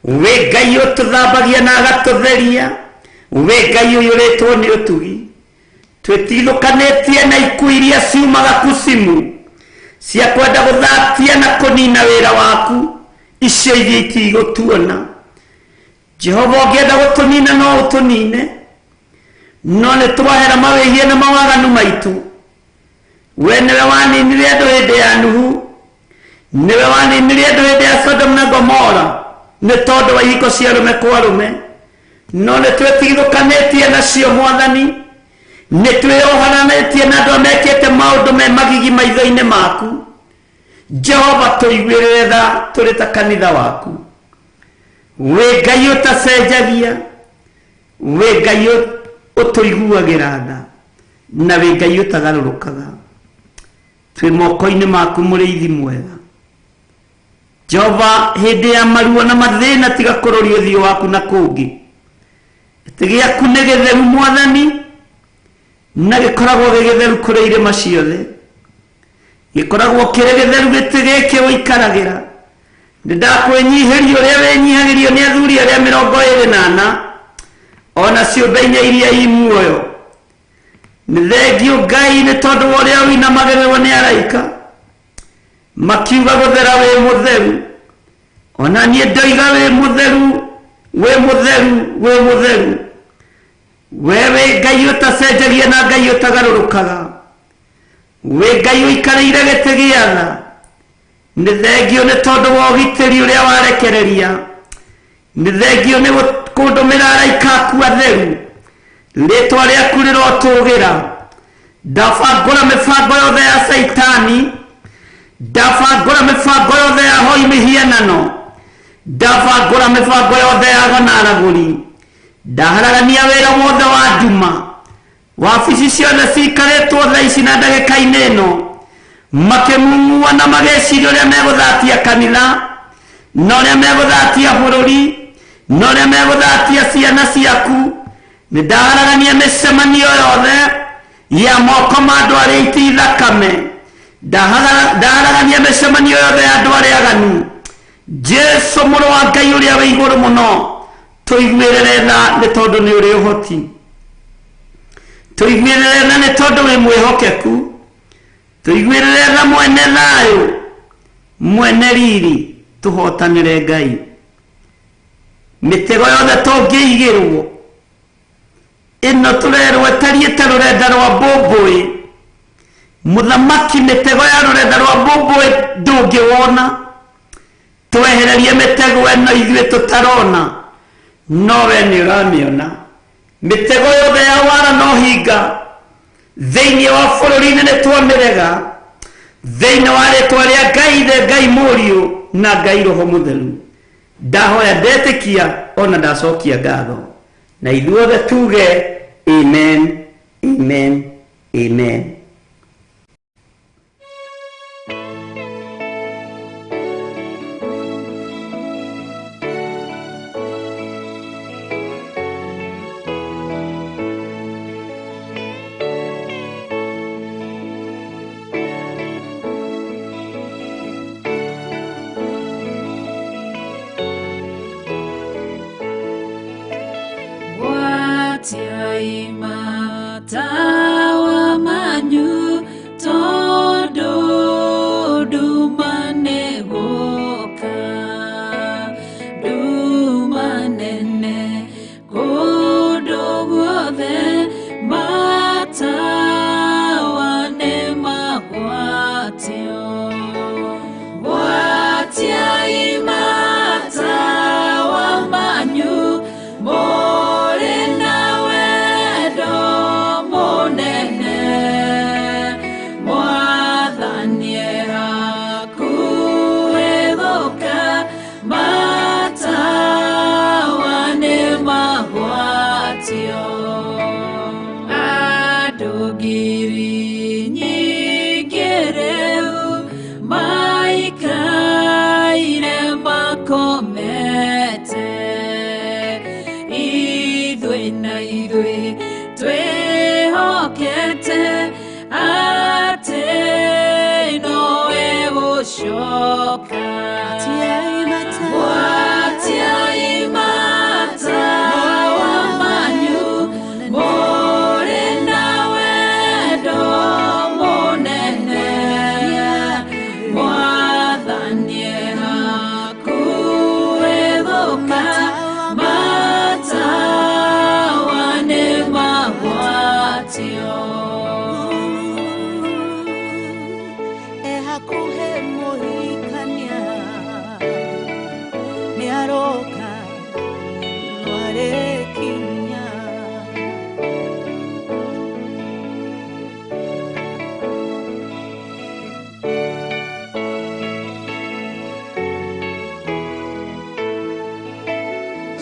wĩ Ngai ũtũthambagia na agatũtheria, wĩ Ngai ũiyũrĩtwo nĩ ũtugi. Twĩtigithũkanĩtie na ikuũ iria ciumaga kucimu cia kwenda gũthatia na kũnina wĩra waku, icio ithiĩ itigũtuona. Jehova ũngĩenda gũtũnina no ũtũnine, no nĩ twahera mawĩhia na mawaganu maitũ. We nĩwe waninire andũ hĩndĩ ya Nuhu, nĩwe waninire andũ hĩndĩ ya Sodom na Gomora nĩ tondũ wa ihiko cia arũme kwa arũme, no nĩ twĩtigithũkanĩtie nacio Mwathani, nĩ twĩyohananĩtie na andũ arĩa mekĩte maũndũ me magigi maitho-inĩ maku. Jehova tũiguĩrĩre tha tũrĩ ta kanitha waku. Wĩ Ngai ũtacenjagia, wĩ Ngai ũtũiguagĩra tha, na wĩ Ngai ũtagarũrũkaga. Twĩ moko-inĩ maku mũrĩithi mwega. Jehova hĩndĩ ya maruo na mathĩna tiga kũroria ũthiũ waku na kũngĩ. Gĩtĩ gĩaku nĩ gĩtheru Mwathani, na gĩkoragwo gĩ gĩtheru kũrĩ irĩma ciothe. Gĩkoragwo kĩrĩ gĩtheru gĩtĩ gĩkĩ ũikaragĩra. Nĩ ndakwĩnyihĩria ũrĩa wĩnyihagĩrio nĩ athuri arĩa 24 ona ciũmbe inya iria i muoyo. Nĩ thengio Ngai nĩ tondũ wa ũrĩa ũinamagĩrĩrwo nĩ araika makiuga gũthera wĩ mũtheru. Ona niĩ ndoiga wĩ mũtheru, wĩ mũtheru, wĩ mũtheru. We wĩ Ngai ũtacenjagia na Ngai ũtagarũrũkaga, wĩ Ngai ũikarĩire gĩtĩ gĩa tha. Nĩ thengio nĩ tondũ wa ũgitĩri ũrĩa warekereria, nĩ thengio nĩ kũndũmĩra araika aku atheru. Rĩtwa rĩaku rĩrotũgĩra. Ndabangũra mĩbango yothe ya Caitani, ndabangũra mĩbango yothe ya hoi mĩhianano, ndabangũra mĩbango yothe ya gonaragũri, ndaharagania wĩra wothe wa nduma. Wabici ciothe cikarĩtwo thaa ici na ndagĩka-inĩ ĩno makĩmung'ua na magĩciria ũrĩa megũthatia kanitha, na ũrĩa megũthatia bũrũri, na ũrĩa megũthatia ciana ciaku. Nĩ ndaharagania mĩcemanio yothe ya moko ma andũ arĩa aiti thakame, ndaharagania mĩcemanio yothe ya andũ arĩa aganu. Jesu mũrũ wa Ngai ũrĩa wĩ igũrũ mũno, tũiguĩrĩre tha nĩ tondũ nĩ ũrĩ ũhoti, tũiguĩrĩre tha nĩ tondũ wĩ mwĩhokeku, tũiguĩrĩre tha mwene thayũ, mwene riri, tũhotanĩre Ngai. Mĩtego yothe tũngĩigĩrwo ĩno tũrerwo ĩtariĩ ta rũrenda rwa mbũmbũĩ. Mũthamaki, mĩtego ya rũrenda rwa mbũmbũĩ ndũngĩwona. Twehererie mĩtego ĩno ithuĩ tũtarona, no we nĩ ũramĩona. Mĩtego yothe ya wara no hinga thĩinĩ wa bũrũri-inĩ nĩ twamĩrega, thĩinĩ wa rĩtwa rĩa Ngai Ithe, Ngai Mũriũ na Ngai Roho Mũtheru. Ndahoya ndetĩkia ona ndacokia ngatho, na ithuothe tuge amen, amen, amen. Matawa manyu tondu nduma nĩgũka, nduma nene kũndũ guothe, matawa nĩmagwatio. Gwatiai matawa manyu mũrĩ na wendo mũingĩ. ngiri nyingĩ rĩu maikaire makomete. Ithuĩ na ithuĩ twĩhokete atĩ nowe gũcoka. Gwatiai matawa manyu mũrĩ na wendo mũnene. Mwathani e hakuhĩ gũka, matawa nĩ magwatio. Ehakuhe mũhikania nĩaroka nĩarĩkinya.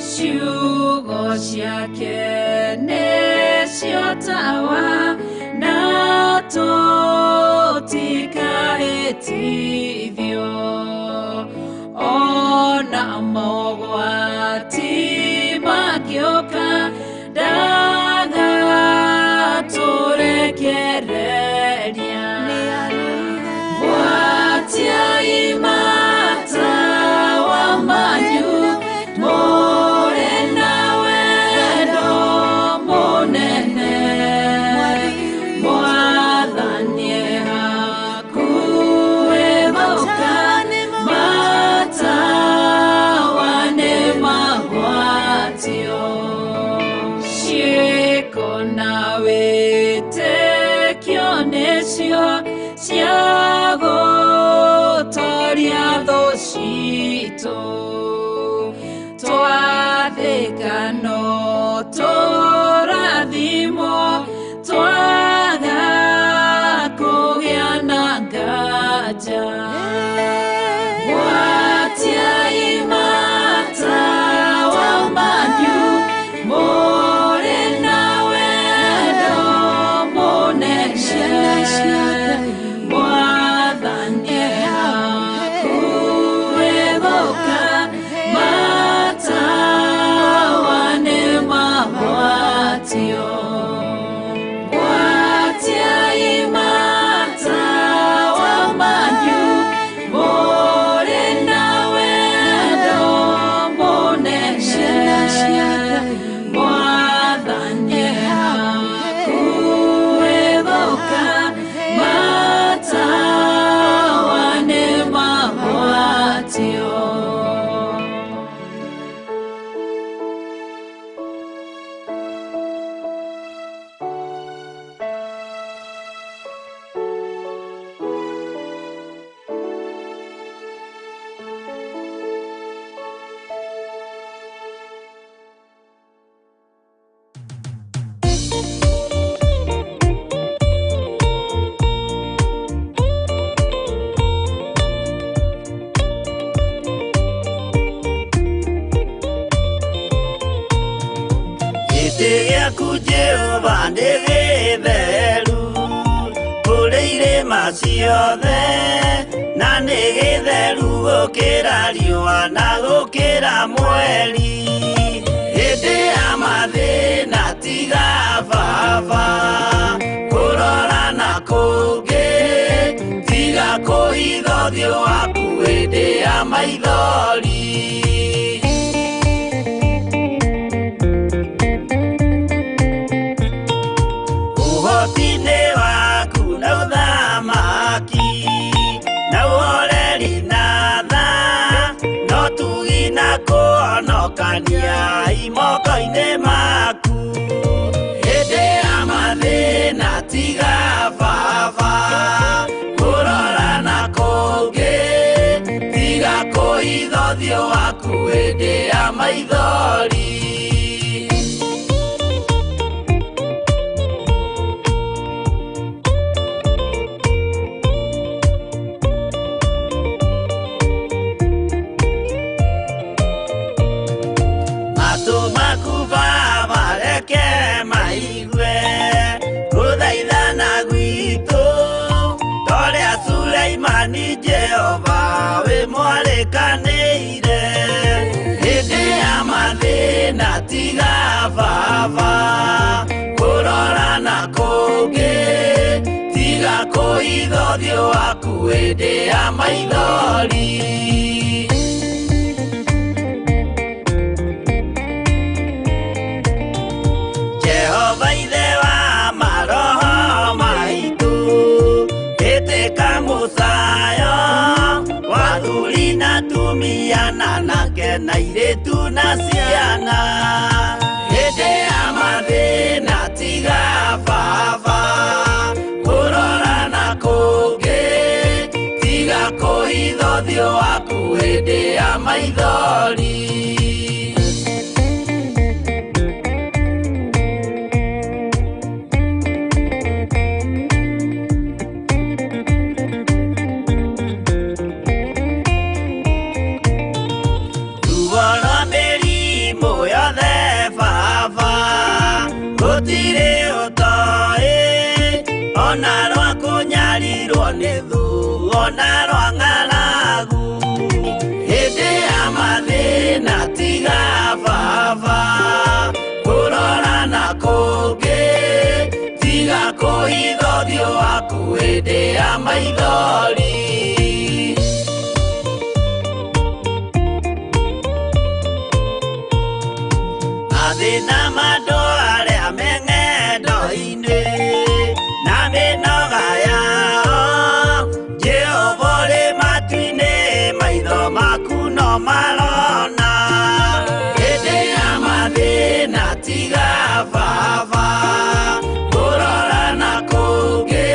Ciugo ciake nĩcio tawa na tũtikahĩtithio. Ona mogwati mangĩũka ndagatũrekereria. Gwatiai matawa manyu mũrĩ na wendo mũnene. Mwathani e hakuhĩ gũka, matawa nĩ magwatio. Ciĩko na wĩtĩkio nĩcio cia gũtoria thũ citũ. Twathĩka no tũrathimwo, twaga kũgĩa na nganja. Gwatiai matawa manyu mũrĩ na wendo mũnene. Mwathani e hakuhĩ gũka, matawa nĩ magwatio. Gwatiai matawa manyu mũrĩ na wendo mũnene. Mwathani e hakuhĩ gũka, matawa nĩ magwatio. Gĩtĩ gĩaku Jehova nĩ gĩtheru kũrĩ irĩma ciothe, na nĩ gĩtheru gũkĩra riũa na gũkĩra mweri. Hĩndĩ ya mathĩna tiga baba kũrora na kũngĩ, tiga kũhitha ũthiũ waku hĩndĩ ya maithori. Ũhoti-inĩ waku na ũthamaki na ũhoreri na tha, no tugi na kũhonokania moko-inĩ maku. Hĩndĩ ya mathĩna tiga baba kũrora na kũngĩ, tiga kũhitha ũthiũ waku hĩndĩ ya maithori. Matũ maku Baba reke maigue kũthaithana mwarĩkanĩire hĩndĩ ya mathĩna tiga baba kũrora na kũngĩ tiga kũhitha ũthiũ waku hĩndĩ ya maithori. Jehova ithe wa maroho maitũ ĩtĩka mũcayo wa athuri na atumia na anake na airĩtu na ciana hĩndĩ ya mathĩna tiga baba kũrora na kũngĩ tiga kũhitha ũthiũ waku hĩndĩ ya maithori. Ruo rwa mĩrimũ yothe baba gũtirĩ ũtoĩ ona rwa kũnyarirwo nĩ thũ ona rwa ng'aragu hĩndĩ ya mathĩna tiga baba kũrora na kũngĩ tiga kũhitha ũthiũ waku hĩndĩ ya maithori. Mathĩna ma andũ arĩa me ng'endo-inĩ na mĩnoga yao Jehova ũrĩ matu-inĩ maitho maku no marona hĩndĩ ya mathĩna tiga baba kũrora na kũngĩ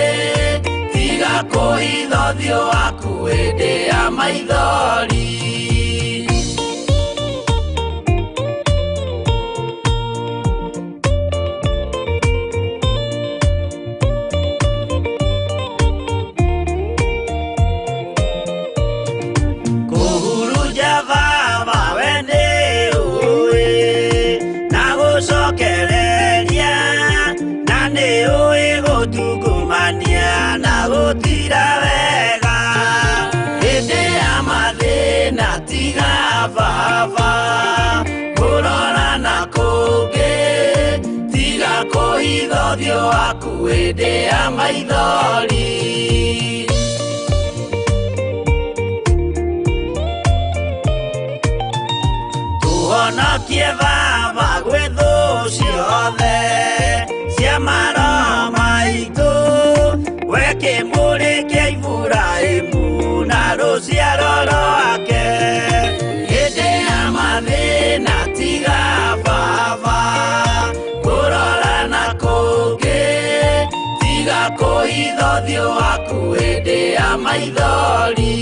tiga kũhitha ũthiũ waku hĩndĩ ya maithori. Kũhurunja baba we nĩ ũĩ na gũcokereria na nĩ ũĩ gũtungumania na gũtira wega hĩndĩ ya mathĩna tiga baba kũrora na kũngĩ tiga kũhitha ũthiũ waku hĩndĩ ya maithori. Tũhonokie baba gwĩ thũ ciothe cia maroho maitũ we kĩmũrĩ kĩa Iburahĩmu na rũciaro rwake hĩndĩ ya mathĩna tiga baba kũrora na kũngĩ tiga kũhitha ũthiũ waku hĩndĩ ya maithori.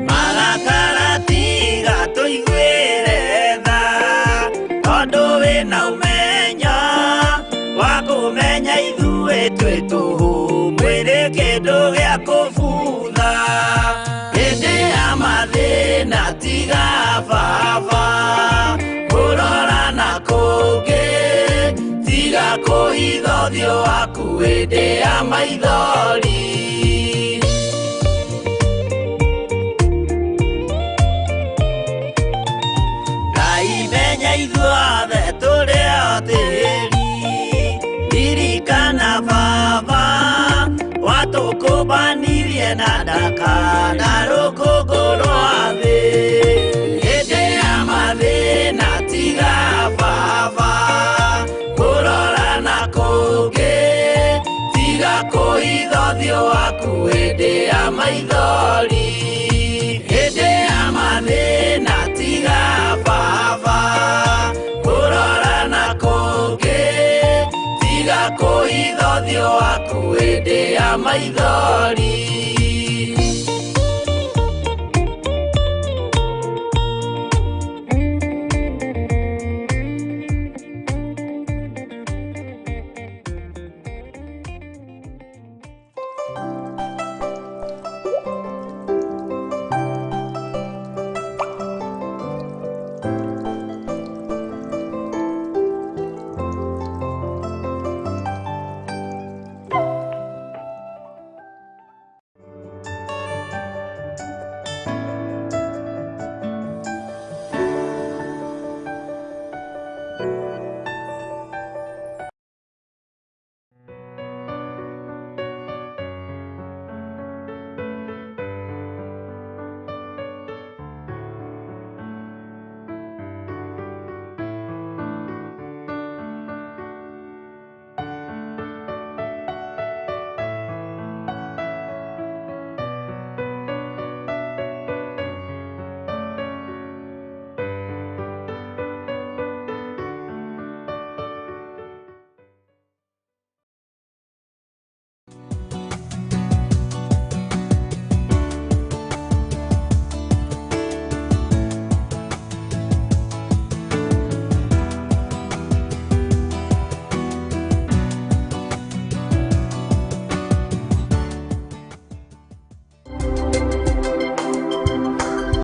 Marakara tiga tũiguĩre tha tondũ wĩna ũmenyo wa kũmenya ithuĩ twĩ tũhũ mwĩrĩ kĩndũ gĩa kũbutha hĩndĩ ya mathĩna tiga baba kũrora na kũngĩ tiga kũhitha ũthiũ waku hĩndĩ ya maithori. Ngai menya ithuothe tũrĩ o tĩri ririkana baba watũkũmbanirie na ndaka na rũkũngũ rwa thĩ hĩndĩ ya mathĩna tiga baba kũrora na kũngĩ tiga kũhitha ũthiũ waku hĩndĩ ya maithori. Hĩndĩ ya mathĩna tiga baba kũrora na kũngĩ tiga kũhitha ũthiũ waku hĩndĩ ya maithori.